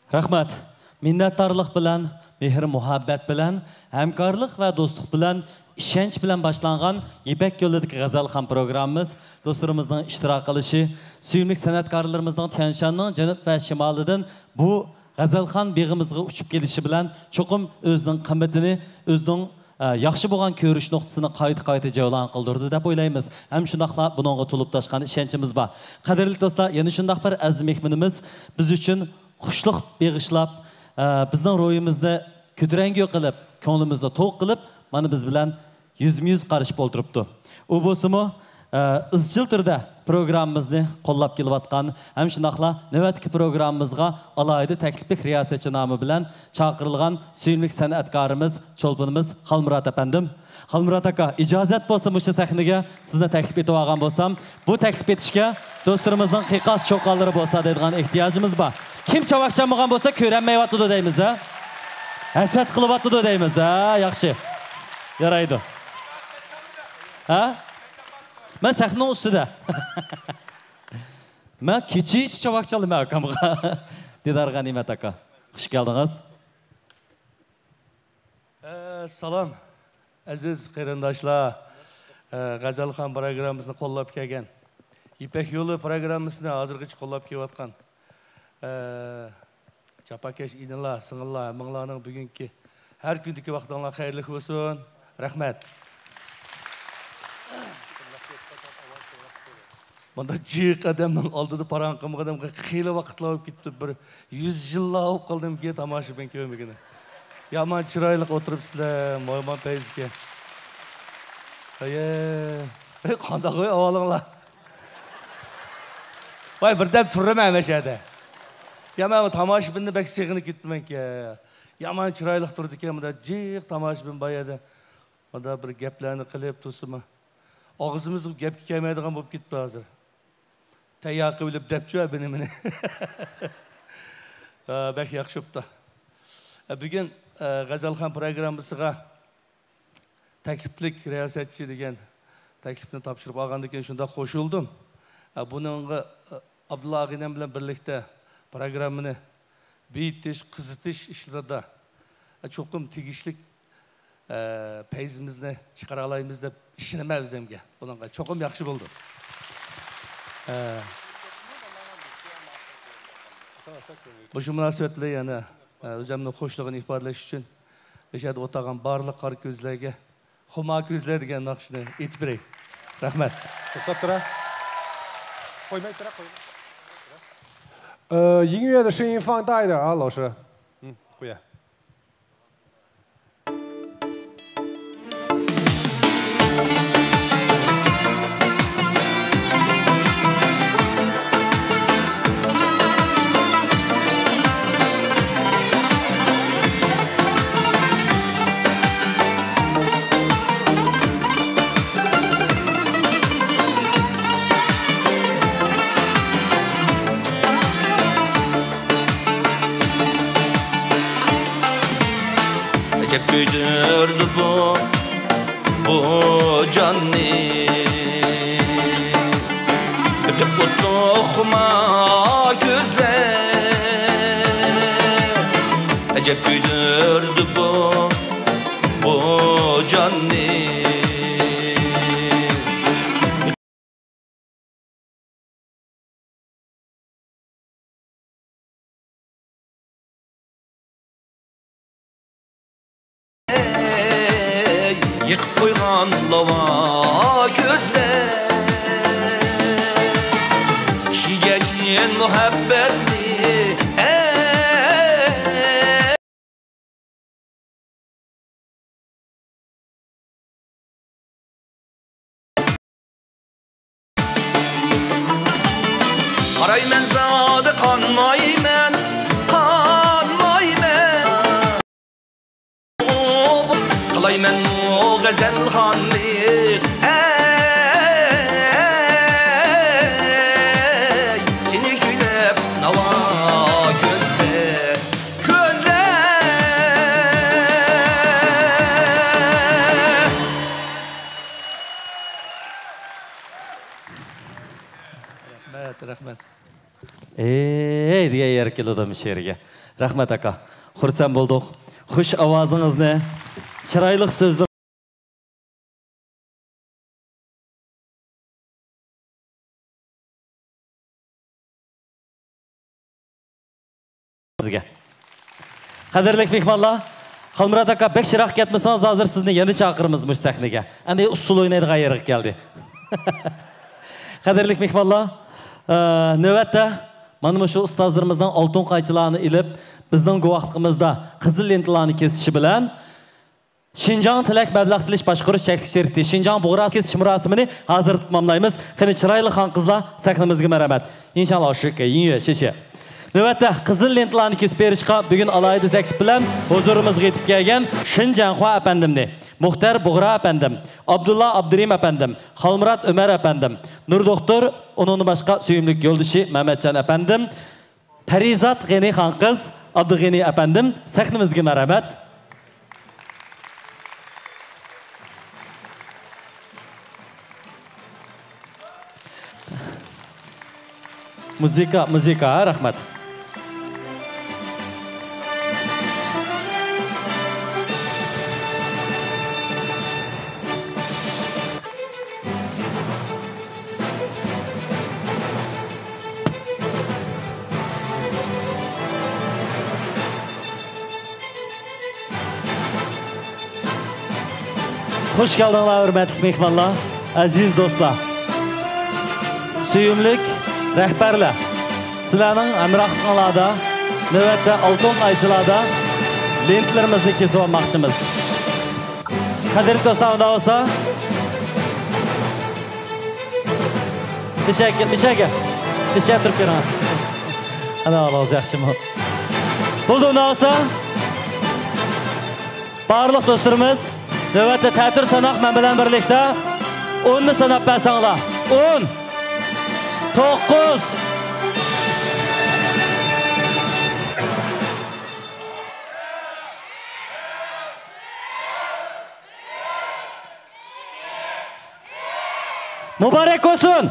رەھمەت. مىننەتدارلىق بىلەن، مېھىر-مۇھەببەت بىلەن، ھەمكارلىق ۋە دوستلۇق بىلەن، ئىشەنچ بىلەن باشلانغان يىپەك يولىدىكى غەزەلخان پروگراممىمىز، دوستلىرىمىزنىڭ ئىشتىراك قىلىشى، سۆيۈملۈك سەنئەتكارلىرىمىزنىڭ تيەنشاننىڭ جەنۇب ۋە شىمالىدىن بۇ غەزەلخان بېغىمىزغا ئۇچۇپ كېلىشى بىلەن چوقۇم ئۆزىنىڭ قىممىتىنى، ئۆزىنىڭ، ئە، ياخشى بولغان كۆرۈش نۇقتىسىنى قايتا-قايتا جەۋلان قىلدۇرىدۇ دەپ ئويلايمىز. ھەم شۇنداقلا بۇنىڭغا تولۇپ تاشقان ئىشەنچىمىز بار. قەدىرلىك دوستلار، يەنە شۇنداق بىر ئەزىز مېھمىنىمىز بىز ئۈچۈن خۇشلۇق بېغىشلاپ، ئە، بىزنىڭ روھىمىزنى كۆتۈرەڭگۈ قىلىپ، كۆڭلىمىزنى توق قىلىپ، مانا بىز بىلەن يۈزمۇ يۈز قارىشىپ ئولتۇرۇپتۇ. ئۇ بولسىمۇ، ئە، ئىزچىل تۈردە پروگراممىمىزنى قوللاپ كېلىۋاتقان ھەم شۇنداقلا نۆۋەتتىكى پروگراممىمىزغا ئالاھىدە تەكلىپلىك رىياسەتچى نامى بىلەن چاقىرىلغان سۆيۈملۈك سەنئەتكارىمىز، چولپىنىمىز خالمۇرات ئەپەندىم. خالمۇرات ئاكا، ئىجازەت بولسا مۇشۇ سەھنىگە سىزنى تەكلىپ ئېتىۋالغان بولسام، بۇ تەكلىپ ئېتىشكە دوستلىرىمىزنىڭ قىيقاس چۇقانلىرى بولسا دەيدىغان ئېھتىياجىمىز بار. كىم چاۋاك چالمىغان بولسا كۆرەلمەيۋاتىدۇ دەيمىز، ھە؟ ھەسەت قىلىۋاتىدۇ دەيمىز، ھە؟ ياخشى. يارايدۇ. ھە؟ مەن سەھنىنىڭ ئۈستىدە. مەن كېچىچە چاۋاك چالدىم ئاكامغا. دىدار غەنىيمەت ئاكا، خۇش كەلدىڭىز. ئەسسالام، ئەزىز قېرىنداشلار، ئە، غەزەلخان پروگراممىسىنى قوللاپ كەلگەن، يىپەك يولى پروگراممىسىنى ھازىرغىچە قوللاپ كېلىۋاتقان، ئە، جاپاكەش ئىنىلار، سىڭىللار، ھەممىڭلارنىڭ بۈگۈنكى ھەر كۈندىكى ۋاقتىڭلار خەيرلىك بولسۇن. رەھمەت. مۇنداق جىق ئادەمنىڭ ئالدىدا پاراڭ قىلمىغىنىمغا خېلى ۋاقىتلار بولۇپ كېتىپتۇ. بىر يۈز يىللار بولۇپ قالدىمكى تاماشىبىن كۆرمىگىنى. يامان چىرايلىق ئولتۇرۇپسىلەر، مايمان پەيزىكە. ھەيە. قانداق ھوي ئەھۋالىڭلار؟ ۋاي، بىردەم تۇرىمەن مەشەدە. يا، مەن تاماشىبىننى بەك سېغىنىپ كېتىپتىمەنكەن. يامان چىرايلىق تۇرىدىكەن، مۇنداق جىق تاماشىبىن بار يەردە. مۇنداق بىر گەپلەرنى قىلىپ تۇرسىمۇ، ئاغزىمىزغا گەپكە كەلمەيدىغان بولۇپ كېتىپتۇ ھازىر. تەييار قىلىۋېلىپ دەپچۇ بىنى مېنى. ئە، بەك ياخشى بوپتۇ. ئە، بۈگۈن، ئە، غەزەلخان پروگراممىسىغا تەكلىپلىك رىياسەتچى دېگەن تەكلىپنى تاپشۇرۇپ ئالغاندىن كېيىن شۇنداق قوشۇلدۇم. ئە، بۇنىڭغا، ئە، ئابدۇللا ئاغىنەم بىلەن بىرلىكتە پروگراممىنى بېيىتىش، قىزىتىش ئىشلىرىدا، ئە، چوقۇم تېگىشلىك ئە، پەيزىمىزنى چىقىرالايمىز دەپ ئىشىنىمەن ئۆزۈمگە. بۇنىڭغا چوقۇم ياخشى بولىدۇ. ئە، مۇشۇ مۇناسىۋەت بىلەن يەنە، ئە، ئۆزۈمنىڭ خۇشلۇقىنى ئىپادىلەش ئۈچۈن مەشەدە ئولتۇرغان بارلىق قارا كۆزلەرگە، خۇما كۆزلەر دېگەن ناخشىنى ئېيتىپ بېرەي. رەھمەت. توختاپ تۇرە. قويماي تۇرە، قويماي. 呃，音乐的声音放大一点啊，老师。嗯，会员。ئەجەب كۆيدۈردى بۇ، بۇ جاننى. ئۆتۈپ ئوتلۇق خۇما كۆزلەر. ئەجەب كۆيدۈردى بۇ، بۇ جاننى. يېقىپ قويغان لاۋا كۆزلەر، كىشىگە چىن مۇھەببەتنى، ئەي. قانمايمەن، قانمايمەن. قىلايمەنمۇ غەزەلخاننى، ئەي، سېنى كۈيلەپ ناۋا كۆزلە، كۆزلە. رەھمەت، رەھمەت. ئەي دېگەن يەر كېلىدۇ مۇشۇ يەرگە. رەھمەت ئاكا. خۇرسەن بولدۇق. خۇش ئاۋازىڭىزنى، چىرايلىق سۆزلىرىڭىزگە سىزگە. قەدىرلىك مېھمانلار، خالمۇرات ئاكا، بەك يىراق كەتمىسىڭىز، ھازىر سىزنى يەنە چاقىرىمىز مۇشۇ سەھنىگە. ئەمدى ئۇسسۇل ئوينايدىغان يېرىگە كەلدى. قەدىرلىك مېھمانلار، ئە، نۆۋەتتە مانا مۇشۇ ئۇستازلىرىمىزنىڭ ئالتۇن قايچىلارنى ئېلىپ، بىزنىڭ گۇۋاھلىقىمىزدا قىزىل لېنتىلارنى كېسىشى بىلەن، شىنجاڭ تىلەك مەبلەغ سېلىش باشقۇرۇش چەكلىك شىركىتى شىنجاڭ بۇغرا كېسىش مۇراسىمىنى ھازىر تاماملايمىز. قېنى، چىرايلىق خان-قىزلار، سەھنىمىزگە مەرھەمەت. ئىنشاللا، شۇ كېيىن، شېشە. نۆۋەتتە قىزىل لېنتىلارنى كېسىپ بېرىشقا بۈگۈن ئالاھىدە تەكلىپ بىلەن ھۇزۇرىمىزغا يېتىپ كەلگەن شېن جياڭخۇا ئەپەندىمنى، مۇختەر بۇغرا ئەپەندىم، ئابدۇللا ئابدۇرېھىم ئەپەندىم، خالمۇرات ئۆمەر ئەپەندىم، نۇر دوختۇر، ئۇنىڭدىن باشقا سۆيۈملۈك يولدىشى مەمەتجان ئەپەندىم، پەرىزات غېنى خانقىز، ئابدۇغېنى ئەپەندىم، سەھنىمىزگە مەرھەمەت. مۇزىكا، مۇزىكا، ھە، رەھمەت. خۇش كەلدىڭلار، ھۆرمەتلىك مېھمانلار، ئەزىز دوستلار، سۆيۈملۈك رەھبەرلەر، سىلەرنىڭ ھەمراھلىقىڭلاردا نۆۋەتتە ئالتۇن قايچىلاردا لېنتىلىرىمىزنى كېسىۋالماقچىمىز. قەدىرلىك دوستلار، ئۇنداق بولسا، بىشەگە، بىشەگە، بىشەگە تۇرۇپ بېرىڭ. ئەنە، ئاۋازىڭىز ياخشىمۇ؟ بولدى، ئۇنداق بولسا، بارلىق دوستلىرىمىز، نۆۋەتتە تەتۈر ساناق مەن بىلەن بىرلىكتە ئوننى ساناپ بەرسەڭلار. ئون، توققۇز، مۇبارەك بولسۇن!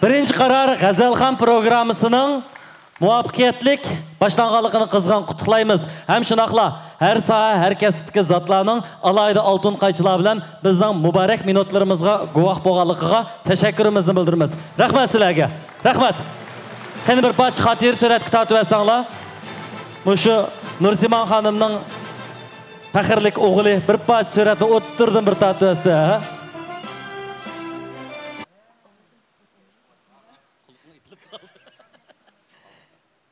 بىرىنچى قارار غەزەلخان پروگراممىسىنىڭ مۇۋەپپەقىيەتلىك باشلانغانلىقىنى قىزغىن قۇتلۇقلايمىز. ھەم شۇنداقلا ھەر ساھە، ھەر كەسىپتىكى زاتلارنىڭ ئالاھىدە ئالتۇن قايچىلار بىلەن بىزنىڭ مۇبارەك مىنۇتلىرىمىزغا گۇۋاھ بولغانلىقىغا تەشەككۈرىمىزنى بىلدۈرىمىز. رەھمەت سىلەرگە. رەھمەت. قېنى، بىر پارچە خاتىرە سۈرەتكە تارتىۋەتسەڭلار. مۇشۇ نۇرسىمان خانىمنىڭ پەخىرلىك ئوغلى بىر پارچە سۈرەتنى ئوتتۇرىدىن بىر تارتىۋەتسە، ھە؟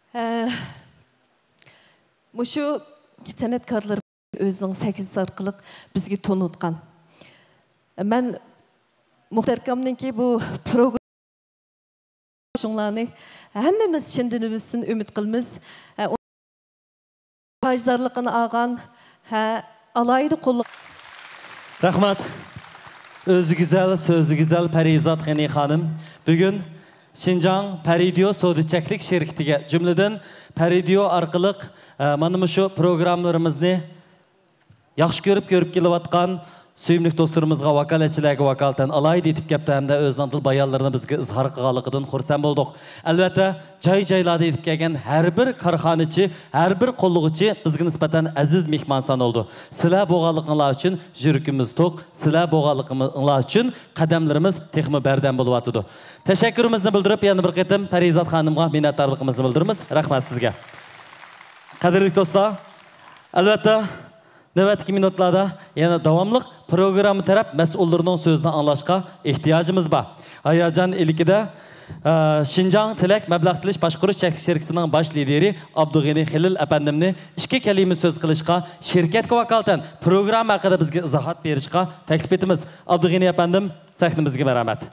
ھە، مۇشۇ سەنئەتكارلىرىمىز ئۆزىنىڭ سەھنىسى ئارقىلىق بىزگە تونۇتقان. مەن مۇختەر ئاكامنىڭكى بۇ پروگراممىنى ھەممىمىز چىن دىلىمىزدىن ئۈمىد قىلىمىز. ھە، پايدىدارلىقىنى ئالغان، ھە، ئالاھىدە قوللىق. رەھمەت. ئۆزى گۈزەل، سۆزى گۈزەل پەرىزات غېنى خانىم بۈگۈن شىنجاڭ پەرىدىيو سودا چەكلىك شىركىتىگە، جۈملىدىن پەرىدىيو ئارقىلىق، ئە، مانا مۇشۇ پروگراممىلىرىمىزنى ياخشى كۆرۈپ، كۆرۈپ كېلىۋاتقان سۆيۈملۈك دوستلىرىمىزغا، ۋاكالەتچىلەرگە ۋاكالىتەن ئالاھىدە يېتىپ كەپتۇ ھەمدە ئۆزىنىڭ دىل بايانلىرىنى بىزگە ئىزھار قىلغانلىقىدىن خۇرسەن بولدۇق. ئەلۋەتتە، جاي-جايلاردا يېتىپ كەلگەن ھەر بىر كارخانىچى، ھەر بىر قوللىغۇچى بىزگە نىسبەتەن ئەزىز مېھمان سانىلىدۇ. سىلەر بولغانلىقىڭلار ئۈچۈن يۈرىكىمىز توق، سىلەر بولغانلىقىڭلار ئۈچۈن قەدەملىرىمىز تېخىمۇ بەردەم بولۇۋاتىدۇ. تەشەككۈرىمىزنى بىلدۈرۈپ، يەنە بىر قېتىم پەرىزات خانىمغا مىننەتدارلىقىمىزنى بىلدۈرىمىز. رەھمەت سىزگە. قەدىرلىك دوستلار، ئەلۋەتتە، نۆۋەتتىكى مىنۇتلاردا يەنە داۋاملىق پروگرامما تەرەپ مەسئۇللىرىنىڭ سۆزىنى ئاڭلاشقا ئېھتىياجىمىز بار. ھاياجان ئىلكىدە، ئە، شىنجاڭ تىلەك مەبلەغ سېلىش باشقۇرۇش چەكلىك شىركىتىنىڭ باش لىدىرى ئابدۇغېنى خېلىل ئەپەندىمنى ئىككى كەلىمە سۆز قىلىشقا، شىركەتكە ۋاكالىتەن پروگرامما ھەققىدە بىزگە ئىزاھات بېرىشقا تەكلىپ ئېتىمىز. ئابدۇغېنى ئەپەندىم، سەھنىمىزگە مەرھەمەت.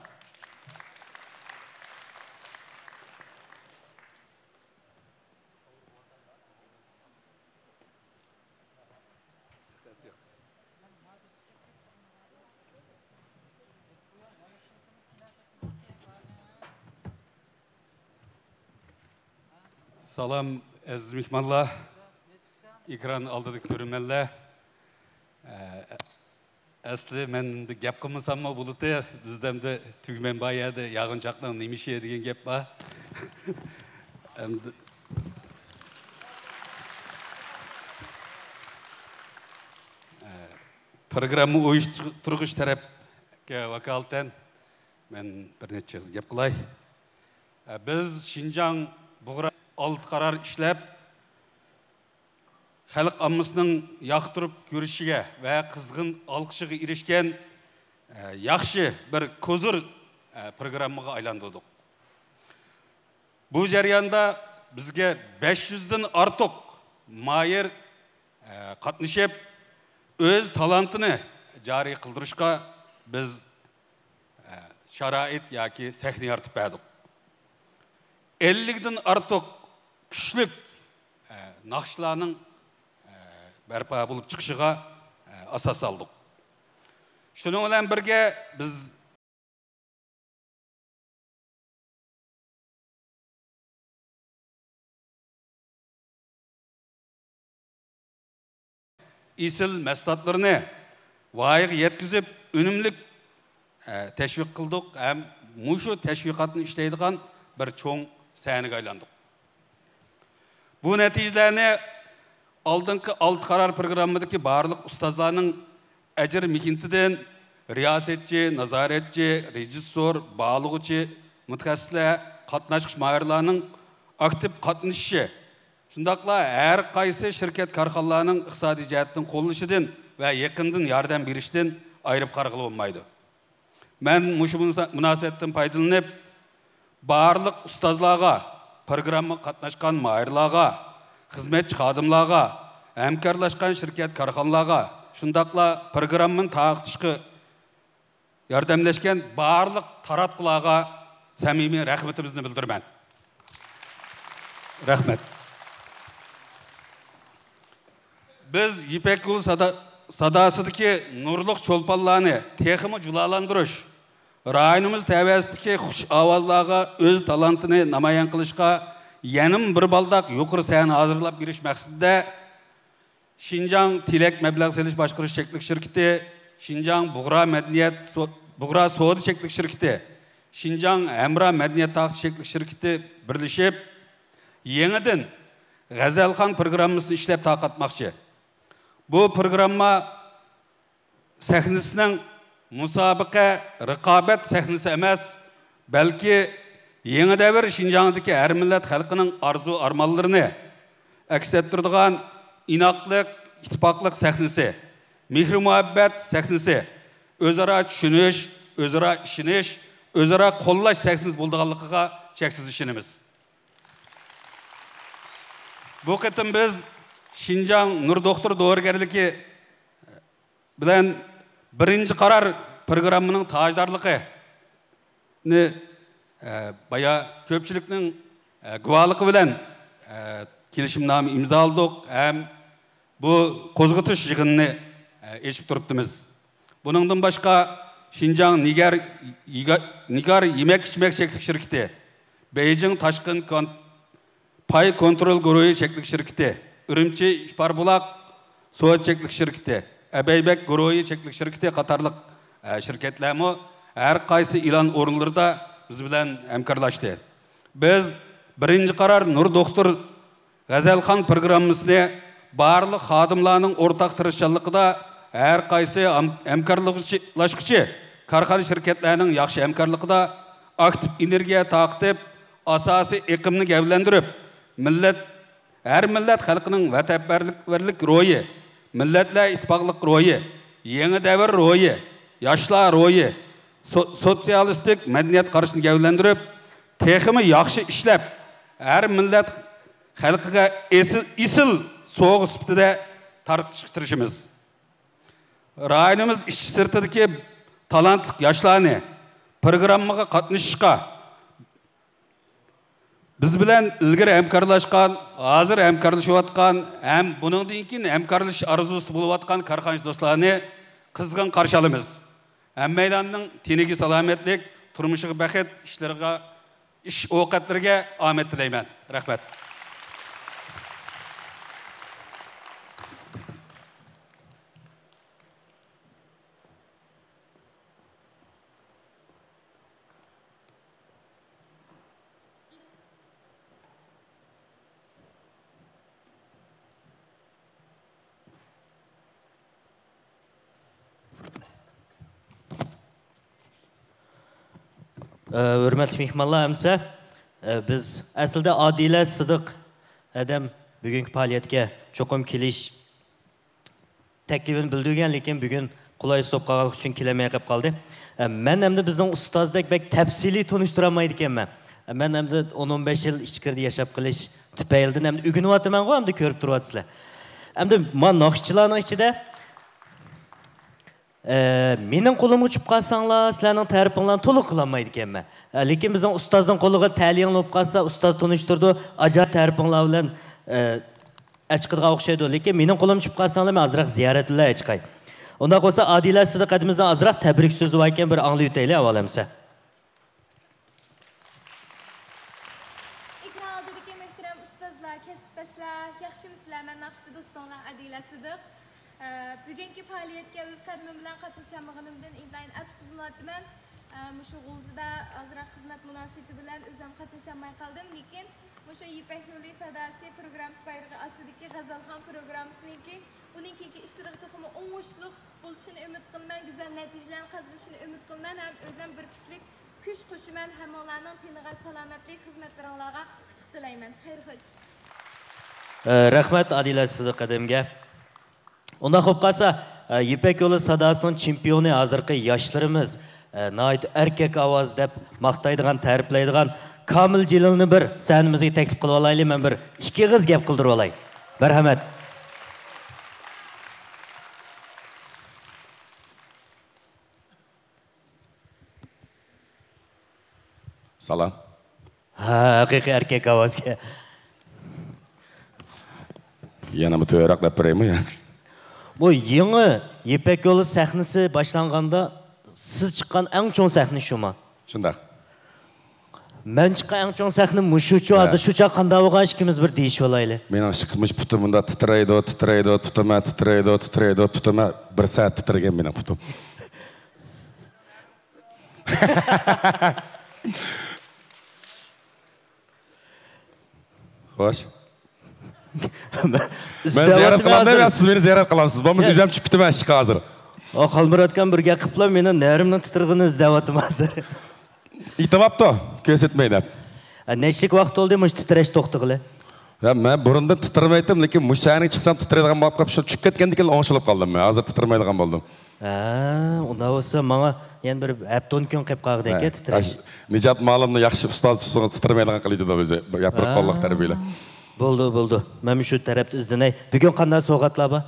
سالام، ئەزىز مېھمانلار، ئېكران ئالدىدىكى كۆرۈرمەنلەر. ئە، ئەسلى مەن گەپ قىلمىساممۇ بولىتى، بىزدە ئەمدى تۈگمەن بار يەردە ياغىنچاقنىڭ نېمە ئىشى دېگەن گەپ بار. ئەمدى، ئە، پروگرامما ئۇيۇشتۇرغۇچى تەرەپكە ۋاكالىتەن مەن بىر نەچچە سۆز گەپ قىلاي. ئە، بىز شىنجاڭ بۇغرا ئالتە قارار ئىشلەپ، خەلق ئاممىسىنىڭ ياقتۇرۇپ كۆرۈشىگە ۋە قىزغىن ئالقىشىغا ئېرىشكەن، ئە، ياخشى بىر كوزىر، ئە، پروگراممىغا ئايلاندۇردۇق. بۇ جەرياندا بىزگە بەش يۈزدىن ئارتۇق ماھىر، ئە، قاتنىشىپ، ئۆز تالانتىنى جارى قىلدۇرۇشقا بىز، ئە، شارائىت ياكى سەھنە يارىتىپ بەردۇق. ئەللىكتىن ئارتۇق كۈچلۈك، ئە، ناخشىلارنىڭ، ئە، بەرپا بولۇپ چىقىشىغا، ئە، ئاساس سالدۇق. شۇنىڭ بىلەن بىرگە بىز ئېسىل مەھسۇلاتلىرىنى ۋايىغا يەتكۈزۈپ، ئۈنۈملۈك، ئە، تەشۋىق قىلدۇق ھەم مۇشۇ تەشۋىقاتنى ئىشلەيدىغان بىر چوڭ سەھنىگە ئايلاندۇق. بۇ نەتىجىلەرنى ئالدىنقى ئالتە قارار پروگراممىدىكى بارلىق ئۇستازلارنىڭ ئەجىر مېھنىتىدىن، رىياسەتچى، نازارەتچى، رېژىسسور، باھالىغۇچى، مۇتەخەسسىسلەر، قاتناشقۇچى ماھىرلارنىڭ ئاكتىپ قاتنىشىشى، شۇنداقلا ھەر قايسى شىركەت، كارخانىلارنىڭ ئىقتىسادىي جەھەتتىن قوللىشىدىن ۋە يېقىندىن ياردەم بېرىشىدىن ئايرىپ قارىغىلى بولمايدۇ. مەن مۇشۇ مۇناسا-، مۇناسىۋەتتىن پايدىلىنىپ، بارلىق ئۇستازلارغا، پروگراممىغا قاتناشقان ماھىرلارغا، خىزمەتچى خادىملارغا، ھەمكارلاشقان شىركەت، كارخانىلارغا، شۇنداقلا پروگراممىنى تارقىتىشقا ياردەملەشكەن بارلىق تاراتقۇلارغا سەمىمىي رەھمىتىمىزنى بىلدۈرىمەن. رەھمەت. بىز يىپەك يولى سادا-، ساداسىدىكى نۇرلۇق چولپانلارنى تېخىمۇ جۇلالاندۇرۇش، رايونىمىز تەۋەسىدىكى خۇش ئاۋازلارغا ئۆز تالانتىنى نامايان قىلىشقا يەنىمۇ بىر بالداق يۇقىرى سەھنە ھازىرلاپ بېرىش مەقسىتىدە، شىنجاڭ تىلەك مەبلەغ سېلىش باشقۇرۇش چەكلىك شىركىتى، شىنجاڭ بۇغرا مەدەنىيەت سو-، بۇغرا سودا چەكلىك شىركىتى، شىنجاڭ ھەمراھ مەدەنىيەت تاختىسى چەكلىك شىركىتى بىرلىشىپ، يېڭىدىن غەزەلخان پروگراممىسىنى ئىشلەپ تارقاتماقچى. بۇ پروگرامما سەھنىسىنىڭ مۇسابىقە، رىقابەت سەھنىسى ئەمەس، بەلكى يېڭى دەۋر شىنجاڭدىكى ھەر مىللەت خەلقىنىڭ ئارزۇ-ئارمانلىرىنى ئەكس ئەتتۈرىدىغان ئىناقلىق، ئىتتىپاقلىق سەھنىسى، مېھرى-مۇھەببەت سەھنىسى، ئۆزئارا چۈشىنىش، ئۆزئارا ئىشىنىش، ئۆزئارا قوللاش سەھنىسى بولىدىغانلىقىغا چەكسىز ئىشىنىمىز. بۇ قېتىم بىز شىنجاڭ نۇر دوختۇر دورىگەرلىكى بىلەن بىرىنچى قارار پروگراممىنىڭ تاجدارلىقىنى، ئە، بايا كۆپچىلىكنىڭ، ئە، گۇۋاھلىقى بىلەن، ئە، كېلىشىمنامە ئىمزالىدۇق ھەم بۇ قوزغىتىش يىغىنىنى، ئە، ئېچىپ تۇرۇپتىمىز. بۇنىڭدىن باشقا، شىنجاڭ نىگار يىگا-، نىگار يېمەك-ئىچمەك چەكلىك شىركىتى، بېيجىڭ تاشقىن كون-، پاي كونترول گۇرۇھى چەكلىك شىركىتى، ئۈرۈمچى ئىپاربۇلاق سودا چەكلىك شىركىتى، ئەبەيبەك گۇرۇھى چەكلىك شىركىتى قاتارلىق، ئە، شىركەتلەرمۇ ھەر قايسى ئېلان ئورۇنلىرىدا بىز بىلەن ھەمكارلاشتى. بىز بىرىنچى قارار نۇر دوختۇر غەزەلخان پروگراممىسىنى بارلىق خادىملارنىڭ ئورتاق تىرىشچانلىقىدا ھەر قايسى ھەم-، ھەمكارلاشقۇچى كارخانا، شىركەتلەرنىڭ ياخشى ھەمكارلىقىدا ئاكتىپ ئېنېرگىيە تارقىتىپ، ئاساسىي ئېقىمنى گەۋدىلەندۈرۈپ، مىللەت، ھەر مىللەت خەلقىنىڭ ۋەتەنپەرۋەرلىك روھى، مىللەتلەر ئىتتىپاقلىق روھى، يېڭى دەۋر روھى، ياشلار روھى، سو-، سوتسىيالىستىك مەدەنىيەت قارىشىنى گەۋدىلەندۈرۈپ، تېخىمۇ ياخشى ئىشلەپ، ھەر مىللەت خەلقىگە ئېسىل، ئېسىل سوۋغا سۈپىتىدە تارقىتىشقا تىرىشىمىز. رايونىمىز ئىچى سىرتىدىكى تالانتلىق ياشلارنى پروگراممىغا قاتنىشىشقا، بىز بىلەن ئىلگىرى ھەمكارلاشقان، ھازىر ھەمكارلىشىۋاتقان ھەم بۇنىڭدىن كېيىن ھەمكارلىشىش ئارزۇسىدا بولۇۋاتقان كارخانىچى دوستلارنى قىزغىن قارشى ئالىمىز. ھەممەيلەننىڭ تېنىگە سالامەتلىك، تۇرمۇشىغا بەخت، ئىشلىرىغا، ئىش ئوقەتلىرىگە ئامەت تىلەيمەن. رەھمەت. ئە، ھۆرمەتلىك مېھمانلار، ئەمسە، ئە، بىز ئەسلىدە ئادىلە سىدىق ھەدەم بۈگۈنكى پائالىيەتكە چوقۇم كېلىش تەكلىپىنى بىلدۈرگەن، لېكىن بۈگۈن قولايسىز بولۇپ قالغانلىقى ئۈچۈن كېلەلمەي قېلىپ قالدى. ئە، مەن ئەمدى بىزنىڭ ئۇستازدەك بەك تەپسىلىي تونۇشتۇرالمايدىكەنمەن. ئە، مەن ئەمدى ئون، ئون بەش يىل ئىچكىرىدە ياشاپ قېلىش تۈپەيلىدىن ئەمدى ئۆگىنىۋاتىمەنغۇ، ئەمدى كۆرۈپ تۇرۇۋاتىسىلەر. ئەمدى ما ناخشىچىلارنىڭ ئىچىدە ئە، مېنىڭ قولۇمغا چۈشۈپ قالساڭلار، سىلەرنىڭ تەرىپىڭلارنى تولۇق قىلالمايدىكەنمەن. ئە، لېكىن بىزنىڭ ئۇستازنىڭ قولىغا تەلىيىڭلار بولۇپ قالسا، ئۇستاز تونۇشتۇرىدۇ، ئاجايىپ تەرىپىڭلار بىلەن، ئە، ئەچىقىدىغان ئوخشايدۇ. لېكىن مېنىڭ قولۇمغا چۈشۈپ قالساڭلار، مەن ئازراق زىيارەتلەر ئەچىقاي. ئۇنداق بولسا، ئادىلە سىدىق ھەدىمىزدىن ئازراق تەبرىك سۆزى بار ئىكەن، بىر ئاڭلىۋېتەيلى ئاۋۋال ئەمسە. ئېكران ئالدىدىكى مۆھتەرەم ئۇستازلار، كەسىپداشلار، ياخشىمۇسىلەر؟ مەن ناخشىچى دوستۇڭلار ئادىلە سىدىق. ئە، بۈگۈنكى پائالىيەتكە ئۆز قەدىمىم بىلەن قاتنىشالمىغىنىمدىن ئىنتايىن ئەپسۇسلىنىۋاتىمەن. ئە، مۇشۇ غۇلجىدا ئازراق خىزمەت مۇناسىۋىتى بىلەن ئۆزۈم قاتنىشالماي قالدىم، لېكىن مۇشۇ يىپەك يولى ساداسى پروگراممىسى بايرىقى ئاستىدىكى غەزەلخان پروگراممىسىنىڭكى ئۇنىڭ كېيىنكى ئىشلىرىغا تېخىمۇ ئوڭۇشلۇق بولۇشىنى ئۈمىد قىلىمەن، گۈزەل نەتىجىلەرنى قازىنىشىنى ئۈمىد قىلىمەن ھەم ئۆزۈم بىر كىشىلىك كۈچ قوشىمەن. ھەممىڭلارنىڭ تېنىغا سالامەتلىك، خىزمەتلىرىڭلارغا ئۇتۇق تىلەيمەن. خەير خوش. ئە، رەھمەت ئادىلە سىدىق ھەدەمگە. ئۇنداق بولۇپ قالسا، ئە، يىپەك يولى ساداسىنىڭ چېمپىيونى ھازىرقى ياشلىرىمىز، ئە، ناھايىتى ئەركەك ئاۋاز دەپ ماختايدىغان، تەرىپلەيدىغان كامىل جېلىلنى بىر سەھنىمىزگە تەكلىپ قىلىۋالايلى، مەن بىر ئىككى ئېغىز گەپ قىلدۇرۇۋالاي. مەرھەمەت. سالام. ھە، ھەقىقىي ئەركەك ئاۋازكەن. يەنە بىر تۆۋەنرەك دەپ بېرەيمۇ يا؟ بۇ يېڭى يىپەك يولى سەھنىسى باشلانغاندا سىز چىققان ئەڭ چوڭ سەھنە شۇما؟ شۇنداق. مەن چىققان ئەڭ چوڭ سەھنە مۇشۇچۇ، ھە. ھازىر شۇ چاغ قانداق بولغان ئىككىمىز بىر دېيىشىۋالايلى. مېنىڭ ئىشقىلىپ مۇشۇ پۇتۇم بۇنداق تىترەيدۇ، تىترەيدۇ، تۇتىمەن، تىترەيدۇ، تىترەيدۇ، تۇتىمەن. بىر سائەت تىترىگەن مېنىڭ پۇتۇم. خوش. مەن زىيارەت قىلامدۇ يا سىز مېنى زىيارەت قىلامسىز؟ بولمىسا ئۆزۈم چۈشۈپ كېتىمەن ئىشقا ھازىر. ئا، خالمۇراتكام بىر گەپ قىپلا مېنىڭ نەرۋىمنىڭ تىترىغىنىنى ئىزدەۋاتىمەن ھازىر. ئېيتىۋاپتۇ، كۆرسەتمەي دەپ. ئە، نەچچىلىك ۋاقىت بولدى مۇشۇ تىترەش توختىغىلى؟ يا، مەن بۇرۇندىن تىترىمەيتتىم، لېكىن مۇشۇ سەھنىگە چىقسام تىترەيدىغان بولۇپ قاپتۇ، شۇ چۈشۈپ كەتكەندىن كېيىن ئوڭشىلىپ قالدىم مەن. ھازىر تىترىمەيدىغان بولدۇم. ھە، ئۇنداق بولسا ماڭا يەنە بىر ھەپتە ئون كۈن قېلىپ قالغۇدەككەن ھە، تىترەش. ئاش-، نىجات مۇئەللىمنى ياخشى ئۇستاز تۇتسىڭىز تىترىمەيدىغان قىلىۋېتىدۇ بىزنى. ياپرىقى قوللۇق تەربىيىلەپ. بولدى، بولدى. مەن شۇ تەرەپتە ئىزدىنەي. بۈگۈن قانداق سوۋغاتلار بار؟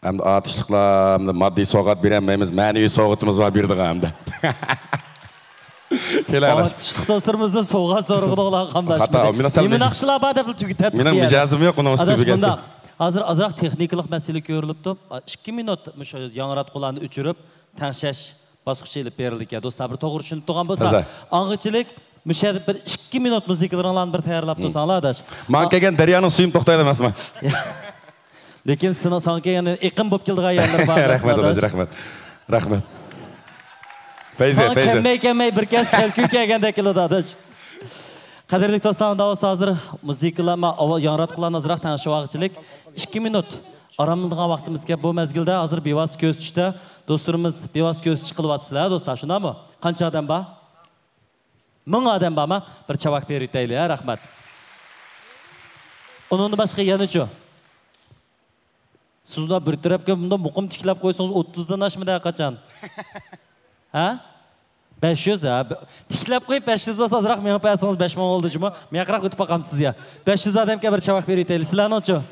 ئەمدى ئاتۇشلۇقلار، ئەمدى ماددىي سوۋغات بېرەلمەيمىز، مەنىۋى سوۋغىتىمىز بار بېرىدىغان ئەمدى. كېلە، ئاداش. ئاتۇشلۇق دوستلىرىمىزدىن سوۋغات سورىغۇدۇڭلار قانداش؟ خاتا، مېنىڭ سەل نېمە مىج-، ناخشىلار بار دەپ تۈگىتەتتى مېنىڭ مىجەزىم يوق، ئۇنىڭ ئۈستىگە ئاداش، بىر گەپ. مۇنداق. ھازىر ئازراق تېخنىكىلىق مەسىلە كۆرۈلۈپتۇ. ئىككى مىنۇت مۇشۇ ياڭراتقۇلارنى ئۆچۈرۈپ، تەڭشەش باسقۇچى ئېلىپ بېرىلىدىكەن. دوستلار، بىر توغرا چۈشىنىپ تۇرغان بولسا، ھازىر. ئاڭغىچىلىك مۇشۇ يەردە بىر ئىككى مىنۇت مۇزىكىلىرىڭلارنى بىر تەييارلاپ تۇرساڭلار، ئاداش. ماڭا كەلگەن دەريانىڭ سۈيىمۇ توختايدۇ ئەمەسمۇ؟ لېكىن سېنىڭ، ساڭا كەلگەن ئېقىم بولۇپ كېلىدىغان يەرلىرى بار، رەھمەت، ئاداش، رەھمەت. رەھمەت. پەيزى، ساڭا پەيزى. كەلمەي، كەلمەي بىر كەس كەلكۈن كەلگەندەك كېلىدۇ، ئاداش. قەدىرلىك دوستلار، ئۇنداق بولسا ھازىر مۇزىكىلار، ما-، ئاۋا-، ياڭراتقۇلارنى ئازراق تەڭشىۋالغۇچىلىك. ئىككى مىنۇت ئاراملىنىدىغان ۋاقتىمىز كەپ، بۇ مەزگىلدە ھازىر بىۋاسىتە كۆزىتىشتە دوستلىرىمىز بىۋاسىتە كۆزىتىش قىلىۋاتىسىلەر، دوستلار، شۇنداقمۇ؟ قانچە ئادەم بار؟ مىڭ ئادەم بارمۇ؟ بىر چاۋاك بېرىۋېتەيلى، ھە، رەھمەت. ئۇنىڭدىن باشقا يەنىچۇ؟ سىز ئۇنداق بىر تەرەپكە بۇنداق مۇقىم تىكلەپ قويسىڭىز، ئوتتۇزدىن ئاشمىدى ھەرقاچان. ھە؟ بەش يۈز، ھە؟ ب-، تىكلەپ قويۇپ، بەش يۈز بولسا ئازراق مېڭىپ بەرسىڭىز، بەش مىڭ بولدى جۇمۇ. مىياقراق ئۆتۈپ باقامسىز يا. بەش يۈز ئادەمگە بىر چاۋاك بېرىۋېتەيلى. سىلەرنىڭچۇ؟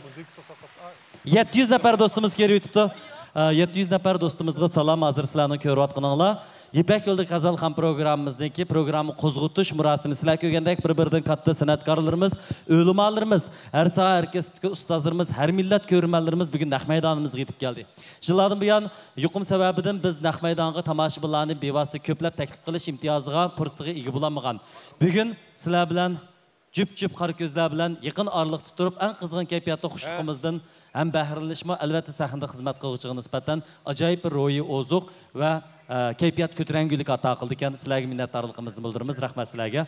يەتتە يۈز نەپەر دوستىمىز كىرىۋېتىپتۇ. ئە، يەتتە يۈز نەپەر دوستىمىزغا سالام، ھازىر سىلەرنىڭ كۆرۈۋاتقىنىڭلار. يىپەك يولىدىكى غەزەلخان پروگراممىمىزنىڭكى پروگرامما قوزغىتىش مۇراسىمى. سىلەر كۆرگەندەك بىر-بىرىدىن كاتتا سەنئەتكارلىرىمىز، ئۆلىمالىرىمىز، ھەر ساھە، ھەر كەسىپتىكى ئۇستازلىرىمىز، ھەر مىللەت كۆرۈرمەنلىرىمىز بۈگۈن نەق مەيدانىمىزغا يېتىپ كەلدى. يىللاردىن بۇيان يۇقۇم سەۋەبىدىن بىز نەق مەيدانغا تاماشىبىنلارنى بىۋاسىتە كۆپلەپ تەكلىپ قىلىش ئىمتىيازىغا، پۇرسىتىگە ئىگە بولالمىغان. بۈگۈن سىلەر بىلەن جۈپ-جۈپ قارا كۆزلەر بىلەن يېقىن ئارىلىقتا تۇرۇپ، ئەڭ قىزغىن كەيپىياتتا خۇشلۇقىمىزدىن ھەم بەھرىلىنىشمۇ، ئەلۋەتتە، سەھنىدە خىزمەت قىلغۇچىغا نىسبەتەن ئاجايىپ بىر روھىي ئوزۇق ۋە، ئە، كەيپىيات كۆتۈرەڭگۈلۈك ئاتا قىلىدىكەن. سىلەرگە مىننەتدارلىقىمىزنى بىلدۈرىمىز. رەھمەت سىلەرگە.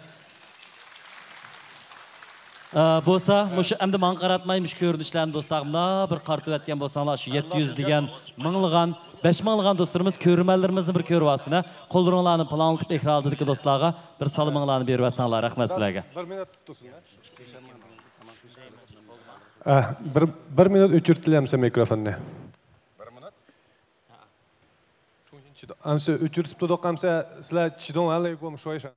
ئە، بولسا، مۇشۇ ئەمدى ماڭا قاراتماي، مۇشۇ كۆرۈنۈشلەرنى دوستلارغا مۇنداق بىر قارىتىۋەتكەن بولساڭلار، شۇ يەتتە يۈز دېگەن مىڭلىغان بەش مىڭلىغان دوستلىرىمىز، كۆرۈرمەنلىرىمىزنى بىر كۆرۈۋالسۇن. قوللىرىڭلارنى پۇلاڭلىتىپ، ئېكران ئالدىدىكى دوستلارغا بىر سالىمىڭلارنى بېرىۋەتسەڭلار، رەھمەت سىلەرگە. بىر مىنۇت تۇتسۇن. ئە، بىر، بىر مىنۇت ئۆچۈرتىلى ئەمسە مىكروفوننى. بىر مىنۇت؟ ئەمسە ئۆچۈرتۈپ تۇردۇق، ئەمسە سىلەر چىدىڭ، ھە، لەيكۇم، شويشا.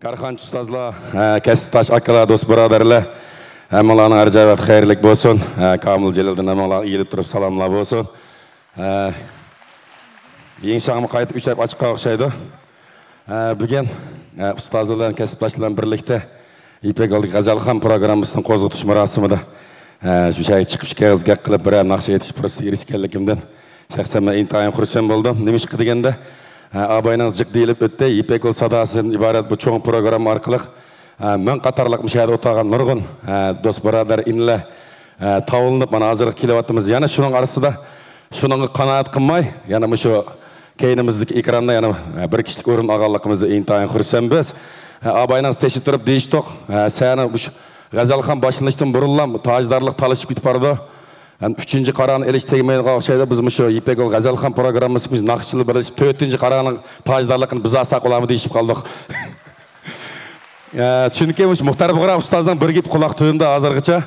كارخانىچى ئۇستازلار، ھە، كەسىپداش ئاكىلار، دوست بۇرادەرلەر، ھەممىڭلارنىڭ ھەر جاي ۋاقتى خەيرلىك بولسۇن. ھە، كامىل جېلىلدىن ھەممىڭلارغا ئېلىپ تۇرۇپ سالاملار بولسۇن. ھە، يېڭى شاڭمۇ قايتىپ ئۈچ ئاي ئاچقان ئوخشايدۇ. ھە، بۈگۈن، ھە، ئۇستازلار بىلەن، كەسىپداشلار بىلەن بىرلىكتە يىپەك يولىدىكى غەزەلخان پروگراممىسىنىڭ قوزغىتىش مۇراسىمىدا، ھە، مۇشۇ يەرگە چىقىپ ئىككى ئېغىز گەپ قىلىپ، بىرەر ناخشا ئېيتىش پۇرسىتىگە ئېرىشكەنلىكىمدىن شەخسەن مەن ئىنتايىن خۇرسەن بولدۇم. نېمىشقا دېگەندە، ھە، ئاباينىڭ جىق دېيىلىپ ئۆتتى، يىپەك يولى ساداسىدىن ئىبارەت بۇ چوڭ پروگرامما ئارقىلىق، ھە، مەن قاتارلىق مۇشۇ يەردە ئولتۇرغان نۇرغۇن، ھە، دوست بۇرادەر ئىنىلەر، ھە، تاۋلىنىپ مانا ھازىرغا كېلىۋاتىمىز. يەنە شۇنىڭ ئارىسىدا شۇنىڭغا قانائەت قىلماي، يەنە مۇشۇ كەينىمىزدىكى ئېكراندا يەنە بىر كىشىلىك ئورۇن ئالغانلىقىمىزدا ئىنتايىن خۇرسەنبىز. ئاباينىڭ تېشى تۇرۇپ دېيىشتۇق، سەنە مۇشۇ غەزەلخان باشلىنىشتىن بۇرۇنلا تاجدارلىق تالىشىپ كېتىپ بارىدۇ. ئۈچىنچى قارارنى ئېلىش تەگمەيدىغان ئوخشايدۇ. بىز مۇشۇ يىپەك يولى غەزەلخان پروگراممىسى مۇشۇ ناخشىچىلار بىرلىشىپ تۆتىنچى قارارنىڭ تاجدارلىقىنى بىز ئالساق بولامدۇ دېيىشىپ قالدۇق. ئە، چۈنكى مۇشۇ مۇختەر بۇغرا ئۇستازنىڭ بىر گېپى قۇلاق تۈۋىدە ھازىرغىچە،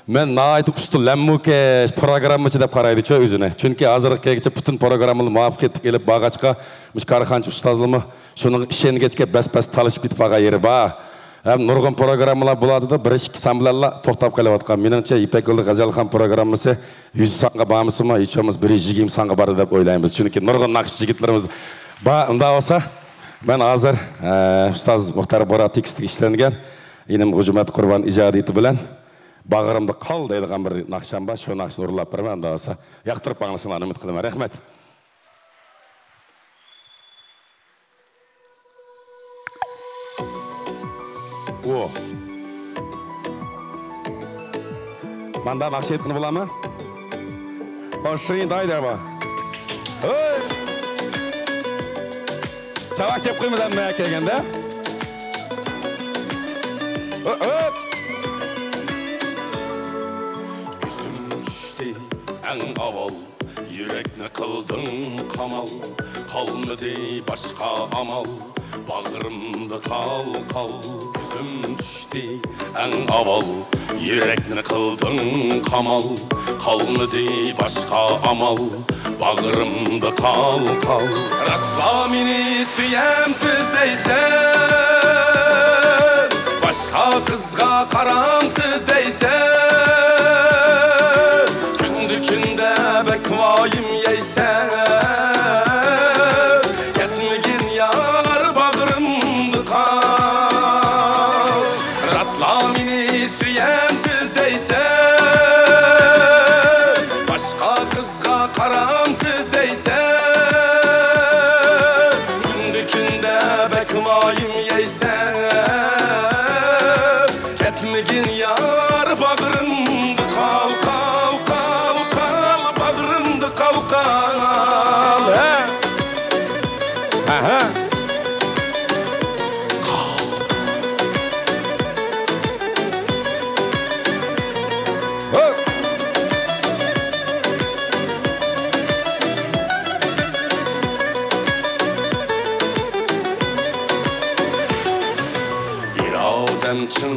مەن ناھايىتى ئۇستا لەممۇكەش، پروگراممىچى دەپ قارايدىچۇ ئۆزىنى. چۈنكى ھازىرغا كەلگۈچە پۈتۈن پروگراممىنى مۇۋەپپەقىيەتلىك ئېلىپ بارغاچقا، مۇشۇ كارخانىچى ئۇستازلىرىمۇ شۇنىڭغا ئىشەنگەچكە بەس-بەس تالىشىپ كېتىپ قالغان يېرى بار. ھەم نۇرغۇن پروگراممىلار بولاتىدۇ، بىر ئىككى سان بىلەنلا توختاپ قېلىۋاتقان. مېنىڭچە، يىپەك يولى غەزەلخان پروگراممىسى يۈز سانغا بارمىسىمۇ، ھېچ بولمىسا بىر يۈز يىگىرمە سانغا بارىدۇ دەپ ئويلايمىز. چۈنكى نۇرغۇن ناخشىچى يىگىتلىرىمىز بار. ئۇنداق بولسا، مەن ھازىر، ئە، ئۇستاز مۇختەر بۇغرا تېكىستىگە ئىشلەنگەن ئىنىم غۇجۇمەت قۇربان ئىجادىيىتى بىلەن باغرىمدا قال دەيدىغان بىر ناخشام بار. شۇ ناخشىنى ئۇرۇپلا بېرىمەن، ئۇنداق بولسا. ياقتۇرۇپ باقىڭلار، ئۈمىد قىلىمەن. رەھمەت. ئۇ. ماندا ناخشا ئېيتقىنى بولامۇ؟ ئاشۇنى دايدىغا. ھەي! چاۋاك چېپ قويمىدىم مەن كەلگەندە. ھۆپ، ھۆپ! كۆزۈم چۈشتى ئەڭ ئاۋۋال. يۈرەكنى قىلدىڭ قامال، قالمىدى باشقا ئامال. باغرىمدا قال، قال، كۆزۈم چۈشتى ئەڭ ئاۋۋال. يۈرەكنى قىلدىڭ قامال، قالمىدى باشقا ئامال. باغرىمدا قال، قال. راسلا مېنى سۆيەمسىز دەيسەن، باشقا قىزغا قارامسىز دەيسەن. كۈندە كۈندە بەك ۋايىم يەيسەن، كەتمىگىن يار باغرىمدا قال. راسلا مېنى سۆيەمسىز دەيسەن، يار باغرىمدا قال، قال، قال، قال، باغرىمدا قال، قال. ھە. ئەھە. ئىرادەم چىڭ،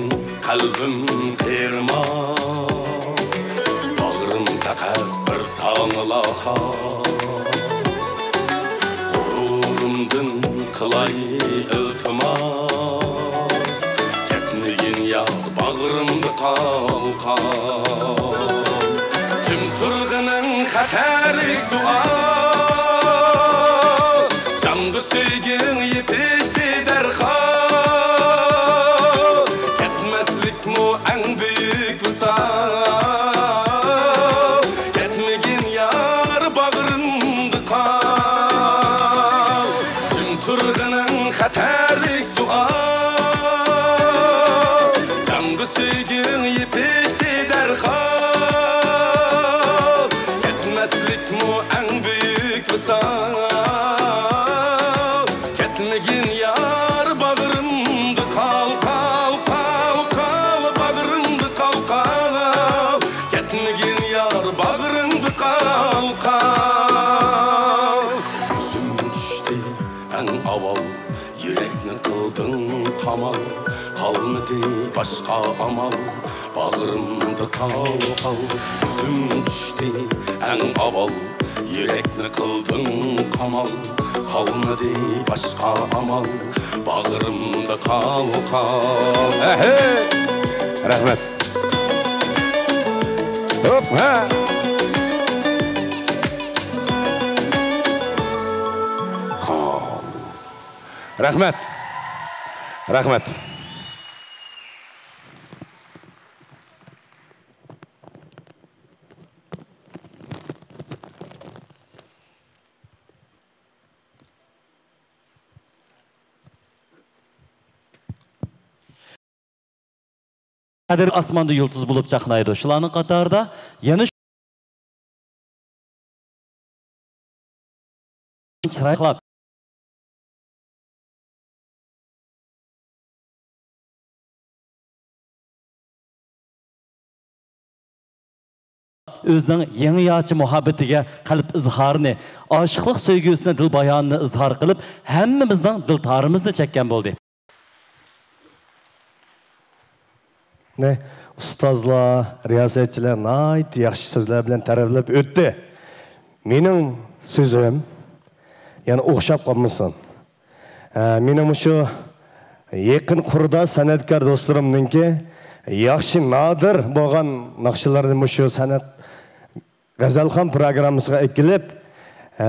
قەلبىم قېرىماس، باغرىم پەقەت بىر ساڭىلا خاس. غۇرۇرۇمدىن قىلاي ئىلتىماس، كەتمىگىن يار باغرىمدا قال، قال. كىم تۇرغىنىڭ خەتەرلىك سوئال، جانغا سۆيگۈڭ يېپىشتى دەرھال. كەتمەسلىكمۇ ئەڭ بۈيۈك ۋىسال، كەتمىگىن يار باغرىمدا قال. كىم تۇرغىنىڭ خەتەرلىك سوئال، جانغا سۆيگۈڭ يېپىشتى دەرھال. كەتمەسلىكمۇ ئەڭ بۈيۈك ۋىسال، كەتمىگىن يار باغرىمدا قال، قال، قال، قال، باغرىمدا قال، قال. كەتمىگىن يار باغرىمدا قال، قال. كۆزۈم چۈشتى ئەڭ ئاۋۋال، يۈرەكنى قىلدىڭ قامال، قالمىدى باشقا ئامال، باغرىمدا قال، قال. كۆزۈم چۈشتى ئەڭ ئاۋۋال، يۈرەكنى قىلدىڭ قامال، قالمىدى باشقا ئامال، باغرىمدا قال، قال. ئەھەي! رەھمەت. ھوپ، ھە! رەھمەت. رەھمەت. قەدىر ئاسماندا يۇلتۇز بولۇپ چاقنايدۇ. شۇلارنىڭ قاتارىدا يەنە چىرايلىق ئۆزىنىڭ يېڭى يارچى مۇھەببىتىگە قەلب ئىزھارىنى، ئاشىقلىق سۆيگۈسىنى دىل بايانىنى ئىزھار قىلىپ، ھەممىمىزنىڭ دىل تارىمىزنى چەككەن بولدى. نى ئۇستازلار، رىياسەتچىلەر ناھايىتى ياخشى سۆزلەر بىلەن تەرىپلەپ ئۆتتى. مېنىڭ سۆزۈم يەنە ئوخشاپ قالمىسۇن. ھە، مېنىڭ مۇشۇ يېقىن قۇردا سەنئەتكار دوستلىرىمنىڭكى ياخشى نادىر بولغان ناخشىلارنى مۇشۇ سەنئەت غەزەلخان پروگراممىسىغا ئەكېلىپ، ئە،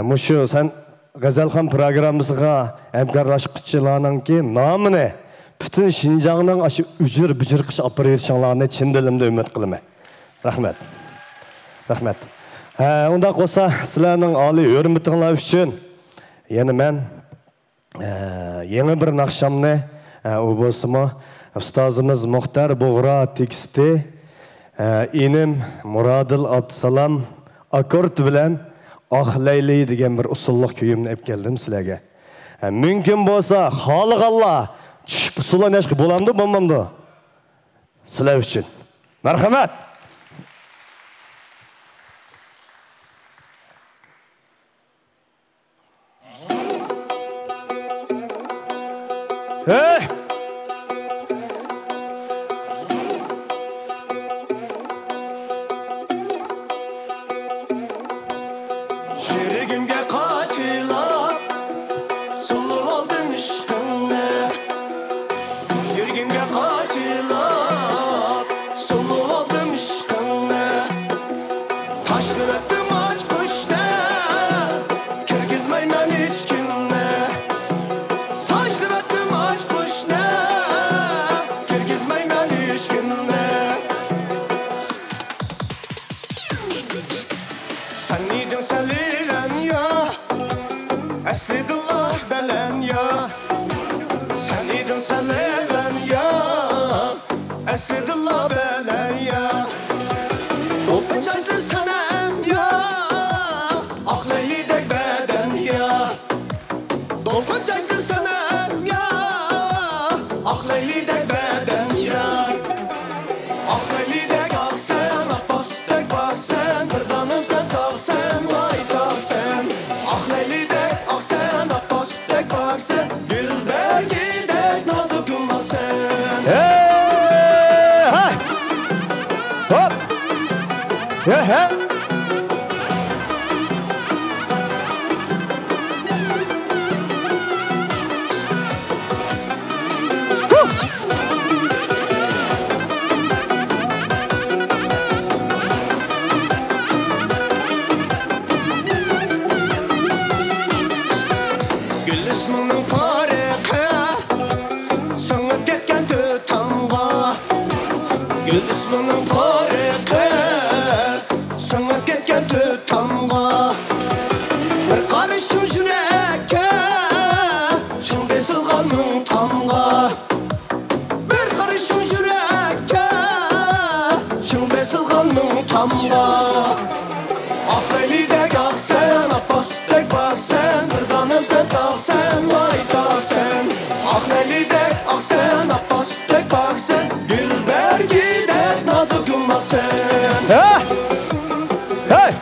مۇشۇ سەن غەزەلخان پروگراممىسىغا ھەمكارلاشقۇچىلارنىڭكى نامىنى پۈتۈن شىنجاڭنىڭ ئاشۇ ئۈجۈر-بۈجۈر قىلىپ ئاپىرىۋېتىشىڭلارنى چىن دىلىمدىن ئۈمىد قىلىمەن. رەھمەت. رەھمەت. ھە، ئۇنداق بولسا، سىلەرنىڭ ئالىي ھۆرمىتىڭلار ئۈچۈن يەنە مەن ئە، يېڭى بىر ناخشامنى، ئە، ئۇ بولسىمۇ ئۇستازىمىز مۇختەر بۇغرا تېكىستى، ئە، ئىنىم مۇرادىل ئابدۇسالام ئاككورد بىلەن ئاھ لەيلى دېگەن بىر ئۇسسۇللۇق كۈيۈمنى ئېلىپ كەلدىم سىلەرگە. ئە، مۇمكىن بولسا خالىغانلار چۈشۈپ سولان ياشقا بولامدۇ، بولمامدۇ؟ سىلەر ئۈچۈن. مەرھەمەت! ھەي! يۈرىكىمگە قاچىلاپ، سولىۋالدىم ئىشقىڭنى. يۈرىكىمگە قاچىلاپ، سولىۋالدىم ئىشقىڭنى. تاشلىۋەتتىم ئاچقۇچنى، كىرگۈزمەيمەن ھېچكىمنى. تاشلىۋەتتىم ئاچقۇچنى، كىرگۈزمەيمەن ھېچكىمنى. سەن ئىدىڭ سەلىۋەن يا، ئەسلىدىنلا بەلەن يا. سەن ئىدىڭ سەلىۋەن يا، سىدىللا بەلەن يا، دولقۇن چاچلىرى سەنەم يا، ئاق لەيلىدەك بەدەن يا. دولقۇن چاچلىرى سەنەم يا، ئاق لەيلىدەك بەدەن يا. ئاق لەيلىدەك ئاقسەن، ئاپئاق سۈتتەك پاكسەن، بىر دانەم سەن تاغسەن، ۋاي تاغسەن. ئاق لەيلىدەك ئاقسەن، ئاپئاق سۈتتەك پاكسەن، گۈل بەرگىدەك نازۇك يۇماقسەن. ھەي! ھاي! ھوپ! ھە، ھە! گۈل ئىسمىڭنىڭ پارىقى سىڭىپ كەتكەن تۆت تامغا. گۈل ئىسمىڭنىڭ پارىقى سىڭىپ كەتكەن تۆت تامغا. بىر قارىشىڭ يۈرەككە چىڭ بېسىلغان مىڭ تامغا. بىر قارىشىڭ يۈرەككە چىڭ بېسىلغان مىڭ تامغا. ئاق لەيلىدەك ئاقسەن، ئاپئاق سۈتتەك پاكسەن، بىر دانەم سەن تاغسەن، ۋاي تاغسەن. ئاق لەيلىدەك ئاقسەن، ئاپئاق سۈتتەك پاكسەن، گۈل بەرگىدەك نازۇك يۇماقسەن. ھە! ھەي!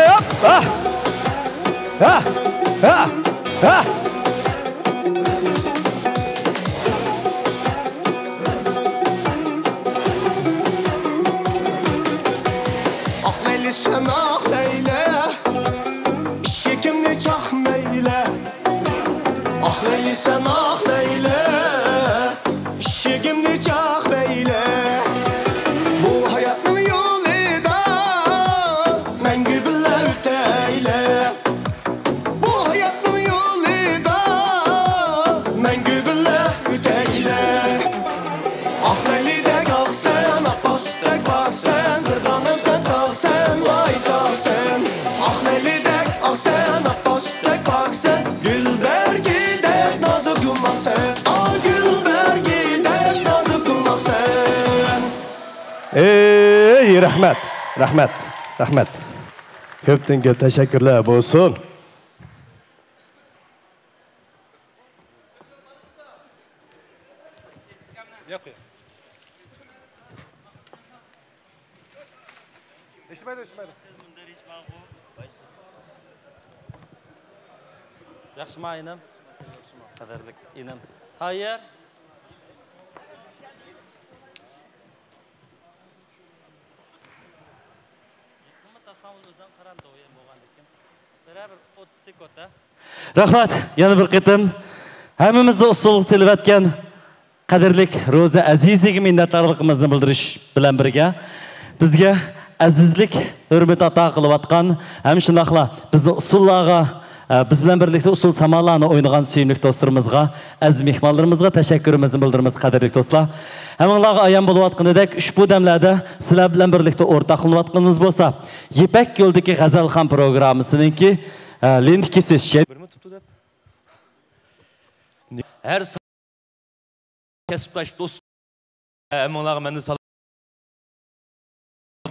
ھوپپا! ھا! ھا! ھا! ئاق لەيلى سەن ئاق لەيلى، ئىشىكىمنى چاقمەيلى. ئاق لەيلى سەن ئاق لەيلى، ئىشىكىمنى چاقمەيلى. بۇ ھاياتنىڭ يولىدا مەڭگۈ بىللە ئۆتەيلى. بۇ ھاياتنىڭ يولىدا مەڭگۈ بىللە ئۆتەيلى. ئاق لەيلىدەك ئاقسەن، ئاپئاق سۈتتەك پاكسەن، بىر دانەم سەن تاغسەن، ۋاي تاغسەن. ئاق لەيلىدەك ئاقسەن، ئاپئاق سۈتتەك پاكسەن، گۈل بەرگىدەك نازۇك يۇماقسەن. ئا، گۈل بەرگىدەك نازۇك يۇماقسەن. ئەي، رەھمەت، رەھمەت، رەھمەت. كۆپتىن كۆپ تەشەككۈرلەر بولسۇن. ياق، ياق. ئېشىمايدۇ، ئېشىمايدۇ. ياخشىما ئىنىم؟ قەدىرلىك ئىنىم. تايىر. رەھمەت، يەنە بىر قېتىم ھەممىمىزنى ئۇسسۇلغا سېلىۋەتكەن قەدىرلىك روزى ئەزىزىگە مىننەتدارلىقىمىزنى بىلدۈرۈش بىلەن بىرگە، بىزگە ئەزىزلىك، ھۆرمەت ئاتا قىلىۋاتقان ھەم شۇنداقلا بىزنى ئۇسسۇللارغا، ئە، بىز بىلەن بىرلىكتە ئۇسسۇل سامالارنى ئوينىغان سۆيۈملۈك دوستلىرىمىزغا، ئەزىز مېھمانلىرىمىزغا تەشەككۈرىمىزنى بىلدۈرىمىز، قەدىرلىك دوستلار. ھەممىڭلارغا ئايان بولۇۋاتقىنىدەك، ئۇشبۇ دەملەردە سىلەر بىلەن بىرلىكتە ئورتاقلىنىۋاتقىنىمىز بولسا، يىپەك يولىدىكى غەزەلخان پروگراممىسىنىڭكى، ئە، لېنتىكىسى. ھەر كەسىپداش دوست، ھەممىڭلارغا مەندىن سالام.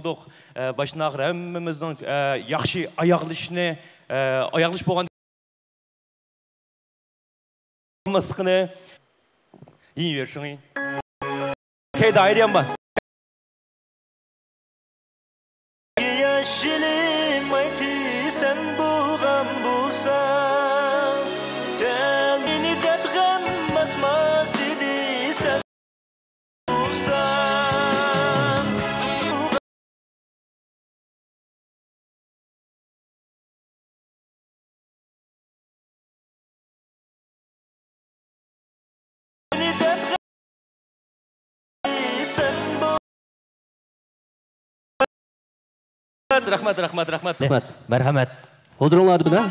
ئە، باشتىن ئاخىر ھەممىمىزنىڭ، ئە، ياخشى ئاياغلىشىنى، ئە، ئاياغلىشىپ بولغان ماسلىقىنى يىن يۈەشىڭ. كەيدە ئايرىيان بار. ياش يىلىم ئايتىسەن بولغان بولسا، دەل مېنى دەرد غەم باسماس ئىدى سەن بولساڭ. رەھمەت، رەھمەت، رەھمەت. رەھمەت، مەرھەمەت. ھۇزۇرۇڭلاردا بىلەن.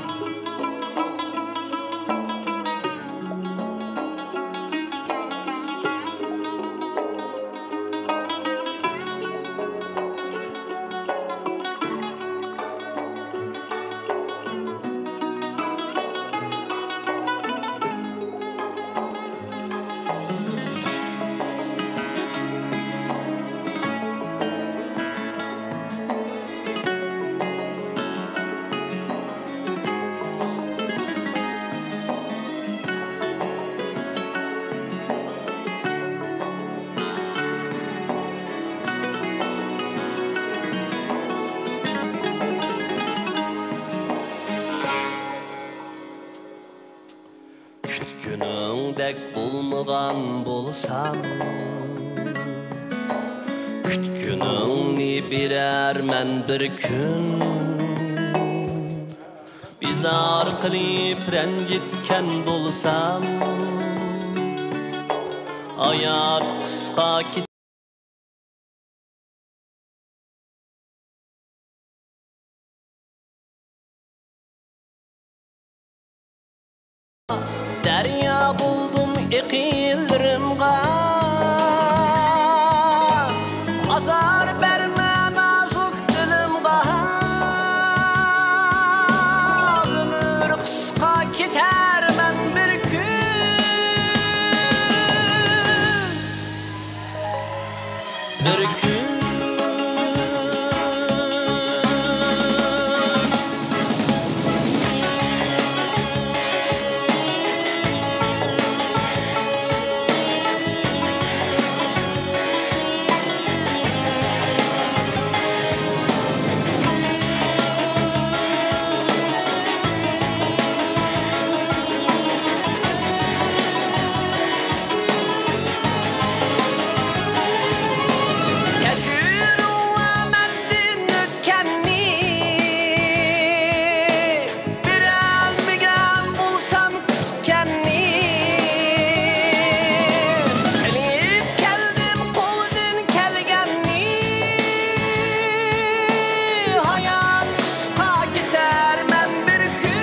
بولمىغان بولسام، كۈتكىنىڭنى بېرەرمەن بىر كۈن. بىزار قىلىپ رەنجىتكەن بولسام، ھايات قىسقا. دەريا بولدۇم ئېقىنلىرىمغا، ئازار بەرمە نازۇك دىلىمغا. ئۆمۈر قىسقا، كېتەرمەن بىر كۈن. بىر كۈن. كەچۈرۈڭلار مەندىن ئۆتكەننى، بېرەلمىگەن بولسام كۈتكەننى. ئېلىپ كەلدىم قولدىن كەلگەننى، ھايات قىسقا، كېتەرمەن بىر كۈن.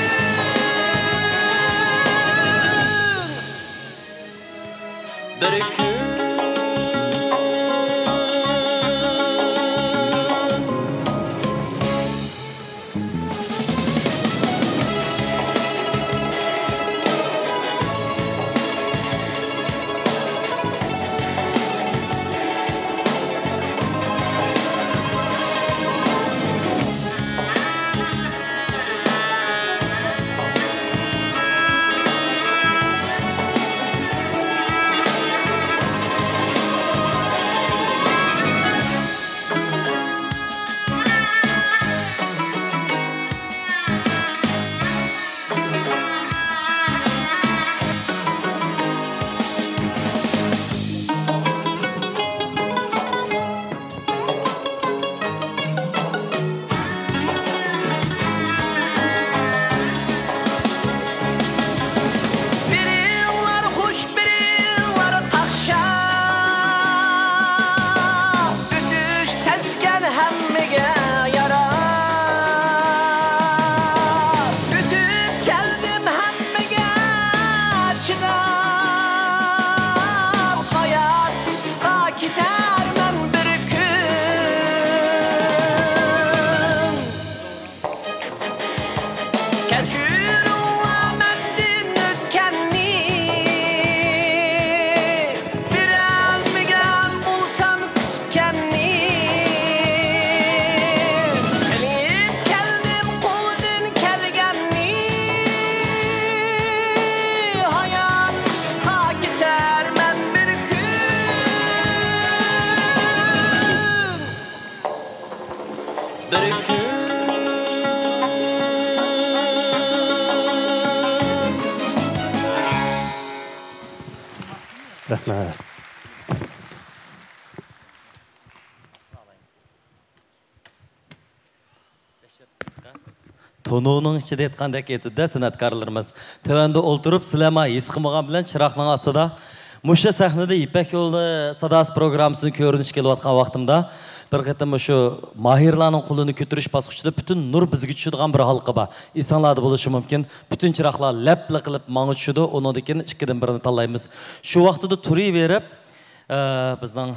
بىر كۈن. بىرىڭلار خۇش، بىرىڭلار قاقشاپ، ئۆتۈش تەسكەن ھەممىگە ياراپ. ئۆتۈپ كەلدىم ھەممىگە چىداپ، ھايات قىسقا، كېتەرمەن بىر كۈن. كەچۈرۈڭلار مەندىن ئۆتكەننى، بېرەلمىگەن بولسام كۈتكەننى. ئېلىپ كەلدىم قولدىن كەلگەننى، ھايات قىسقا، كېتەرمەن بىر كۈن. بىر كۈن. رەھمەت. تونۇرنىڭ ئىچىدە ياتقاندەك ئېتىدۇ-دە سەنئەتكارلىرىمىز. تۆۋەندە ئولتۇرۇپ، سىلەرمۇ ھېس قىلمىغان بىلەن چىراغنىڭ ئاستىدا مۇشۇ سەھنىدە يىپەك يولى ساداسى پروگراممىسىنى كۆرۈنۈشكە ئېلىۋاتقان ۋاقتىمدا، بىر قېتىم مۇشۇ ماھىرلارنىڭ قولىنى كۆتۈرۈش باسقۇچىدا پۈتۈن نۇر بىزگە چۈشىدىغان بىر ھالقا بار. ئېسىڭلاردا بولۇشى مۇمكىن، پۈتۈن چىراغلار لەپلا قىلىپ ماڭا چۈشىدۇ، ئۇنىڭدىن كېيىن ئىككىدىن بىرىنى تاللايمىز. شۇ ۋاقتىدا تۇرۇۋېرىپ، ئە، بىزنىڭ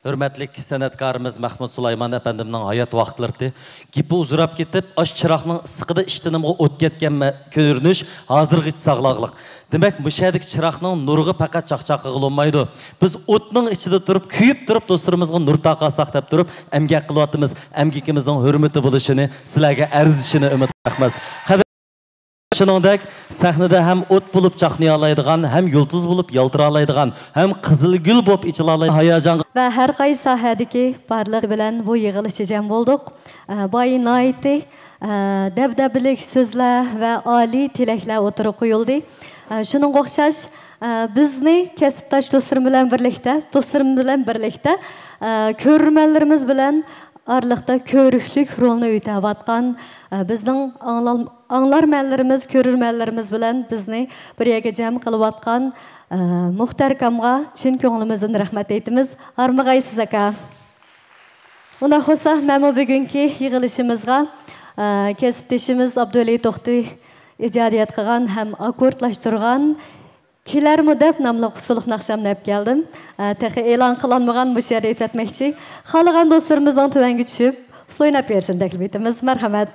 ھۆرمەتلىك سەنئەتكارىمىز مەھمۇد سۇلايمان ئەپەندىمنىڭ ھايات ۋاقىتلىرىدى. گېپى ئۇزىراپ كېتىپ، ئاش چىراغنىڭ ئىسسىقىدا ئىشتىنىمغا ئوت كەتكەن مە-، كۆرۈنۈش ھازىرغىچە ساقلاغلىق. دېمەك، مۇشۇ يەردىكى چىراغنىڭ نۇرىغا پەقەت چاقچاق قىلغىلى بولمايدۇ. بىز ئوتنىڭ ئىچىدە تۇرۇپ، كۆيۈپ تۇرۇپ، دوستلىرىمىزغا نۇر تارقاتساق دەپ تۇرۇپ ئەمگەك قىلىۋاتىمىز. ئەمگىكىمىزنىڭ ھۆرمىتى بولۇشىنى، سىلەرگە ئەرزىشىنى ئۈمىد قىلىمىز. شۇنىڭدەك، سەھنىدە ھەم ئوت بولۇپ چاقنىيالايدىغان، ھەم يۇلتۇز بولۇپ يالتىرالايدىغان، ھەم قىزىل گۈل بولۇپ ئېچىلالايدىغان، ھاياجانغا ۋە ھەر قايسى ساھەدىكى بارلىق بىلەن بۇ يىغىلىشقا جەم بولدۇق. ئە، باي ناھايىتى، ئە، دەبدەبىلىك سۆزلەر ۋە ئالىي تىلەكلەر ئوتتۇرىغا قويۇلدى. ئە، شۇنىڭغا ئوخشاش، ئە، بىزنى كەسىپداش دوستلىرىم بىلەن بىرلىكتە، دوستلىرىم بىلەن بىرلىكتە، ئە، كۆرۈرمەنلىرىمىز بىلەن ئارىلىقتا كۆرۈكلۈك رولنى ئۆتەۋاتقان، ئە، بىزنىڭ ئاڭلال-، ئاڭلارمەنلىرىمىز، كۆرۈرمەنلىرىمىز بىلەن بىزنى بىر يەرگە جەم قىلىۋاتقان، ئە، مۇختەر ئاكامغا چىن كۆڭلىمىزدىن رەھمەت ئېيتىمىز. ھارمىغايسىز، ئاكا. ئۇنداق بولسا، مەنمۇ بۈگۈنكى يىغىلىشىمىزغا، ئە، كەسىپدىشىمىز ئابدۇۋەلى توختى ئىجادىيەت قىلغان ھەم ئاككوردلاشتۇرغان كېلەرمۇ دەپ ناملىق ئۇسسۇلۇق ناخشامنى ئەپ كەلدىم. ئە، تېخى ئېلان قىلىنمىغان مۇشۇ يەردە ئېيتىۋەتمەكچى. خالىغان دوستلىرىمىزنىڭ تۆۋەنگە چۈشۈپ، ئۇسسۇل ئويناپ بېرىشىنى تەكلىپ ئېتىمىز. مەرھەمەت.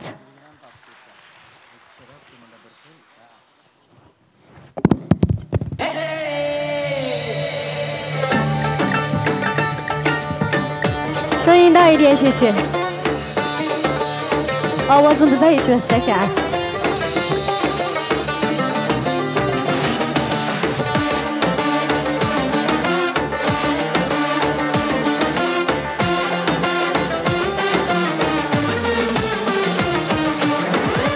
شۇ يىلدا ئىدىيە شېشى. ئاۋازىمىزدا ھېچ ۋەسسەك ھە.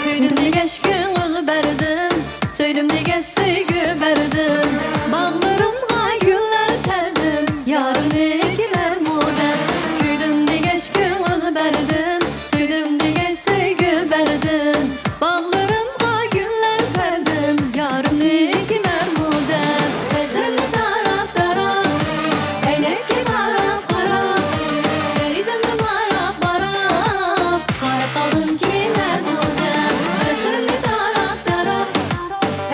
كۆيدۈم دېگەچ كۆڭۈل بەردىم، سۆيدۈم دېگەچ سۆيگۈ بەردىم. باغلىرىمغا گۈللەر تەردىم، يارىمنى كېلەرمۇ دەپ. كۆيدۈم دېگەچ كۆڭۈل بەردىم، سۆيدۈم دېگەچ سۆيگۈ بەردىم. باغلىرىمغا گۈللەر تەردىم، يارىمنى كېلەرمۇ دەپ. چاچلىرىمنى تاراپ، تاراپ، ئەينەككە قاراپ، قاراپ، دېرىزەمنى ماراپ، ماراپ، قاراپ قالدىم كېلەرمۇ دەپ. چاچلىرىمنى تاراپ، تاراپ،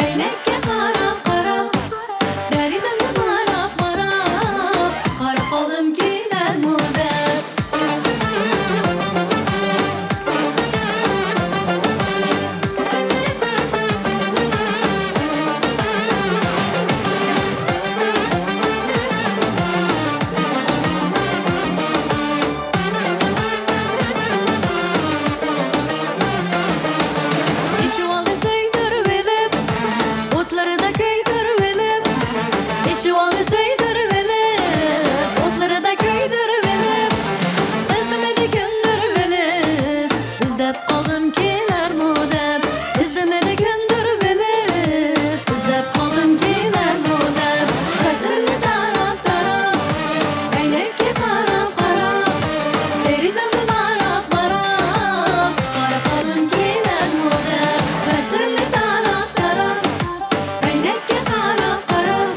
ئەينەككە قاراپ، قاراپ، دېرىزەمنى ماراپ، ماراپ، قاراپ قالدىم كېلەرمۇ دەپ. ئېشىۋالدى سۆيدۈرۈۋېلىپ، ئوتلىرىدا كۆيدۈرۈۋېلىپ. ئېشىۋالدى سۆيدۈرۈۋېلىپ، ئوتلىرىدا كۆيدۈرۈۋېلىپ. ئىزدىمىدى كۆندۈرۈۋېلىپ، ئىزدەپ قالدىم كېلەرمۇ دەپ. ئىزدىمىدى كۆندۈرۈۋېلىپ، ئىزدەپ قالدىم كېلەرمۇ دەپ. چاچلىرىمنى تاراپ، تاراپ، ئەينەككە قاراپ، قاراپ، دېرىزەمنى ماراپ، ماراپ، قاراپ قالدىم كېلەرمۇ دەپ. چاچلىرىمنى تاراپ، تاراپ، ئەينەككە قاراپ، قاراپ،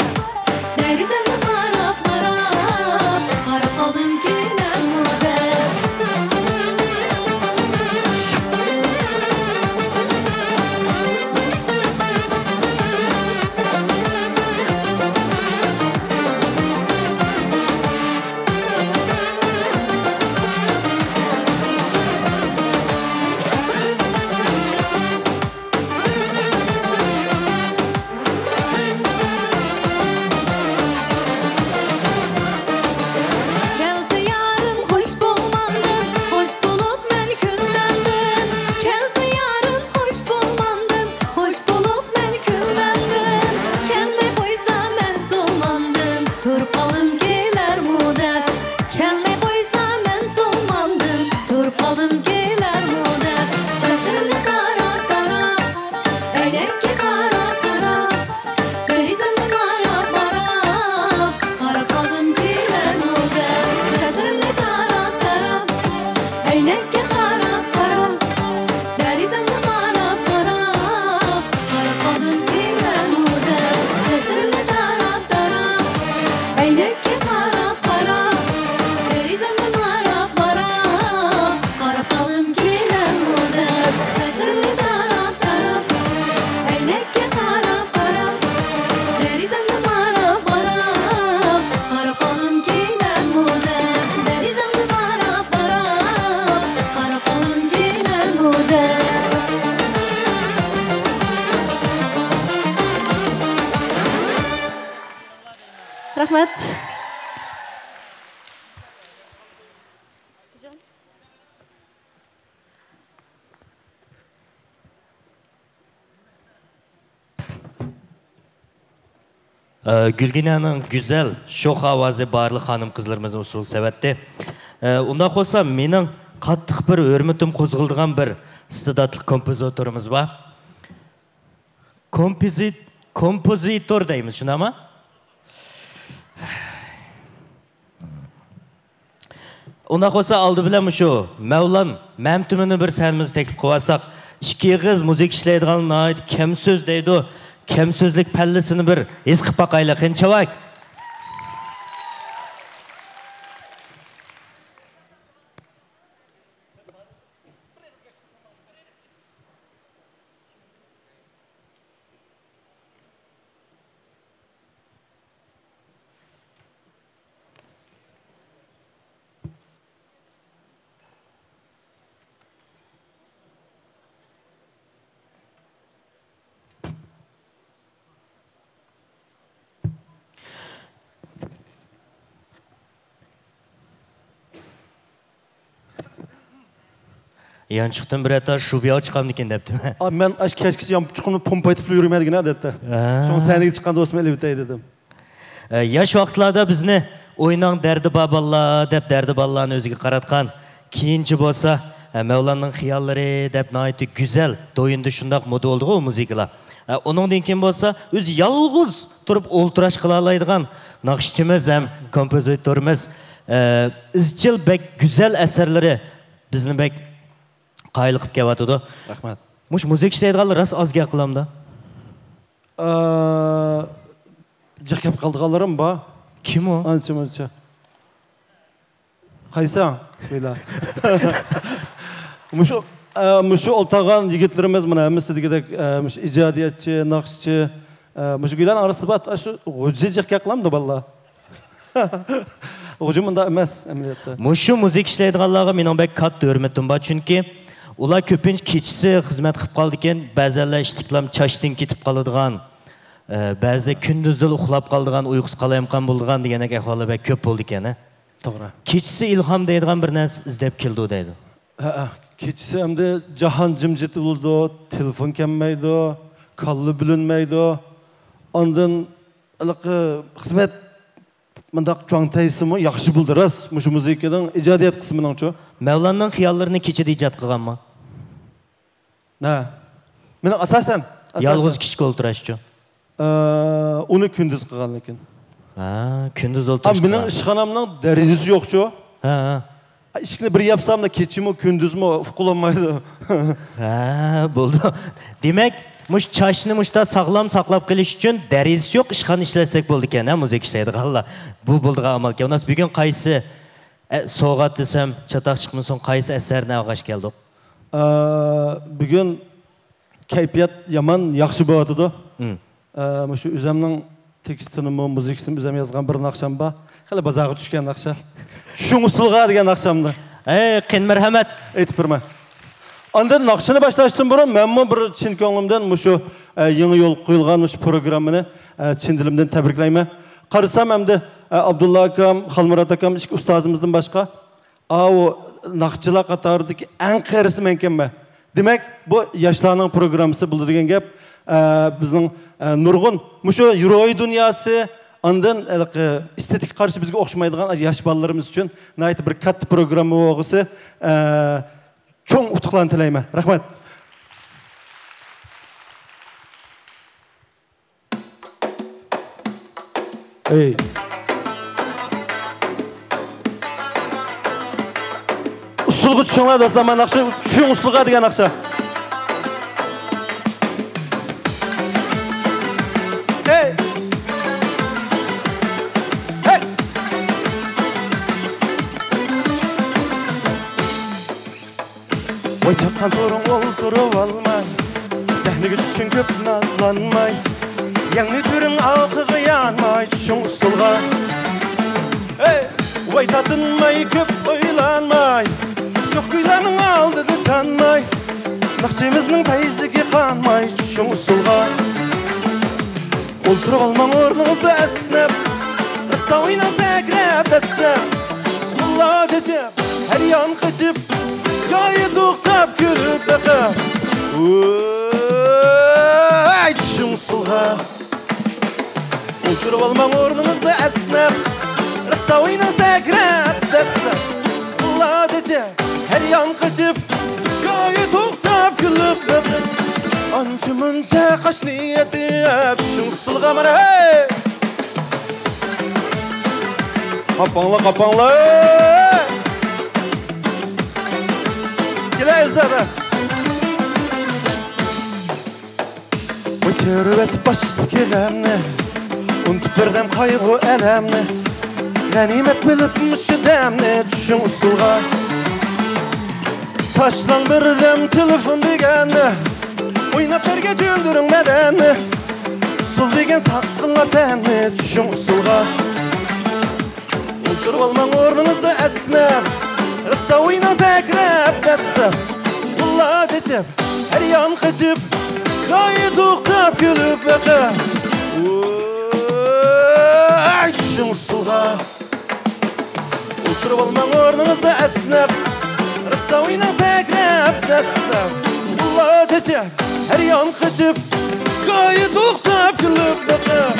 دېرىزەمنى ماراپ، ماراپ، قاراپ قالدىم كېلەرمۇ دەپ. كەلسە يارىم خوش بولمامدىم، خوش بولۇپ مەن كۈلمەمدىم. كەلسە يارىم خوش بولمامدىم، خوش بولۇپ مەن كۈلمەمدىم. كەلمەي قويسا مەن سۇنمامدىم، تۇرۇپ قالدىم كېلەرمۇ دەپ. كەلمەي قويسا مەن سۇنمامدىم، تۇرۇپ قالدىم كېلەرمۇ دەپ. چاچلىرىمنى تاراپ، تاراپ، ئەينەككە قاراپ، قاراپ، دېرىزەمنى ماراپ، ماراپ، قاراپ قالدىم كېلەرمۇ دەپ. چاچلىرىمنى تاراپ، تاراپ، ئەينەككە قاراپ، قاراپ، دېرىزەمنى ماراپ، ماراپ، قاراپ قالدىم كېلەرمۇ دەپ. چاچلىرىمنى تاراپ، تاراپ، ئەينەككە قاراپ، قاراپ، دېرىزەمنى ماراپ، ماراپ، قاراپ قالدىم كېلەرمۇ دەپ. چاچلىرىمنى تاراپ، تاراپ، ئەينەككە قاراپ، قاراپ، دېرىزەمنى ماراپ، ماراپ، قاراپ قالدىم كېلەرمۇ دەپ. دېرىزەمنى ماراپ، ماراپ، قاراپ قالدىم كېلەرمۇ دەپ. رەھمەت. ئە، گۈلگىنەنىڭ گۈزەل، شوخ ئاۋازى بارلىق خانىم-قىزلىرىمىزنى ئۇسسۇل سېۋەتتى. ئە، ئۇنداق بولسا، مېنىڭ قاتتىق بىر ھۆرمىتىم قوزغىلىدىغان بىر ئىستېداتلىق كومپوزىتورىمىز بار. كومپوزىت-، كومپوزىتور دەيمىز، شۇنداقمۇ؟ ئۇنداق بولسا، ئالدى بىلەن مۇشۇ مەۋلان مەمتىمىننى بىر سەھنىمىزگە تەكلىپ قىلىۋالساق، ئىككى ئېغىز مۇزىكا ئىشلەيدىغان ناھايىتى كەم سۆز دەيدۇ، كەم سۆزلۈك پەللىسىنى بىر ھېس قىلىپ باقايلى، قېنى چاۋاك. يانچۇقتىن بىر ھەتتا شۇبياۋ چىقامدىكىن دەپتىمەن. ئا، مەن ئاشۇ كەچكىچە يانچۇقۇمنى پومپايتىپلا يۈرىمەن دېگەن ئادەتتە. ھە. شۇڭا سەھنىگە چىققاندا بولسىمۇ ئېلىۋېتەي دېدىم. ئە، ياش ۋاقىتلاردا بىزنى «ئويناڭ دەردى بار بالىلار» دەپ دەردى بالىلارنى ئۆزىگە قاراتقان، كېيىنچە بولسا، ئە، مەۋلاننىڭ خىياللىرى دەپ ناھايىتى گۈزەل، دويۇندا شۇنداق مودا بولدىغۇ ئۇ مۇزىكىلار. ئە، ئۇنىڭدىن كېيىن بولسا ئۆزى يالغۇز تۇرۇپ ئولتۇراش قىلالايدىغان ناخشىچىمىز ھەم كومپوزىتورىمىز، ئە، ئىزچىل بەك گۈزەل ئەسەرلىرى بىزنى بەك قايىل قىلىپ كېلىۋاتىدۇ. رەھمەت. مۇشۇ مۇزىكا ئىشلەيدىغانلار راست ئاز گەپ قىلامدا؟ ئا، جىق گەپ قىلىدىغانلىرىم بار. كىم ئۇ؟ ئانچە مۇنچە. قايسىڭ؟ بىلا. مۇشۇ، ئە، مۇشۇ ئولتۇرغان يىگىتلىرىمىز مانا ھەممىسى دېگۈدەك، ئە، مۇشۇ ئىجادىيەتچى، ناخشىچى، ئە، مۇشۇ گۈلەرنىڭ ئارىسىدا بار، شۇ غۇججى جىق گەپ قىلامدۇ بالىلار؟ غۇججى مۇنداق ئەمەس، ئەمەلىيەتتە. مۇشۇ مۇزىكا ئىشلەيدىغانلارغا مېنىڭ بەك كاتتا ھۆرمىتىم بار، چۈنكى ئۇلار كۆپىنچە كېچىسى خىزمەت قىلىپ قالىدىكەن، بەزەنلەر ئىشتىكلام چاچتىن كېتىپ قالىدىغان، ئە، بەزىدە كۈندۈزدىلا ئۇخلاپ قالىدىغان، ئۇيقۇسى قالايمىقان بولىدىغان دېگەندەك ئەھۋاللار بەك كۆپ بولىدىكەن، ھە؟ توغرا. كېچىسى ئىلھام دەيدىغان بىر نەرسە ئىزدەپ كېلىدۇ دەيدۇ. ھەئە، كېچىسى ئەمدى جاھان جىمجىت بولىدۇ، تېلېفون كەلمەيدۇ، كاللا بۆلۈنمەيدۇ. ئاندىن ھېلىقى خىزمەت مۇنداق چوڭ تەيسىمۇ ياخشى بولدى، راست. مۇشۇ مۇزىكىنىڭ ئىجادىيەت قىسمىنىڭچۇ؟ مەۋلاننىڭ خىياللىرىنى كېچىدە ئىجاد قىلغانمۇ؟ ھە. مېنىڭ ئاساسەن، ئاساسەن. يالغۇز كىشىگە ئولتۇراشچۇ؟ ئە، ئۇنى كۈندۈز قىلغان لېكىن. ھە، كۈندۈز ئولتۇرۇش. مېنىڭ ئىشخانامنىڭ دېرىزىسى يوقچۇ. ھە، ھە. ئىشىكنى بىر ياپسام، كېچىمۇ، كۈندۈزمۇ ئۇقۇلمايدۇ. ھە، بولدى. دېمەك، مۇشۇ چاچنى مۇشتا ساغلام ساقلاپ قېلىش ئۈچۈن دېرىزىسى يوق ئىشخانا ئىشلەتسەك بولىدىكەن، ھە، مۇزىكا ئىشلەيدىغانلار. بۇ بولىدىغان ئامالكەن. ئۇناس، بۈگۈن قايسى، ئە، سوۋغات دېسەم، چاتاق چىقمىسۇن، قايسى ئەسەرنى ئالغاچ كەلدۇق؟ ئە، بۈگۈن كەيپىيات يامان ياخشى بولۇۋاتىدۇ. مم. ئە، مۇشۇ ئۆزەمنىڭ تېكىستىنىمۇ، مۇزىكىسىنىمۇ ئۆزەم يازغان بىر ناخشام بار. خېلى بازارغا چۈشكەن ناخشا. چۈشۈڭ ئۇسسۇلغا دېگەن ناخشامنى. ئەي، قېنى مەرھەمەت. ئېيتىپ بېرىمەن. ئاندىن ناخشىنى باشلاشتىن بۇرۇن مەنمۇ بىر چىن كۆڭلۈمدىن مۇشۇ، ئە، يېڭى يولغا قويۇلغان مۇشۇ پروگراممىنى، ئە، چىن دىلىمدىن تەبرىكلەيمەن. قارىسام ئەمدى، ئە، ئابدۇللا ئاكام، خالمۇرات ئاكام ئىككى ئۇستازىمىزدىن باشقا ئاۋۇ ناخشىچىلار قاتارىدىكى ئەڭ قېرىسى مەنكەنمەن. دېمەك، بۇ ياشلارنىڭ پروگراممىسى بولىدۇ دېگەن گەپ. ئە، بىزنىڭ، ئە، نۇرغۇن مۇشۇ روھىي دۇنياسى، ئاندىن ھېلىقى ئېستېتىك قارىشى بىزگە ئوخشىمايدىغان ياش بالىلىرىمىز ئۈچۈن ناھايىتى بىر كاتتا پروگرامما بولغۇسى، ئە، چوڭ ئۇتۇقلارنى تىلەيمەن. رەھمەت. ئەي. ئۇسسۇلغا چۈشۈڭلار، دوستلار، مانا ناخشا، چۈشۈڭ ئۇسسۇلغا دېگەن ناخشا. ئەي. ھەي. ۋاي چاققان تۇرۇڭ ئولتۇرۇۋالماي، سەھنىگە چۈشۈڭ كۆپ نازلانماي، يەڭنى تۈرۈڭ ئارقىغا يانماي، چۈشۈڭ ئۇسسۇلغا. ھەي! ۋاي تارتىنماي، كۆپ ئويلانماي، شوخ كۈيلەرنىڭ ئالدىدا چانماي، ناخشىمىزنىڭ پەيزىگە قانماي، چۈشۈڭ ئۇسسۇلغا. ئولتۇرۇۋالماڭ ئورنىڭىزدا ئەسنەپ، رەسسا ئويناڭ سەكرەپ دەسسەپ. قوللار چېچىپ، ھەر يان قېچىپ، يايى توختاپ كۈلۈپ بېقىپ. ۋاي چۈشۈڭ ئۇسسۇلغا. ئولتۇرۇۋالماڭ ئورنىڭىزدا ئەسنەپ، رەسسا ئويناڭ سەكرەپ دەسسەپ. قوللار چېچىپ، ھەر يان قېچىپ، يايى توختاپ كۈلۈپ بېقىپ. ئانچە چاقاشنى ئېتىپ، شۇڭ ئۇسسۇلغا مانا، ھەي! قاپاڭلار، قاپاڭلار! كېلە، ئىززەت! ۋاي چۆرۈۋەت باشتىكى غەمنى، ئۇنتۇپ بىردەم قايغۇ-ئەلەمنى، غەنىيمەت بىلىپ مۇشۇ دەمنى، چۈشۈڭ ئۇسسۇلغا. تاشلاڭ بىردەم تېلېفون دېگەننى، ئويناپ بەرگەن چۆلدۈرۈڭ بەدەننى، ئۇسسۇل دېگەن ساققىنلار تەننى، چۈشۈڭ ئۇسسۇلغا. ئولتۇرۇۋالماڭ ئورنىڭىزدا ئەسنەپ، رەسسا ئويناڭ سەكرەپ دەسسەپ، غۇللا چېچىپ، ھەر يان قېچىپ، غايە توختاپ كۈلۈپ بېقىپ. ۋاي شۇڭسۇلغا. ئولتۇرۇۋالماڭ ئورنىڭىزدا ئەسنەپ، رەسسا ئويناڭ سەكرەپ دەسسەپ، غۇللا چېچىپ، ھەر يان قېچىپ، غايە توختاپ كۈلۈپ بېقىپ،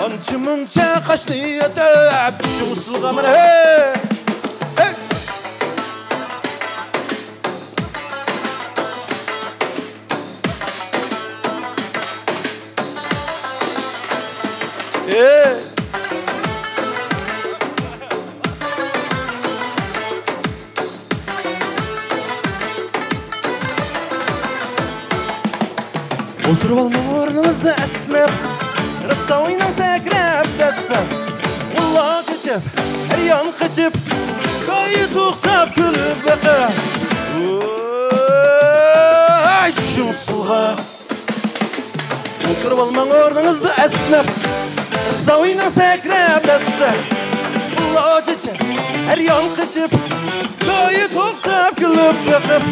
ئانچە مۇنچە قاشنى ئېتىپ، شۇڭسۇلغا مانا، ھەي! ھەي! ئەي! ئولتۇرۇۋالماڭ ئورنىڭىزدا ئەسنەپ، رەسسا ئويناڭ سەكرەپ دەسسەپ، غۇللا چېچىپ، ھەر يان قېچىپ، غايە توختاپ كۈلۈپ بېقىپ. ۋاي شۇڭسۇلغا. ئولتۇرۇۋالماڭ ئورنىڭىزدا ئەسنەپ، رەسسا ئويناڭ سەكرەپ دەسسەپ، غۇللا چېچىپ، ھەر يان قېچىپ، غايە توختاپ كۈلۈپ بېقىپ،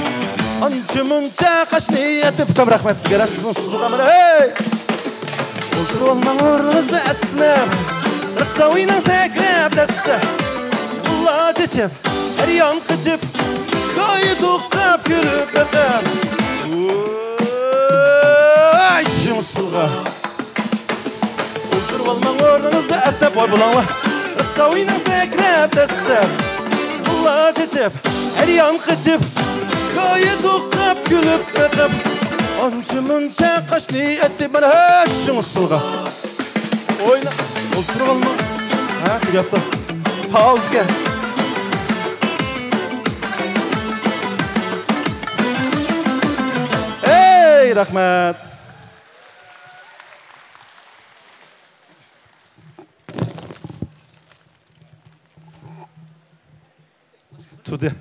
ئانچە مۇنچە قاشنى ئېتىپ. كۆپ رەھمەت سىزگە، رەھمەت سىزگە، ھەي! ئولتۇرۇۋالماڭ ئورنىڭىزدا ئەسنەپ، رەسسا ئويناڭ سەكرەپ دەسسەپ، غۇللا چېچىپ، ھەر يان قېچىپ، غايە توختاپ كۈلۈپ بېقىپ. ۋاي شۇڭسۇلغا. ئولتۇرۇۋالماڭ ئورنىڭىزدا ئەسنەپ، ۋاي بۇلاڭلار. رەسسا ئويناڭ سەكرەپ دەسسەپ، غۇللا چېچىپ، ھەر يان قېچىپ، غايە توختاپ كۈلۈپ بېقىپ، ئانچە مۇنچە قاشنى ئېتىپ، مانا، ھە، شۇڭسۇلغا. ئوينا، ئولتۇرۇۋالماڭ. ھە، تۈگەپتۇ. پاۋزىكەن. ھەي، رەھمەت. تۇردى.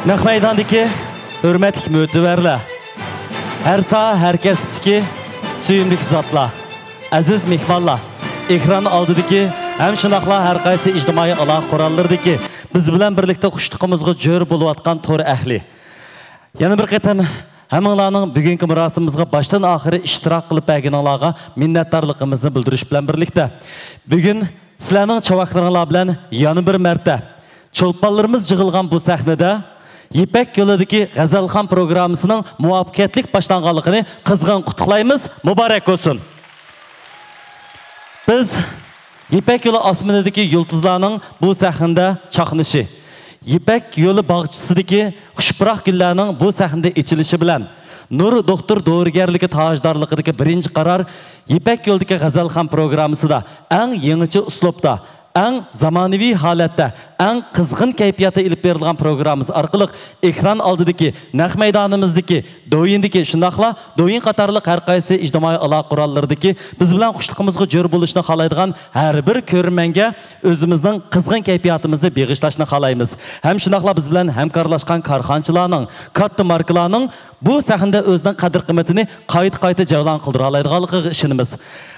نەق مەيداندىكى ھۆرمەتلىك مۆتىۋەرلەر، ھەر ساھە، ھەر كەسىپتىكى سۆيۈملۈك زاتلار، ئەزىز مېھمانلار، ئېكران ئالدىدىكى ھەم شۇنداقلا ھەر قايسى ئىجتىمائىي ئالاقە قوراللىرىدىكى بىز بىلەن بىرلىكتە خۇشلۇقىمىزغا جۆر بولۇۋاتقان تور ئەھلى. يەنە بىر قېتىم ھەممىڭلارنىڭ بۈگۈنكى مۇراسىمىمىزغا باشتىن ئاخىرى ئىشتىراك قىلىپ بەرگىنىڭلارغا مىننەتدارلىقىمىزنى بىلدۈرۈش بىلەن بىرلىكتە، بۈگۈن سىلەرنىڭ چاۋاكلىرىڭلار بىلەن يەنە بىر مەرتە چولپانلىرىمىز جىغىلغان بۇ سەھنىدە يىپەك يولىدىكى غەزەلخان پروگراممىسىنىڭ مۇۋەپپەقىيەتلىك باشلانغانلىقىنى قىزغىن قۇتلۇقلايمىز، مۇبارەك بولسۇن! بىز يىپەك يولى ئاسمىنىدىكى يۇلتۇزلارنىڭ بۇ سەھنىدە چاقنىشى، يىپەك يولى باغچىسىدىكى خۇش پۇراق گۈللەرنىڭ بۇ سەھنىدە ئېچىلىشى بىلەن، نۇر دوختۇر دورىگەرلىكى تاجدارلىقىدىكى بىرىنچى قارار يىپەك يولىدىكى غەزەلخان پروگراممىسىدا ئەڭ يېڭىچە ئۇسلۇبتا، ئەڭ زامانىۋى ھالەتتە، ئەڭ قىزغىن كەيپىياتتا ئېلىپ بېرىلغان پروگراممىمىز ئارقىلىق ئېكران ئالدىدىكى، نەق مەيدانىمىزدىكى، دويىندىكى، شۇنداقلا دويىن قاتارلىق ھەر قايسى ئىجتىمائىي ئالاقە قوراللىرىدىكى بىز بىلەن خۇشلۇقىمىزغا جۆر بولۇشنى خالايدىغان ھەر بىر كۆرۈرمەنگە ئۆزىمىزنىڭ قىزغىن كەيپىياتىمىزنى بېغىشلاشنى خالايمىز. ھەم شۇنداقلا بىز بىلەن ھەمكارلاشقان كارخانىچىلارنىڭ، كاتتا ماركىلارنىڭ بۇ سەھنىدە ئۆزىنىڭ قەدىر-قىممىتىنى قايتا-قايتا جەۋلان قىلدۇرالايدىغانلىقىغا ئىشىنىمىز.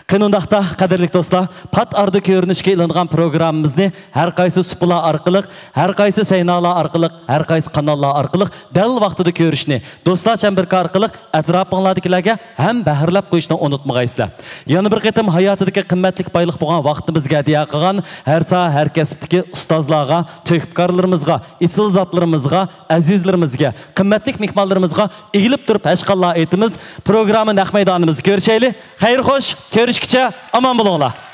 قېنى ئۇنداقتا، قەدىرلىك دوستلار، پات ئارىدا كۆرۈنۈشكە ئېلىنغان پروگراممىمىزنى ھەر قايسى سۇپىلار ئارقىلىق، ھەر قايسى سەينالار ئارقىلىق، ھەر قايسى قاناللار ئارقىلىق دەل ۋاقتىدا كۆرۈشنى، دوستلار چەمبىرىكى ئارقىلىق ئەتراپىڭلاردىكىلەرگە ھەم بەھرىلەپ قويۇشنى ئۇنتۇمىغايسىلەر. يەنە بىر قېتىم ھاياتىدىكى قىممەتلىك بايلىق بولغان ۋاقتىمىزگە ھەدىيە قىلغان ھەر ساھە، ھەر كەسىپتىكى ئۇستازلارغا، تۆھپىكارلىرىمىزغا، ئېسىل زاتلىرىمىزغا، ئەزىزلىرىمىزگە، قىممەتلىك مېھمانلىرىمىزغا ئېگىلىپ تۇرۇپ ھەشقاللا ئېيتىمىز. پروگرامما نەق مەيدانىمىزدا كۆرۈشەيلى. خەير خوش، كۆرۈشكىچە ئامان بولۇڭلار.